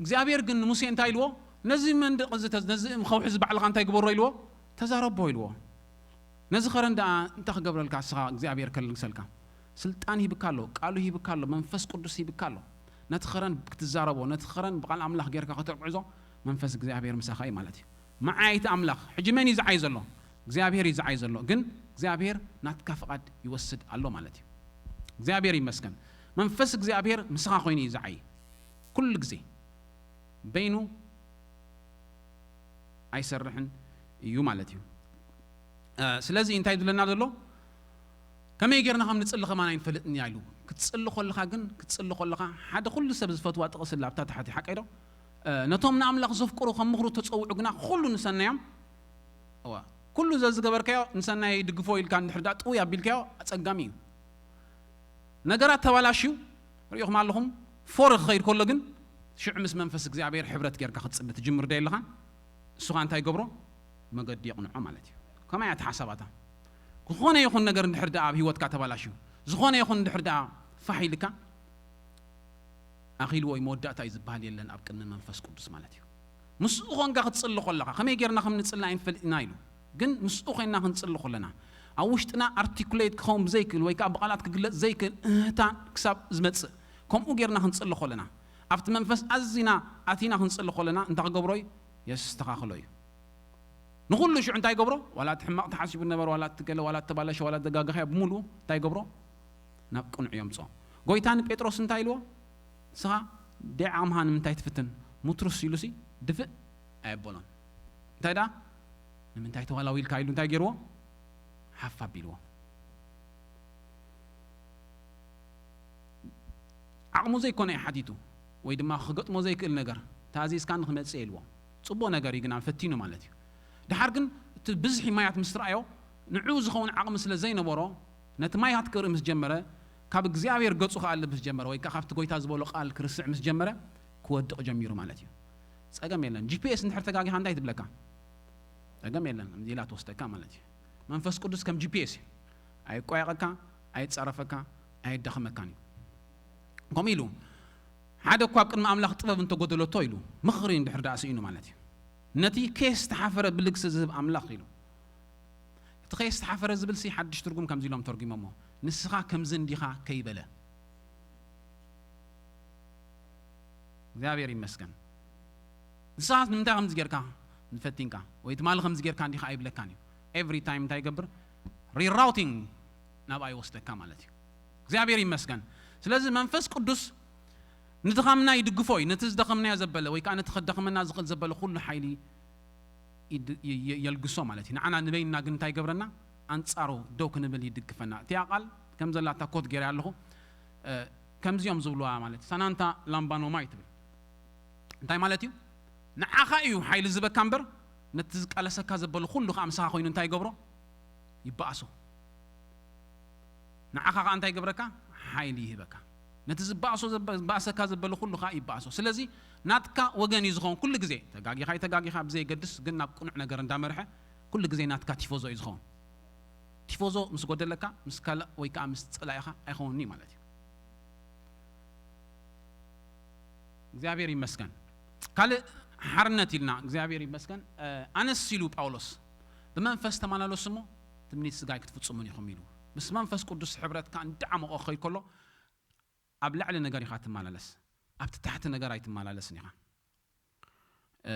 እግዚኣብሔር ግን ንሙሴ እንታይ ኢልዎ? ነዚ መንደቕ እዚ ተዝ-፣ ነዚ እም ከውሒ እዚ ባዕልኻ እንታይ ግበሮ ኢልዎ? ተዛረቦ ኢልዎ። ነዚ ኸረን ደኣ እንታይ ክገብረልካ እስኻ እግዚኣብሔር ከልግሰልካ? ስልጣን ሂብካ ኣሎ፣ ቃሉ ሂብካ ኣሎ፣ መንፈስ ቅዱስ ሂብካ ኣሎ። ነቲ ኸረን ክትዛረቦ፣ ነቲ ኸረን ብቓል ኣምላኽ ጌርካ ከተጉዕዞ መንፈስ እግዚኣብሔር ምሳኻ እዩ ማለት እዩ። መዓይቲ ኣምላኽ። ሕጂ መን እዩ ዝዓይ ዘሎ? እግዚኣብሔር እዩ ዝዓይ ዘሎ። ግን እግዚኣብሔር ናትካ ፍቓድ ይወስድ ኣሎ ማለት እዩ። እግዚኣብሔር ይመስገን። መንፈስ እግዚኣብሔር ምሳኻ ኮይኑ እዩ ዝዓይ። ኩሉ ግዜ በይኑ ኣይሰርሕን እዩ ማለት እዩ። እ፣ ስለዚ እንታይ ዝብለና ዘሎ? ከመይ ጌርና ከም ንጽሊ ከማን ኣይንፈልጥን ኢና ኢሉ። ክትጽሊ ከለኻ ግን፣ ክትጽሊ ከለኻ ሓደ ኩሉ ሰብ ዝፈትዋ ጥቕሲ ኣላ ኣብታ ታሕቲ፣ ሓቀይ ዶ? እ፣ ነቶም ንኣምላኽ ዘፍቅሩ ከም ምኽሩ ተጸውዑ ግና ኩሉ ንሰናዮም። እዋ፣ ኩሉ ዘዝገበርካዮ ንሰናይ ይድግፎ ኢልካ እንድሕር ደኣ ጥውይ ኣቢልካዮ ኣጸጋሚ እዩ። ነገራት ተባላሽዩ ርኢኹም ኣለኹም። ፎር ክኸይድ ከሎ ግን ሽዑ ምስ መንፈስ እግዚኣብሔር ሕብረት ጌርካ ክትጽሊ ትጅምር ዶ የለኻን? እሱ ኸኣ እንታይ ይገብሮ? መገዲ የቕንዖ ማለት እዩ። ከመይ እያ እቲ ሓሳባታ? ዝኾነ ይኹን ነገር እንድሕር ደኣ ኣብ ህይወትካ ተባላሽዩ፣ ዝኾነ ይኹን እንድሕር ደኣ ፋሕ ኢልካ፣ ኣኺልዎ እዩ፣ መወዳእታ እዩ ዝበሃል የለን ኣብ ቅድሚ መንፈስ ቅዱስ ማለት እዩ። ምስኡ ኾንካ ክትጽሊ ከለኻ፣ ከመይ ጌርና ከም ንጽሊ ኣይንፈልጥ ኢና ኢሉ። ግን ምስኡ ኾይንና ክንጽሊ ከለና፣ ኣብ ውሽጥና ኣርቲኩሌት ክኸውን ብዘይክእል ወይ ከኣ ብቓላት ክግለጽ ዘይክእል እህታ ክሳብ ዝመጽእ፣ ከምኡ ጌርና ክንጽሊ ከለና፣ ኣብቲ መንፈስ ኣዚና ኣቲና ክንጽሊ ከለና፣ እንታይ ክገብሮ እዩ? የስተኻኽሎ እዩ። ንኹሉ ሽዑ እንታይ ይገብሮ? ዋላ እቲ ሕማቕ ተሓሲቡ ነበረ፣ ዋላ እቲ ገለ፣ ዋላ እተባላሸ፣ ዋላ ዘጋገኸያ ብምሉኡ እንታይ ይገብሮ? ናብ ቅኑዕ የምጽኦ። ጎይታ ንጴጥሮስ እንታይ ኢልዎ? ንስኻ ደይ ዓቕምኻ ንምንታይ ትፍትን? ሙትሩስ ኢሉሲ ድፍእ ኣየበሎን። እንታይ ደኣ? ንምንታይ ተዋላዊልካ ኢሉ እንታይ ገይርዎ? ሓፍ ኣቢልዎ። ዓቕሙ ዘይኮነ እዩ ሓቲቱ፣ ወይ ድማ ክገጥሞ ዘይክእል ነገር፣ ተኣዚዝካ ንኽመጽእ ኢልዎ። ጽቡቕ ነገር እዩ ግና ፈቲኑ ማለት እዩ። ድሓር ግን እቲ ብዝሒ ማያት ምስ ረኣዮ፣ ንዕኡ ዝኸውን ዓቕሚ ስለ ዘይነበሮ፣ ነቲ ማያት ክርኢ ምስ ጀመረ፣ ካብ እግዚኣብሔር ገጹ ክኣሊ ምስ ጀመረ፣ ወይ ከኣ ካብቲ ጎይታ ዝበሎ ቃል ክርስዕ ምስ ጀመረ፣ ክወድቕ ጀሚሩ ማለት እዩ። ጸገም የለን። ጂ ፒ ኤስ እንድሕር ተጋጊኻ እንታይ ትብለካ? ጸገም የለን። ከምዚ ኢላ ትወስደካ ማለት እዩ። መንፈስ ቅዱስ ከም ጂ ፒ ኤስ እዩ። ኣየቋየቐካ፣ ኣየጻረፈካ፣ ኣየዳኽመካን እዩ። ከምኡ ኢሉ፣ ሓደ እኳ ኣብ ቅድሚ ኣምላኽ ጥበብ እንተጎደለቶ ኢሉ፣ ምኽሪ እንድሕር ደኣ ስኢኑ ማለት እዩ። ነቲ ከየስተሓፈረ ብልግሲ ዝህብ ኣምላኽ ኢሉ። እቲ ከየስተሓፈረ ዝብልሲ ሓድሽ ትርጉም ከምዚ ኢሎም ተርጉሞሞ። ንስኻ ከምዚ እንዲኻ ከይበለ። እግዚኣብሔር ይመስገን። ንስኻ ንምንታይ ከምዚ ጌርካ ንፈቲንካ? ወይ ትማሊ ከምዚ ጌርካ እንዲኻ ኣይብለካን እዩ። ኤቭሪ ታይም እንታይ ይገብር? ሪራውቲንግ ናብኣ ይወስደካ ማለት እዩ። እግዚኣብሔር ይመስገን። ስለዚ መንፈስ ቅዱስ ንድኻምና ይድግፎ እዩ። ነቲ ዝደኸምናዮ ዘበለ ወይ ከኣ ነቲ ከዳኽመና ዝኽእል ዘበለ ኩሉ ሓይሊ ይድ-፣ የ-፣ የ-፣ የልግሶ ማለት እዩ። ንዓና ንበይንና ግን እንታይ ይገብረና? ኣንጻሩ ደው ክንብል ይድግፈና። እቲኣ ቃል ከም ዘላታ ኮት ገይረ ኣለኹ። እ፣ ከምዚኦም ዝብልዋ ማለት ሳናንታ ላምባኖማይ ትብል። እንታይ ማለት እዩ? ንዓኻ እዩ ሓይሊ ዝበካ እምበር፣ ነቲ ዝቃለሰካ ዘበለ ኩሉ ከኣ ምሳኻ ኮይኑ እንታይ ይገብሮ? ይበኣሶ። ንዓኻ ከኣ እንታይ ይገብረካ? ሓይሊ ይህበካ። ነቲ ዝበኣሶ ዘበ-፣ ዝበኣሰካ ዘበለ ኩሉ ከኣ ይበኣሶ። ስለዚ ናትካ ወገን እዩ ዝኸውን ኩሉ ግዜ። ተጋጊኻ ኣይተጋጊኻ ብዘየገድስ፣ ግን ናብ ቅኑዕ ነገር እንዳመርሐ ኩሉ ግዜ ናትካ ቲፎዞ እዩ ዝኸውን። ቲፎዞ ምስ ጎደለካ፣ ምስ ካልእ ወይ ከኣ ምስ ጸላኢኻ ኣይኸውንን'ዩ ማለት እዩ። እግዚኣብሔር ይመስገን። ካልእ ሓርነት ኢልና፣ እግዚኣብሔር ይመስገን፣ እ፣ ኣነስ ኢሉ ጳውሎስ፣ "ብመንፈስ ተመላለሱ እሞ ትምኒት ስጋ ኣይክትፍጽሙን ኢኹም" ኢሉ። ምስ መንፈስ ቅዱስ ሕብረትካ እንዳዓመቖ ክኸይድ ከሎ፣ ኣብ ላዕሊ ነገር ኢኻ ትመላለስ፣ ኣብቲ ታሕቲ ነገር ኣይትመላለስን ኢኻ። እ፣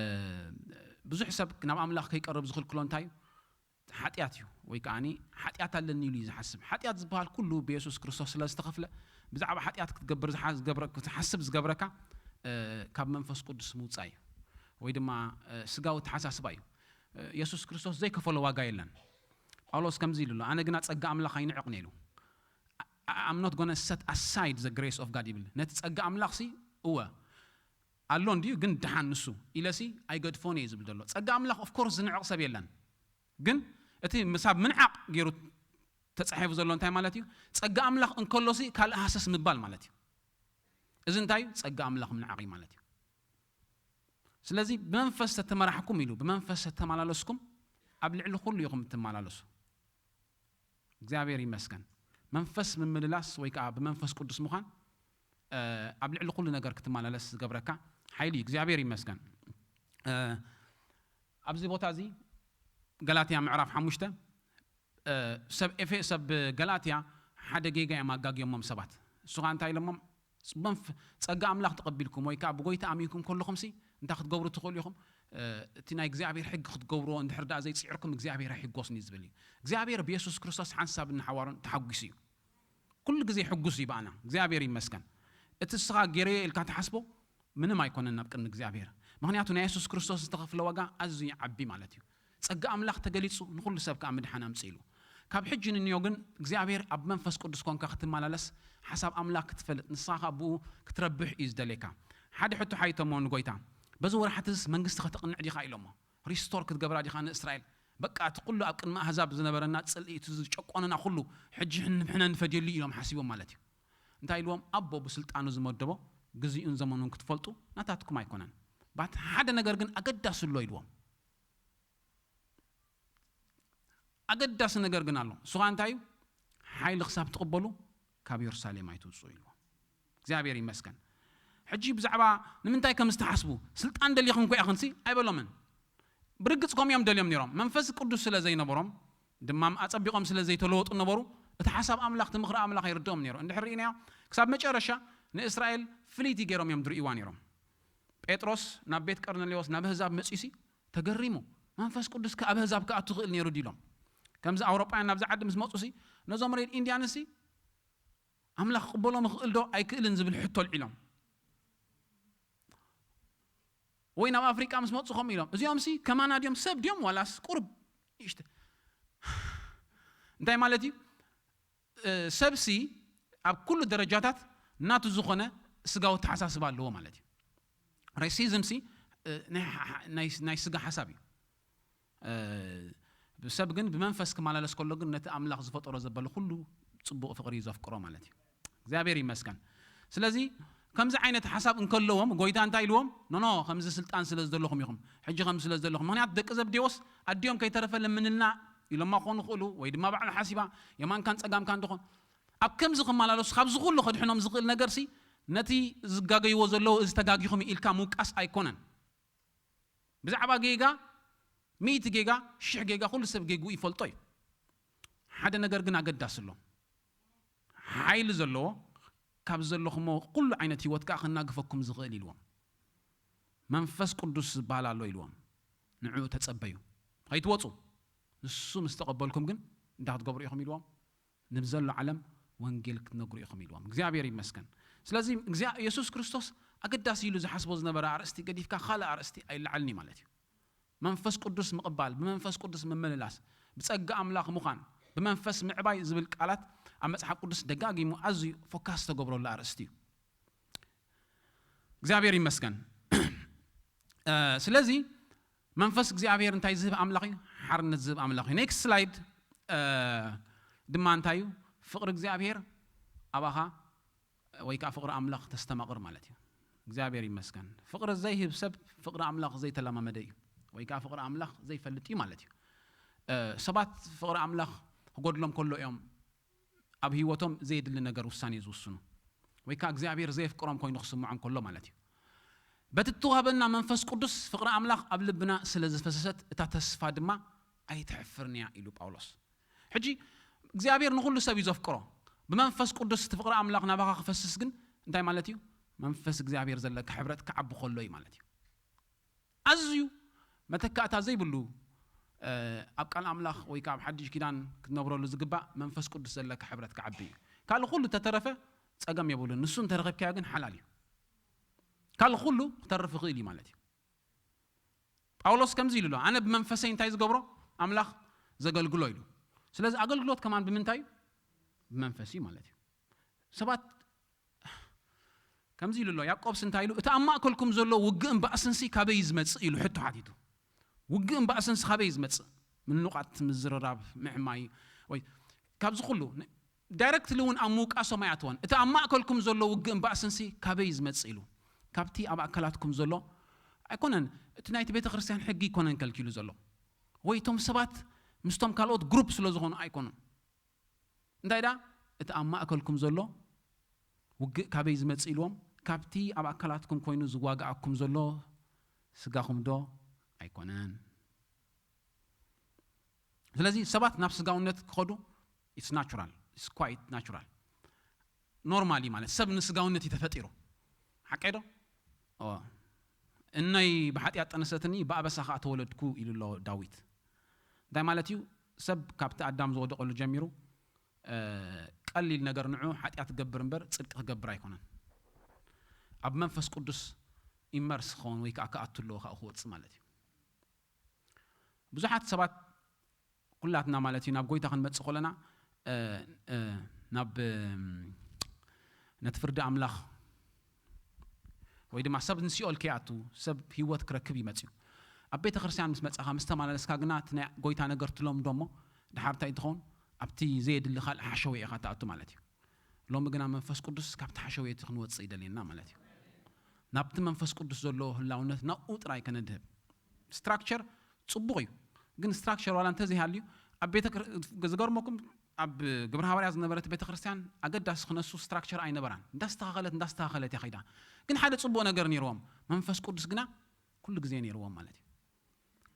ብዙሕ ሰብ ናብ ኣምላኽ ከይቀርብ ዝኽልክሎ እንታይ እዩ? ሓጢኣት እዩ። ወይ ከዓኒ ሓጢኣት ኣለኒ ኢሉ እዩ ዝሓስብ። ሓጢኣት ዝበሃል ኩሉ ብየሱስ ክርስቶስ ስለ ዝተኸፍለ፣ ብዛዕባ ሓጢኣት ክትገብር ዝሓ-፣ ዝገብረ-፣ ክትሓስብ ዝገብረካ፣ እ፣ ካብ መንፈስ ቅዱስ ምውጻእ እዩ። ወይ ድማ፣ እ፣ ስጋዊ ተሓሳስባ እዩ። እ፣ የሱስ ክርስቶስ ዘይከፈሎ ዋጋ የለን። ጳውሎስ ከምዚ ኢሉ ኣሎ፣ "ኣነ ግና ጸጋ ኣምላኽ ኣይንዕቕን" ኢሉ። "I'm not gonna set aside the grace of God" ይብል። ነቲ ጸጋ ኣምላኽሲ፣ እወ፣ ኣሎ እንድዩ፣ ግን ደሓን ንሱ ኢለሲ ኣይገድፎን እየ ዝብል ዘሎ። ጸጋ ኣምላኽ ኦፍኮርስ ዝንዕቕ ሰብ የለን። ግን እቲ ምሳብ ምንዓቕ ገይሩ ተጻሒፉ ዘሎ እንታይ ማለት እዩ? ጸጋ ኣምላኽ እንከሎሲ ካልእ ሃሰስ ምባል ማለት እዩ። እዚ እንታይ እዩ? ጸጋ ኣምላኽ ምንዓቕ እዩ ማለት እዩ። ስለዚ ብመንፈስ ተተመራሕኩም ኢሉ፣ ብመንፈስ ተተመላለስኩም ኣብ ልዕሊ ኩሉ ኢኹም እትመላለሱ። እግዚኣብሔር ይመስገን። መንፈስ ምምልላስ ወይ ከዓ ብመንፈስ ቅዱስ ምዃን፣ እ፣ ኣብ ልዕሊ ኩሉ ነገር ክትመላለስ ዝገብረካ ሓይሊ እዩ። እግዚኣብሔር ይመስገን። እ፣ ኣብዚ ቦታ እዚ ገላትያ ምዕራፍ ሓሙሽተ፣ እ፣ ሰብ ኤፌ-፣ ሰብ ገላትያ ሓደ ጌጋ እዮም ኣጋግዮሞም ሰባት። እሱ ኸዓ እንታይ ኢሎሞም? መንፍ-፣ ጸጋ ኣምላኽ ተቐቢልኩም ወይ ከዓ ብጎይታ ኣሚንኩም ከለኹምሲ እንታይ ክትገብሩ ትኽእሉ ኢኹም? እ፣ እቲ ናይ እግዚኣብሔር ሕጊ ክትገብርዎ እንድሕር ደኣ ዘይጽዕርኩም እግዚኣብሔር ኣይሕጎስን እዩ ዝብል እዩ። እግዚኣብሔር ብየሱስ ክርስቶስ ሓንሳብ ንሓዋሩን ተሓጒሱ እዩ። ኩሉ ግዜ ሕጉስ እዩ ብኣና። እግዚኣብሔር ይመስገን። እቲ እስኻ ገይረዮ ኢልካ ትሓስቦ ምንም ኣይኮነን ናብ ቅድሚ እግዚኣብሔር። ምኽንያቱ ናይ የሱስ ክርስቶስ ዝተኸፍለ ዋጋ ኣዝዩ ይዓቢ ማለት እዩ። ጸጋ ኣምላኽ ተገሊጹ ንኹሉ ሰብ ከኣ ምድሓን ኣምጺእሉ። ካብ ሕጂ ንንዮ ግን እግዚኣብሔር ኣብ መንፈስ ቅዱስ ኮንካ ክትመላለስ ሓሳብ ኣምላኽ ክትፈልጥ ንስኻ ከኣ ብኡ ክትረብሕ እዩ ዝደልየካ። ሓደ ሕቶ ሓይቶሞ ንጎይታ፣ "በዚ ወርሓትስ መንግስቲ ከተቕንዕ ዲኻ?" ኢሎሞ። "ሪስቶር ክትገብራ ዲኻ ንእስራኤል?" በቃ እቲ ኩሉ ኣብ ቅድሚ ኣህዛብ ዝነበረና ጽልኢ፣ እቲ ዝጨቆነና ኩሉ ሕጂ ንሕነ ንፈድየሉ ኢሎም ሓሲቦም ማለት እዩ። እንታይ ኢልዎም? "ኣቦ ብስልጣኑ ዝመደቦ ግዜኡን ዘመኑን ክትፈልጡ ናታትኩም ኣይኮነን። ባት ሓደ ነገር ግን ኣገዳሲ ኣሎ" ኢልዎም። ኣገዳሲ ነገር ግን ኣሎ። እሱ ኸዓ እንታይ እዩ? "ሓይሊ ክሳብ ትቕበሉ ካብ የሩሳሌም ኣይትውፅኡ" ኢልዎም። እግዚኣብሔር ይመስገን። ሕጂ ብዛዕባ ንምንታይ ከም ዝተሓስቡ፣ ስልጣን ደሊኹም እኮ ኢኹምሲ ኣይበሎምን። ብርግጽ ከምኡ እዮም ደልዮም ነይሮም። መንፈስ ቅዱስ ስለ ዘይነበሮም፣ ድማ ኣጸቢቖም ስለ ዘይተለወጡ ነበሩ፣ እቲ ሓሳብ ኣምላኽ፣ እቲ ምኽሪ ኣምላኽ ኣይርድኦም ነይሩ። እንድሕር ርኢናዮ፣ ክሳብ መጨረሻ ንእስራኤል ፍልይቲ ገይሮም እዮም ዝርእይዋ ነይሮም። ጴጥሮስ ናብ ቤት ቀርኔሌዎስ፣ ናብ ኣህዛብ መጺኡሲ ተገሪሙ፣ "መንፈስ ቅዱስ ከ ኣብ ኣህዛብ ክኣቱ ክእል ነይሩ ድዩ?" ኢሎም። ከምዚ ኣውሮጳውያን ናብዚ ዓዲ ምስ መጹሲ፣ ነዞም ሬድ ኢንድያንሲ ኣምላኽ ክቕበሎም ይኽእል ዶ ኣይክእልን ዝብል ሕቶ ኣልዒሎም። ወይ ናብ ኣፍሪቃ ምስ መጹ ከምኡ ኢሎም፣ "እዚኦምሲ ከማና ድዮም? ሰብ ድዮም ዋላስ ቁሩብ ንእሽተ?" እንታይ ማለት እዩ? እ፣ ሰብሲ ኣብ ኩሉ ደረጃታት ናቱ ዝኾነ ስጋዊ ኣተሓሳስባ ኣለዎ ማለት እዩ። ሬሲዝምሲ፣ እ፣ ናይ ሓ-፣ ናይ፣ ናይ ስጋ ሓሳብ እዩ። እ፣ ሰብ ግን ብመንፈስ ክመላለስ ከሎ ግን ነቲ ኣምላኽ ዝፈጠሮ ዘበለ ኩሉ ጽቡቕ ፍቕሪ እዩ ዘፍቅሮ ማለት እዩ። እግዚኣብሔር ይመስገን። ስለዚ ከምዚ ዓይነት ሓሳብ እንከለዎም ጎይታ እንታይ ኢልዎም? "ኖ፣ ኖ፣ ከምዚ ስልጣን ስለ ዝደለኹም ኢኹም፣ ሕጂ ከምዚ ስለ ዝደለኹም። ምኽንያቱ ደቂ ዘብዴዎስ ኣዲኦም ከይተረፈ ለምንልና" ኢሎማ ክኾኑ ይኽእሉ፣ ወይ ድማ ባዕሉ ሓሲባ የማንካን ጸጋምካን ደኾን። ኣብ ከምዚ ክመላለሱ ካብዚ ኩሉ ከድሕኖም ዝኽእል ነገርሲ ነቲ ዝጋገይዎ ዘለዉ እዚ ተጋጊኹም ኢልካ ምውቃስ ኣይኮነን። ብዛዕባ ጌጋ፣ ሚእቲ ጌጋ፣ ሽሕ ጌጋ፣ ኩሉ ሰብ ጌግኡ ይፈልጦ እዩ። ሓደ ነገር ግን ኣገዳሲ ኣሎ። ሓይሊ ዘለዎ፣ ካብ ዘለኹሞ ኩሉ ዓይነት ህይወት ከኣ ክናግፈኩም ዝኽእል ኢልዎም። መንፈስ ቅዱስ ዝበሃል ኣሎ ኢልዎም። ንዕኡ ተጸበዩ። ከይትወጹ። ንሱ ምስ ተቐበልኩም ግን እንታይ ክትገብሩ ኢኹም ኢልዎም? ንብዘሎ ዓለም ወንጌል ክትነግሩ ኢኹም ኢልዎም። እግዚኣብሔር ይመስገን። ስለዚ እግዚኣብ-፣ የሱስ ክርስቶስ ኣገዳሲ ኢሉ ዝሓስቦ ዝነበረ ኣርእስቲ ገዲፍካ ካልእ ኣርእስቲ ኣይለዓልን እዩ ማለት እዩ። መንፈስ ቅዱስ ምቕባል፣ ብመንፈስ ቅዱስ ምምልላስ፣ ብጸጋ ኣምላኽ ምዃን፣ ብመንፈስ ምዕባይ ዝብል ቃላት ኣብ መጽሓፍ ቅዱስ ደጋጊሙ ኣዝዩ ፎካስ ተገብረሉ ኣርእስቲ እዩ። እግዚኣብሔር ይመስገን። እ፣ ስለዚ መንፈስ እግዚኣብሔር እንታይ ዝህብ ኣምላኽ እዩ? ሓርነት ዝህብ ኣምላኽ እዩ። ኔክስት ስላይድ፣ እ፣ ድማ እንታይ እዩ? ፍቕሪ እግዚኣብሔር ኣባኻ ወይ ከዓ ፍቕሪ ኣምላኽ ተስተማቕር ማለት እዩ። እግዚኣብሔር ይመስገን። ፍቕሪ ዘይህብ ሰብ ፍቕሪ ኣምላኽ ዘይተለማመደ እዩ፣ ወይ ከዓ ፍቕሪ ኣምላኽ ዘይፈልጥ እዩ ማለት እዩ። እ፣ ሰባት ፍቕሪ ኣምላኽ ክጎድሎም ከሎ እዮም ኣብ ህይወቶም ዘየድሊ ነገር ውሳኔ ዝውስኑ፣ ወይ ከዓ እግዚኣብሔር ዘየፍቅሮም ኮይኑ ክስምዖም ከሎ ማለት እዩ። በቲ እተዋህበና መንፈስ ቅዱስ ፍቕሪ ኣምላኽ ኣብ ልብና ስለ ዝፈሰሰት እታ ተስፋ ድማ ኣይተሕፍርን እያ ኢሉ ጳውሎስ። ሕጂ እግዚኣብሔር ንኹሉ ሰብ እዩ ዘፍቅሮ። ብመንፈስ ቅዱስ እቲ ፍቕሪ ኣምላኽ ናባኻ ክፈስስ ግን እንታይ ማለት እዩ? መንፈስ እግዚኣብሔር ዘለካ ሕብረት ክዓቢ ከሎ እዩ ማለት እዩ። ኣዝዩ መተካእታ ዘይብሉ ኣብ ቃል ኣምላኽ ወይ ከዓ ኣብ ሓድሽ ኪዳን ክትነብረሉ ዝግባእ መንፈስ ቅዱስ ዘለካ ሕብረት ክዓቢ እዩ። ካልእ ኩሉ ተተረፈ ጸገም የብሉን። ንሱ እንተረኸብካዮ ግን ሓላል እዩ። ካልእ ኩሉ ክተርፍ ይኽእል እዩ ማለት እዩ። ጳውሎስ ከምዚ ኢሉ ኣሎ፣ ኣነ ብመንፈሰይ እንታይ ዝገብሮ ኣምላኽ ዘገልግሎ ኢሉ። ስለዚ ኣገልግሎት ከማን ብምንታይ እዩ? ብመንፈስ እዩ ማለት እዩ። ሰባት ከምዚ ኢሉ ኣሎ፣ ያዕቆብስ እንታይ ኢሉ? እቲ ኣብ ማእከልኩም ዘሎ ውግእን ባእስንሲ ካበይ እዩ ዝመጽእ ኢሉ ሕቶ ሓቲቱ። ውግእን ባእስንሲ ካበይ እዩ ዝመጽእ? ምንቋት፣ ምዝርራብ፣ ምዕማይ ወይ ካብዚ ኩሉ ዳይረክትሊ እውን ኣብ ምውቃሶም ኣይኣትወን። እቲ ኣብ ማእከልኩም ዘሎ ውግእን ባእስንሲ ካበይ እዩ ዝመጽእ ኢሉ። ካብቲ ኣብ ኣካላትኩም ዘሎ ኣይኮነን። እቲ ናይቲ ቤተ ክርስቲያን ሕጊ ኣይኮነን ከልኪሉ ዘሎ ወይ እቶም ሰባት ምስቶም ካልኦት ግሩፕ ስለ ዝኾኑ ኣይኮኑን። እንታይ ደኣ እቲ ኣብ ማእከልኩም ዘሎ ውግእ ካበይ ዝመጽእ ኢልዎም? ካብቲ ኣብ ኣካላትኩም ኮይኑ ዝዋግኣኩም ዘሎ ስጋኹም ዶ ኣይኮነን? ስለዚ ሰባት ናብ ስጋውነት ክኸዱ it's natural, it's quite natural። ኖርማል እዩ ማለት ሰብ ንስጋውነት እዩ ተፈጢሩ። ሓቀይ ዶ? እነይ ብሓጢኣት ጠነሰትኒ ብኣበሳ ከዓ ተወለድኩ ኢሉ ኣሎ ዳዊት። እንታይ ማለት እዩ? ሰብ ካብቲ ኣዳም ዝወደቐሉ ጀሚሩ ቀሊል ነገር ንዑ ሓጢኣት ክገብር እምበር ጽድቂ ክገብር ኣይኮነን። ኣብ መንፈስ ቅዱስ ኢመርስ ክኸውን ወይ ከዓ ክኣቱ ኣለዎ ካብኡ ክወፅእ ማለት እዩ። ብዙሓት ሰባት ኩላትና ማለት እዩ ናብ ጎይታ ክንመጽእ ከለና ናብ ነቲ ፍርዲ ኣምላኽ ወይ ድማ ሰብ ንሲኦል ከይኣቱ ሰብ ህይወት ክረክብ ይመጽ እዩ። ኣብ ቤተ ክርስቲያን ምስ መጻኻ ምስ ተማላለስካ ግና እቲ ናይ ጎይታ ነገር ትለምዶ እሞ ድሓር እንታይ ትኸውን? ኣብቲ ዘየድሊ ካልእ ሓሸወ ኢኻ ትኣቱ ማለት እዩ። ሎሚ ግና መንፈስ ቅዱስ ካብቲ ሓሸወ እቲ ክንወጽእ ይደልየና ማለት እዩ። ናብቲ መንፈስ ቅዱስ ዘሎ ህላውነት ናብኡ ጥራይ ከነድህብ። ስትራክቸር ጽቡቕ እዩ፣ ግን ስትራክቸር ዋላ እንተዘይሃልዩ ኣብ ቤተ ዝገርመኩም ኣብ ግብረ ሃዋርያ ዝነበረት ቤተ ክርስቲያን ኣገዳሲ ክነሱ ስትራክቸር ኣይነበራን። እንዳስተኻኸለት እንዳስተኻኸለት እያ ኸይዳ። ግን ሓደ ጽቡቕ ነገር ነይርዎም፣ መንፈስ ቅዱስ ግና ኩሉ ግዜ ነይርዎም ማለት እዩ።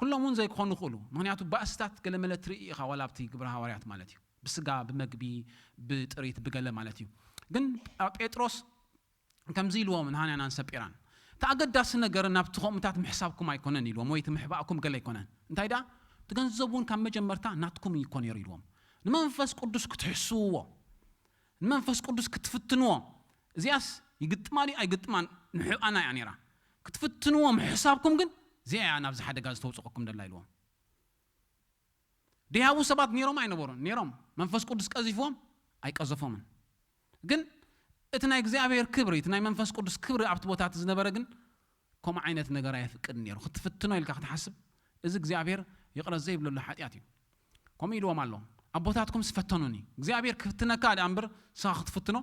ኩሎም እውን ዘይክኾኑ ይኽእሉ፣ ምክንያቱ ባእስታት ገለመለ ትርኢ ኢኻ ዋላ ኣብቲ ግብረ ሃዋርያት ማለት እዩ። ብስጋ ብመግቢ ብጥሪት ብገለ ማለት እዩ። ግን ጴጥሮስ ከምዚ ኢልዎም ንሃናናን ሰጲራን፣ እቲ ኣገዳሲ ነገር ናብቲ ከምኡታት ምሕሳብኩም ኣይኮነን ኢልዎም ወይ እቲ ምሕባእኩም ገለ ኣይኮነን። እንታይ ደኣ እቲ ገንዘብ እውን ካብ መጀመርታ ናትኩም እዩ እኮ ነይሩ ኢልዎም። ንመንፈስ ቅዱስ ክትሕስውዎ ንመንፈስ ቅዱስ ክትፍትንዎ፣ እዚኣስ ይግጥማ ድዩ ኣይግጥማን ንሕኣና እያ ነይራ። ክትፍትንዎ ምሕሳብኩም ግን እዚኣ እያ ናብዚ ሓደጋ ዝተውፅቐኩም ደላ ኢልዎም። ድያቡ ሰባት ነይሮም ኣይነበሩን ነይሮም። መንፈስ ቅዱስ ቀዚፍዎም ኣይቀዘፎምን። ግን እቲ ናይ እግዚኣብሔር ክብሪ እቲ ናይ መንፈስ ቅዱስ ክብሪ ኣብቲ ቦታ እቲ ዝነበረ ግን ከምኡ ዓይነት ነገር ኣየፍቅድን ነይሩ። ክትፍትኖ ኢልካ ክትሓስብ እዚ እግዚኣብሔር ይቕረ ዘይብለሉ ሓጢኣት እዩ። ከምኡ ኢልዎም ኣሎ፣ ኣቦታትኩም ስፈተኑኒ። እግዚኣብሔር ክፍትነካ ደኣ እምበር ንስኻ ክትፍትኖ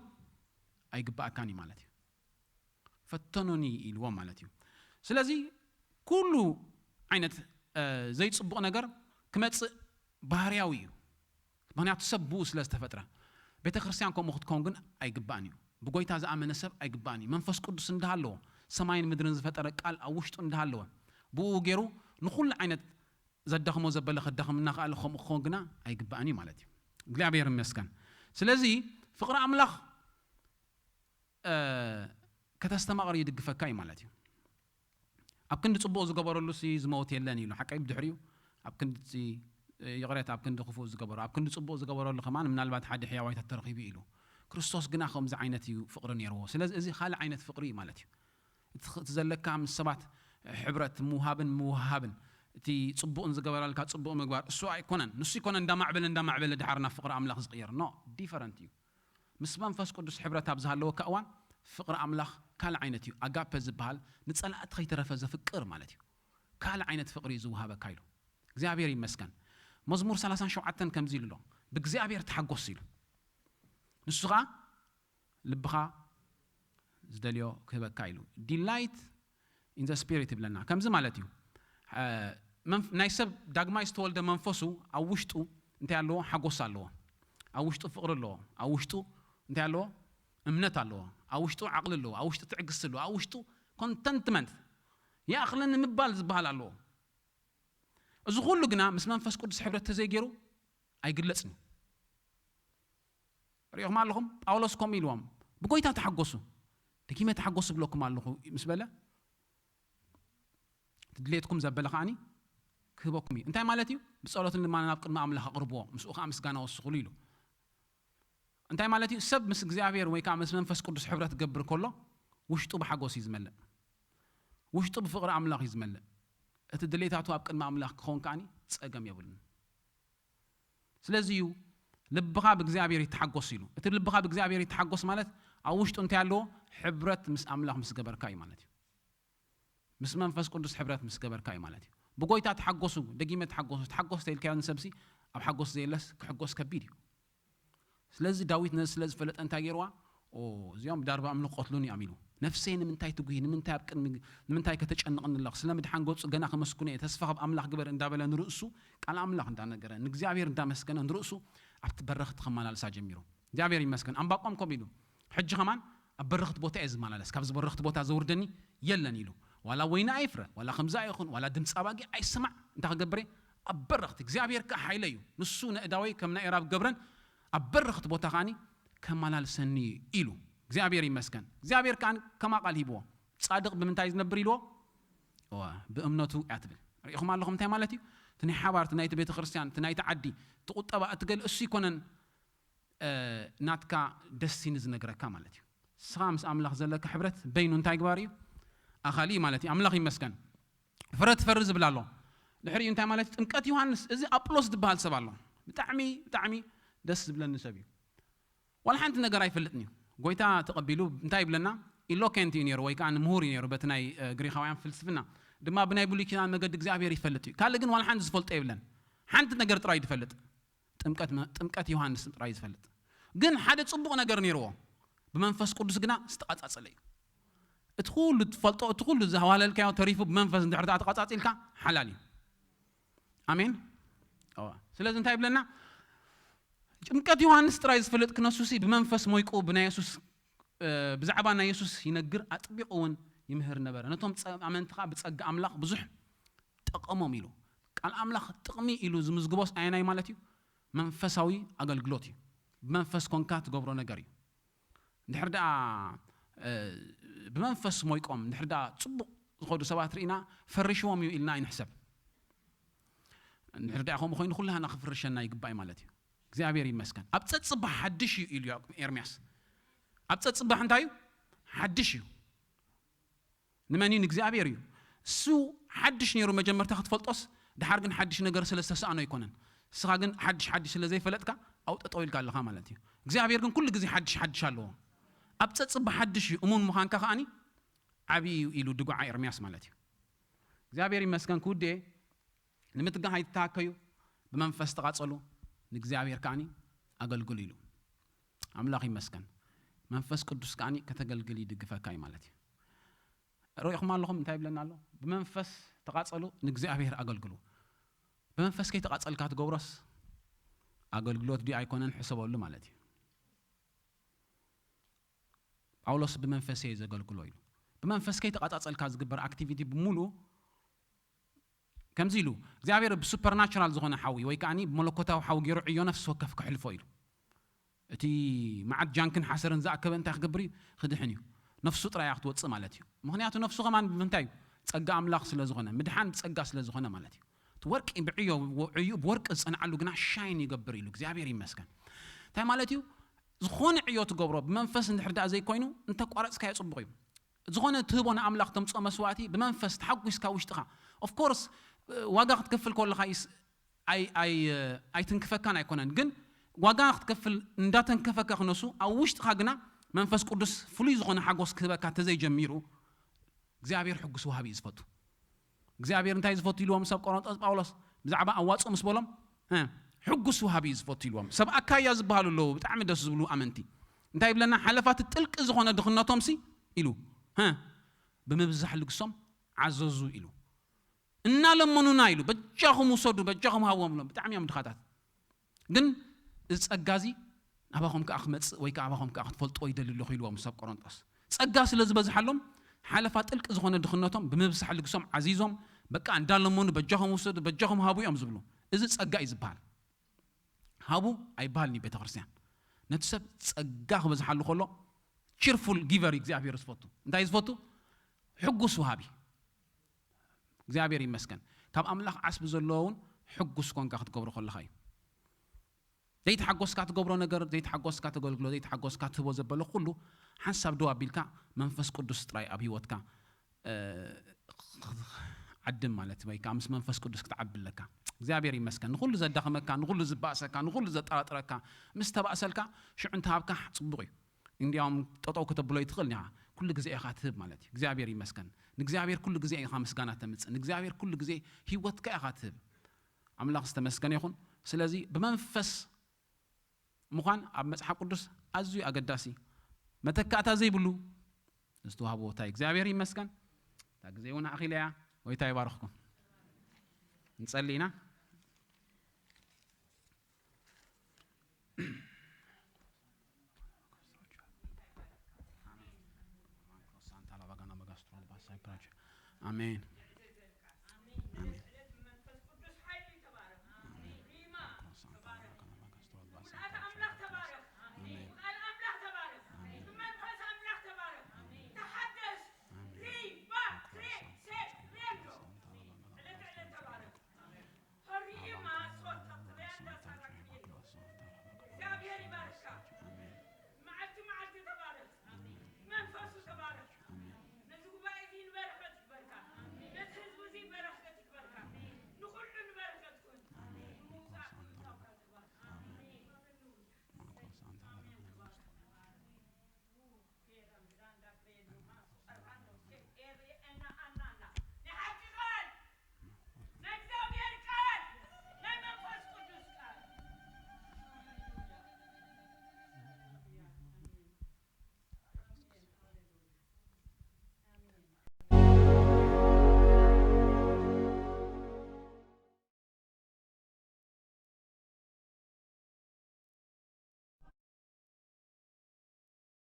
ኣይግባኣካን እዩ ማለት እዩ። ፈተኑኒ ኢልዎም ማለት እዩ። ስለዚ ኩሉ ዓይነት ዘይፅቡቕ ነገር ክመፅእ ባህርያዊ እዩ። ምክንያቱ ሰብ ብኡ ስለ ዝተፈጥረ። ቤተ ክርስቲያን ከምኡ ክትከውን ግን ኣይግባእን እዩ። ብጎይታ ዝኣመነ ሰብ ኣይግባእን እዩ። መንፈስ ቅዱስ እንዳሃለዎ ሰማይን ምድርን ዝፈጠረ ቃል ኣብ ውሽጡ እንዳሃለወ ብኡ ገይሩ ንኩሉ ዓይነት ዘዳኽሞ ዘበለ ከዳኽም እናኸኣለ ከምኡ ክኸውን ግና ኣይግባእን እዩ ማለት እዩ። እግዚኣብሔር ይመስገን። ስለዚ ፍቕሪ ኣምላኽ ከተስተማቕር ይድግፈካ እዩ ማለት እዩ። ኣብ ክንዲ ጽቡቕ ዝገበረሉ ሲ ዝመውት የለን ኢሉ ሓቀይ ብድሕሪኡ ኣብ ክንዲ ይቕሬታ ኣብ ክንዲ ክፉእ ዝገበሮ ኣብ ክንዲ ጽቡቕ ዝገበረሉ ከማን ምናልባት ሓደ ሕያዋይ ተተረኺቡ ኢሉ። ክርስቶስ ግና ከምዚ ዓይነት እዩ ፍቕሪ ነይርዎ። ስለዚ እዚ ካልእ ዓይነት ፍቕሪ እዩ ማለት እዩ። እቲ ዘለካ ምስ ሰባት ሕብረት ምውሃብን ምውሃብን እቲ ጽቡቕን ዝገበረልካ ጽቡቕ ምግባር እሱ ኣይኮነን። ንሱ ይኮነ እንዳማዕበለ እንዳማዕበለ ድሓር ናብ ፍቕሪ ኣምላኽ ዝቕየር ኖ ዲፈረንት እዩ። ምስ መንፈስ ቅዱስ ሕብረት ኣብ ዝሃለወካ እዋን ፍቕሪ ኣምላኽ ካልእ ዓይነት እዩ። ኣጋፐ ዝበሃል ንጸላእቲ ከይተረፈ ዘፍቅር ማለት እዩ። ካልእ ዓይነት ፍቕሪ እዩ ዝወሃበካ ኢሉ እግዚኣብሔር ይመስገን። መዝሙር ሰላሳን ሸውዓተን ከምዚ ኢሉ ኣሎ፣ ብእግዚኣብሔር ተሓጎስ ኢሉ። ንሱ ኸዓ ልብኻ ዝደልዮ ክህበካ ኢሉ። ዲላይት ኢን ዘ ስፒሪት ይብለና። ከምዚ ማለት እዩ። ናይ ሰብ ዳግማይ ዝተወልደ መንፈሱ ኣብ ውሽጡ እንታይ ኣለዎ? ሓጎስ ኣለዎ። ኣብ ውሽጡ ፍቕሪ ኣለዎ። ኣብ ውሽጡ እንታይ ኣለዎ? እምነት ኣለዎ። ኣብ ውሽጡ ዓቕሊ ኣለዎ። ኣብ ውሽጡ ትዕግስቲ ኣለዎ። ኣብ ውሽጡ ኮንተንትመንት ይኣኽለኒ ምባል ዝበሃል ኣለዎ። እዚ ኩሉ ግና ምስ መንፈስ ቅዱስ ሕብረት ተዘይገይሩ ኣይግለጽን እዩ። ሪኢኹም ኣለኹም? ጳውሎስ ከምኡ ኢልዎም፣ ብጎይታ ተሓጎሱ፣ ደጊመ ተሓጎሱ እብለኩም ኣለኹ ምስ በለ፣ እቲ ድሌትኩም ዘበለ ከዓኒ ክህበኩም እዩ። እንታይ ማለት እዩ? ብጸሎትን ልማንን ኣብ ቅድሚ ኣምላኽ ኣቕርብዎ፣ ምስኡ ከኣ ምስጋና ወስኹሉ ኢሉ። እንታይ ማለት እዩ? ሰብ ምስ እግዚኣብሔር ወይ ከኣ ምስ መንፈስ ቅዱስ ሕብረት ክገብር ከሎ ውሽጡ ብሓጎስ እዩ ዝመልእ። ውሽጡ ብፍቕሪ ኣምላኽ እዩ ዝመልእ። እቲ ድሌታቱ ኣብ ቅድሚ ኣምላኽ ክኸውን ከኣኒ ጸገም የብሉን። ስለዚ እዩ ልብኻ ብእግዚኣብሔር ይተሓጎስ ኢሉ። እቲ ልብኻ ብእግዚኣብሔር ይተሓጎስ ማለት ኣብ ውሽጡ እንታይ ኣለዎ? ሕብረት ምስ ኣምላኽ ምስ ገበርካ እዩ ማለት እዩ። ምስ መንፈስ ቅዱስ ሕብረት ምስ ገበርካ እዩ ማለት እዩ። ብጎይታ ተሓጎሱ፣ ደጊመ ተሓጎሱ፣ ተሓጎስ ተይልካዮ ንሰብሲ ኣብ ሓጎስ ዘየለስ ክሕጎስ ከቢድ እዩ። ስለዚ ዳዊት ነዚ ስለ ዝፈለጠ እንታይ ገይርዋ? ኦ፣ እዚኦም ብዳርባ ኣምልኽ ቆትሉን እዮም ኢሉ። ነፍሰይ ንምንታይ ትጉሂ? ንምንታይ ኣብ ቅድሚ፣ ንምንታይ ከተጨንቕኒ ኣለኽ? ስለ ምድሓን ገጹ ገና ከመስግኖ እየ። ተስፋ ካብ ኣምላኽ ግበር እንዳበለ ንርእሱ ቃል ኣምላኽ እንዳነገረ፣ ንእግዚኣብሔር እንዳመስገነ ንርእሱ ኣብቲ በረኽቲ ከመላልሳ ጀሚሩ። እግዚኣብሔር ይመስገን። ኣምባቆም ከምኡ ኢሉ፣ ሕጂ ከማን ኣብ በረኽቲ ቦታ እየ ዝመላለስ፣ ካብዚ በረኽቲ ቦታ ዘውርደኒ የለን ኢሉ። ዋላ ወይኒ ኣይፍረ፣ ዋላ ከምዚ ኣይኹን፣ ዋላ ድምፂ ኣባጊዕ ኣይስማዕ፣ እንታይ ክገብር እየ? ኣብ በረኽቲ። እግዚኣብሔር ከኣ ሓይለ እዩ፣ ንሱ ነእዳወይ ከም ናይ ኤራብ ገብረን ኣብ በረኽቲ ቦታ ከኣኒ ከመላልሰኒ ኢሉ። እግዚኣብሔር ይመስገን። እግዚኣብሔር ከኣ ከማ ቃል ሂብዎ፣ ጻድቕ ብምንታይ ዝነብር ኢልዎ? እዋ፣ ብእምነቱ እያ ትብል። ርኢኹም ኣለኹም እንታይ ማለት እዩ? እቲ ናይ ሓባር፣ እቲ ናይቲ ቤተ ክርስቲያን፣ እቲ ናይቲ ዓዲ፣ እቲ ቁጠባ፣ እቲ ገለ እሱ ይኮነን፣ እ፣ ናትካ ደስቲኒ ዝነግረካ ማለት እዩ። ንስኻ ምስ ኣምላኽ ዘለካ ሕብረት በይኑ እንታይ ግባር እዩ? ኣኻሊ እዩ ማለት እዩ። ኣምላኽ ይመስገን። ፍረ ትፈሪ ዝብል ኣሎ። ድሕሪኡ እንታይ ማለት እዩ? ጥምቀት ዮሃንስ፣ እዚ ኣጵሎስ ዝበሃል ሰብ ኣሎ። ብጣዕሚ፣ ብጣዕሚ ደስ ዝብለኒ ሰብ እዩ። ዋላ ሓንቲ ነገር ኣይፈልጥን እዩ። ጎይታ ተቐቢሉ እንታይ ይብለና? ኢሎኬንት እዩ ነይሩ፣ ወይ ከዓ ምሁር እዩ ነይሩ በቲ ናይ፣ እ፣ ግሪኻውያን ፍልስፍና። ድማ ብናይ ብሉይ ኪዳን መገዲ እግዚኣብሔር ይፈልጥ እዩ። ካልእ ግን ዋላ ሓንቲ ዝፈልጦ የብለን። ሓንቲ ነገር ጥራይ እዩ ዝፈልጥ። ጥምቀት መ-፣ ጥምቀት ዮሃንስ ጥራይ እዩ ዝፈልጥ። ግን ሓደ ጽቡቕ ነገር ነይርዎ። ብመንፈስ ቅዱስ ግና ዝተቐጻጸለ እዩ። እቲ ኩሉ ትፈልጦ፣ እቲ ኩሉ ዘዋለልካዮ ተሪፉ ብመንፈስ እንድሕር ደኣ ተቐጻጺልካ ሓላል እዩ። ኣሜን። እዋ። ስለዚ እንታይ ይብለና? ጥምቀት ዮሃንስ ጥራይ ዝፈልጥ ክነሱሲ ብመንፈስ ሞይቁ ብናይ የሱስ፣ እ፣ ብዛዕባ ናይ የሱስ ይነግር፣ ኣጥቢቑ እውን ይምህር ነበረ። ነቶም ጸ-፣ ኣመንቲ ከኣ ብጸጋ ኣምላኽ ብዙሕ ጠቐሞም ኢሉ። ቃል ኣምላኽ ጥቕሚ ኢሉ ዝምዝግቦስ ኣየናይ ማለት እዩ? መንፈሳዊ ኣገልግሎት እዩ። ብመንፈስ ኮንካ ትገብሮ ነገር እዩ። እንድሕር ደኣ፣ እ፣ ብመንፈስ ሞይቆም፣ እንድሕር ደኣ ጽቡቕ ዝኸዱ ሰባት ርኢና፣ ፈሪሽዎም እዩ ኢልና ኣይንሕሰብ። እንድሕር ደኣ ከምኡ ኮይኑ፣ ኩላህና ክፍርሸና ይግባእ ማለት እዩ። እግዚኣብሔር ይመስገን። ኣብ ጸጽባሕ ሓድሽ እዩ ኢሉ ያዕቆብ፣ ኤርምያስ። ኣብ ጸጽባሕ እንታይ እዩ? ሓድሽ እዩ። ንመን እዩ? ንእግዚኣብሔር እዩ። እሱ ሓድሽ ነይሩ መጀመርታ ክትፈልጦስ፣ ድሓር ግን ሓድሽ ነገር ስለ ዝተሰኣኖ ኣይኮነን። ንስኻ ግን ሓድሽ ሓድሽ ስለ ዘይፈለጥካ፣ ኣብኡ ጠጠው ኢልካ ኣለኻ ማለት እዩ። እግዚኣብሔር ግን ኩሉ ግዜ ሓድሽ ሓድሽ ኣለዎ። ኣብ ጸጽባሕ ሓድሽ እዩ። እሙን ምዃንካ ከኣኒ ዓብዪ እዩ ኢሉ ድጉዓ ኤርምያስ ማለት እዩ። እግዚኣብሔር ይመስገን ክውድኤ፣ ንምትጋህ ኣይትተሃከዩ፣ ብመንፈስ ተቓጸሉ፣ ንእግዚኣብሔር ከኣኒ ኣገልግሉ ኢሉ። ኣምላኽ ይመስገን። መንፈስ ቅዱስ ከኣኒ ከተገልግል ይድግፈካ እዩ ማለት እዩ። ርኢኹም ኣለኹም እንታይ ይብለና ኣሎ? ብመንፈስ ተቓጸሉ፣ ንእግዚኣብሔር ኣገልግሉ። ብመንፈስ ከይተቓጸልካ ትገብሮስ ኣገልግሎት ድዩ ኣይኮነን ሕሰበሉ ማለት እዩ። ጳውሎስ ብመንፈስ እየ ዘገልግሎ ኢሉ። ብመንፈስ ከይተቓጻጸልካ ዝግበር ኣክቲቪቲ ብምሉኡ ከምዚ ኢሉ፣ እግዚኣብሔር ብሱፐርናቹራል ዝኾነ ሓዊ ወይ ከኣኒ ብመለኮታዊ ሓዊ ገይሩ ዕዮ ነፍሲ ወከፍ ከሕልፎ ኢሉ። እቲ መዓት ጃንክን ሓሰርን ዝኣከበ እንታይ ክገብር እዩ? ክድሕን እዩ። ነፍሱ ጥራይ እያ ክትወጽእ ማለት እዩ። ምኽንያቱ ነፍሱ ከማን ብምንታይ እዩ? ጸጋ ኣምላኽ ስለ ዝኾነ፣ ምድሓን ብጸጋ ስለ ዝኾነ ማለት እዩ። እቲ ወርቂ ብዕዮ፣ ዕዩ ብወርቂ ዝጸንዓሉ ግና ሻይን ይገብር ኢሉ። እግዚኣብሔር ይመስገን። እንታይ ማለት እዩ? ዝኾነ ዕዮ ትገብሮ ብመንፈስ እንድሕር ደኣ ዘይኮይኑ፣ እንተቋረጽካዮ ጽቡቕ እዩ። ዝኾነ ትህቦ ንኣምላኽ ተምጽኦ መስዋዕቲ ብመንፈስ ተሓጒስካ ውሽጥኻ። ኦፍ ኮርስ፣ ዋጋ ክትከፍል ከለኻ ይስ-፣ ኣይ-፣ ኣይ-፣ ኣይትንክፈካን ኣይኮነን። ግን ዋጋ ክትከፍል እንዳተንከፈካ ክነሱ፣ ኣብ ውሽጥኻ ግና መንፈስ ቅዱስ ፍሉይ ዝኾነ ሓጎስ ክህበካ ተዘይጀሚሩ፣ እግዚኣብሔር ሕጉስ ወሃቢ እዩ ዝፈቱ። እግዚኣብሔር እንታይ ዝፈቱ ኢልዎም ሰብ ቆሮንጦስ ጳውሎስ ብዛዕባ ኣዋጽኦ ምስ በሎም፣ እ፣ ሕጉስ ወሃቢ እዩ ዝፈቱ ኢልዎም። ሰብ ኣካያ ዝበሃሉ ኣለዉ፣ ብጣዕሚ ደስ ዝብሉ ኣመንቲ። እንታይ ይብለና? ሓለፋቲ ጥልቂ ዝኾነ ድኽነቶምሲ ኢሉ፣ እ፣ ብምብዛሕ ልግሶም ዓዘዙ ኢሉ። እናለመኑና ኢሉ፣ በጃኹም ውሰዱ፣ በጃኹም ሃብዎም ኢሎም። ብጣዕሚ እዮም ድኻታት። ግን እዚ ጸጋ እዚ ናባኹም ከኣ ክመጽእ ወይ ከኣ ናባኹም ከኣ ክትፈልጥዎ ይደሊ ኣለኹ ኢልዎም ሰብ ቆሮንጦስ። ጸጋ ስለ ዝበዝሓሎም፣ ሓለፋ ጥልቂ ዝኾነ ድኽነቶም ብምብዛሕ ልግሶም ዓዚዞም፣ በቃ እንዳለመኑ በጃኹም ውሰዱ፣ በጃኹም ሃቡ እዮም ዝብሉ። እዚ ጸጋ እዩ ዝበሃል። ሃቡ ኣይበሃልን እዩ ቤተ ክርስቲያን። ነቲ ሰብ ጸጋ ክበዝሓሉ ከሎ፣ ቺርፉል ጊቨር እዩ እግዚኣብሔር ዝፈቱ። እንታይ ዝፈቱ? ሕጉስ ወሃቢ። እግዚኣብሔር ይመስገን። ካብ ኣምላኽ ዓስቢ ዘለዎ እውን ሕጉስ ኮንካ ክትገብሮ ከለኻ እዩ። ዘይተሓጎስካ ትገብሮ ነገር፣ ዘይተሓጎስካ ተገልግሎ፣ ዘይተሓጎስካ ትህቦ ዘበለ ኩሉ ሓንሳብ ደው ኣቢልካ መንፈስ ቅዱስ ጥራይ ኣብ ህይወትካ ዓድም ማለት ወይ ከዓ ምስ መንፈስ ቅዱስ ክትዓቢ ኣለካ። እግዚኣብሔር ይመስገን ንኩሉ ዘዳኸመካ፣ ንኩሉ ዝበእሰካ፣ ንኩሉ ዘጠራጥረካ ምስ ተባእሰልካ ሽዑ እንተሃብካ ጽቡቕ እዩ። እንዲያውም ጠጠው ከተብሎ ይትኽእል ኒኻ። ኩሉ ግዜ ኢኻ ትህብ ማለት እዩ። እግዚኣብሔር ይመስገን። ንእግዚኣብሔር ኩሉ ግዜ ኢኻ ምስጋና ተምጽእ። ንእግዚኣብሔር ኩሉ ግዜ ህይወትካ ኢኻ ትህብ። ኣምላኽ ዝተመስገነ ይኹን። ስለዚ ብመንፈስ ምዃን ኣብ መጽሓፍ ቅዱስ ኣዝዩ ኣገዳሲ፣ መተካእታ ዘይብሉ ዝተዋህቦ ቦታ እዩ። እግዚኣብሔር ይመስገን። እታ ግዜ እውን ኣኺለያ። ጎይታ ይባርኽኩም። ንጸሊ ኢና። ኣሜን።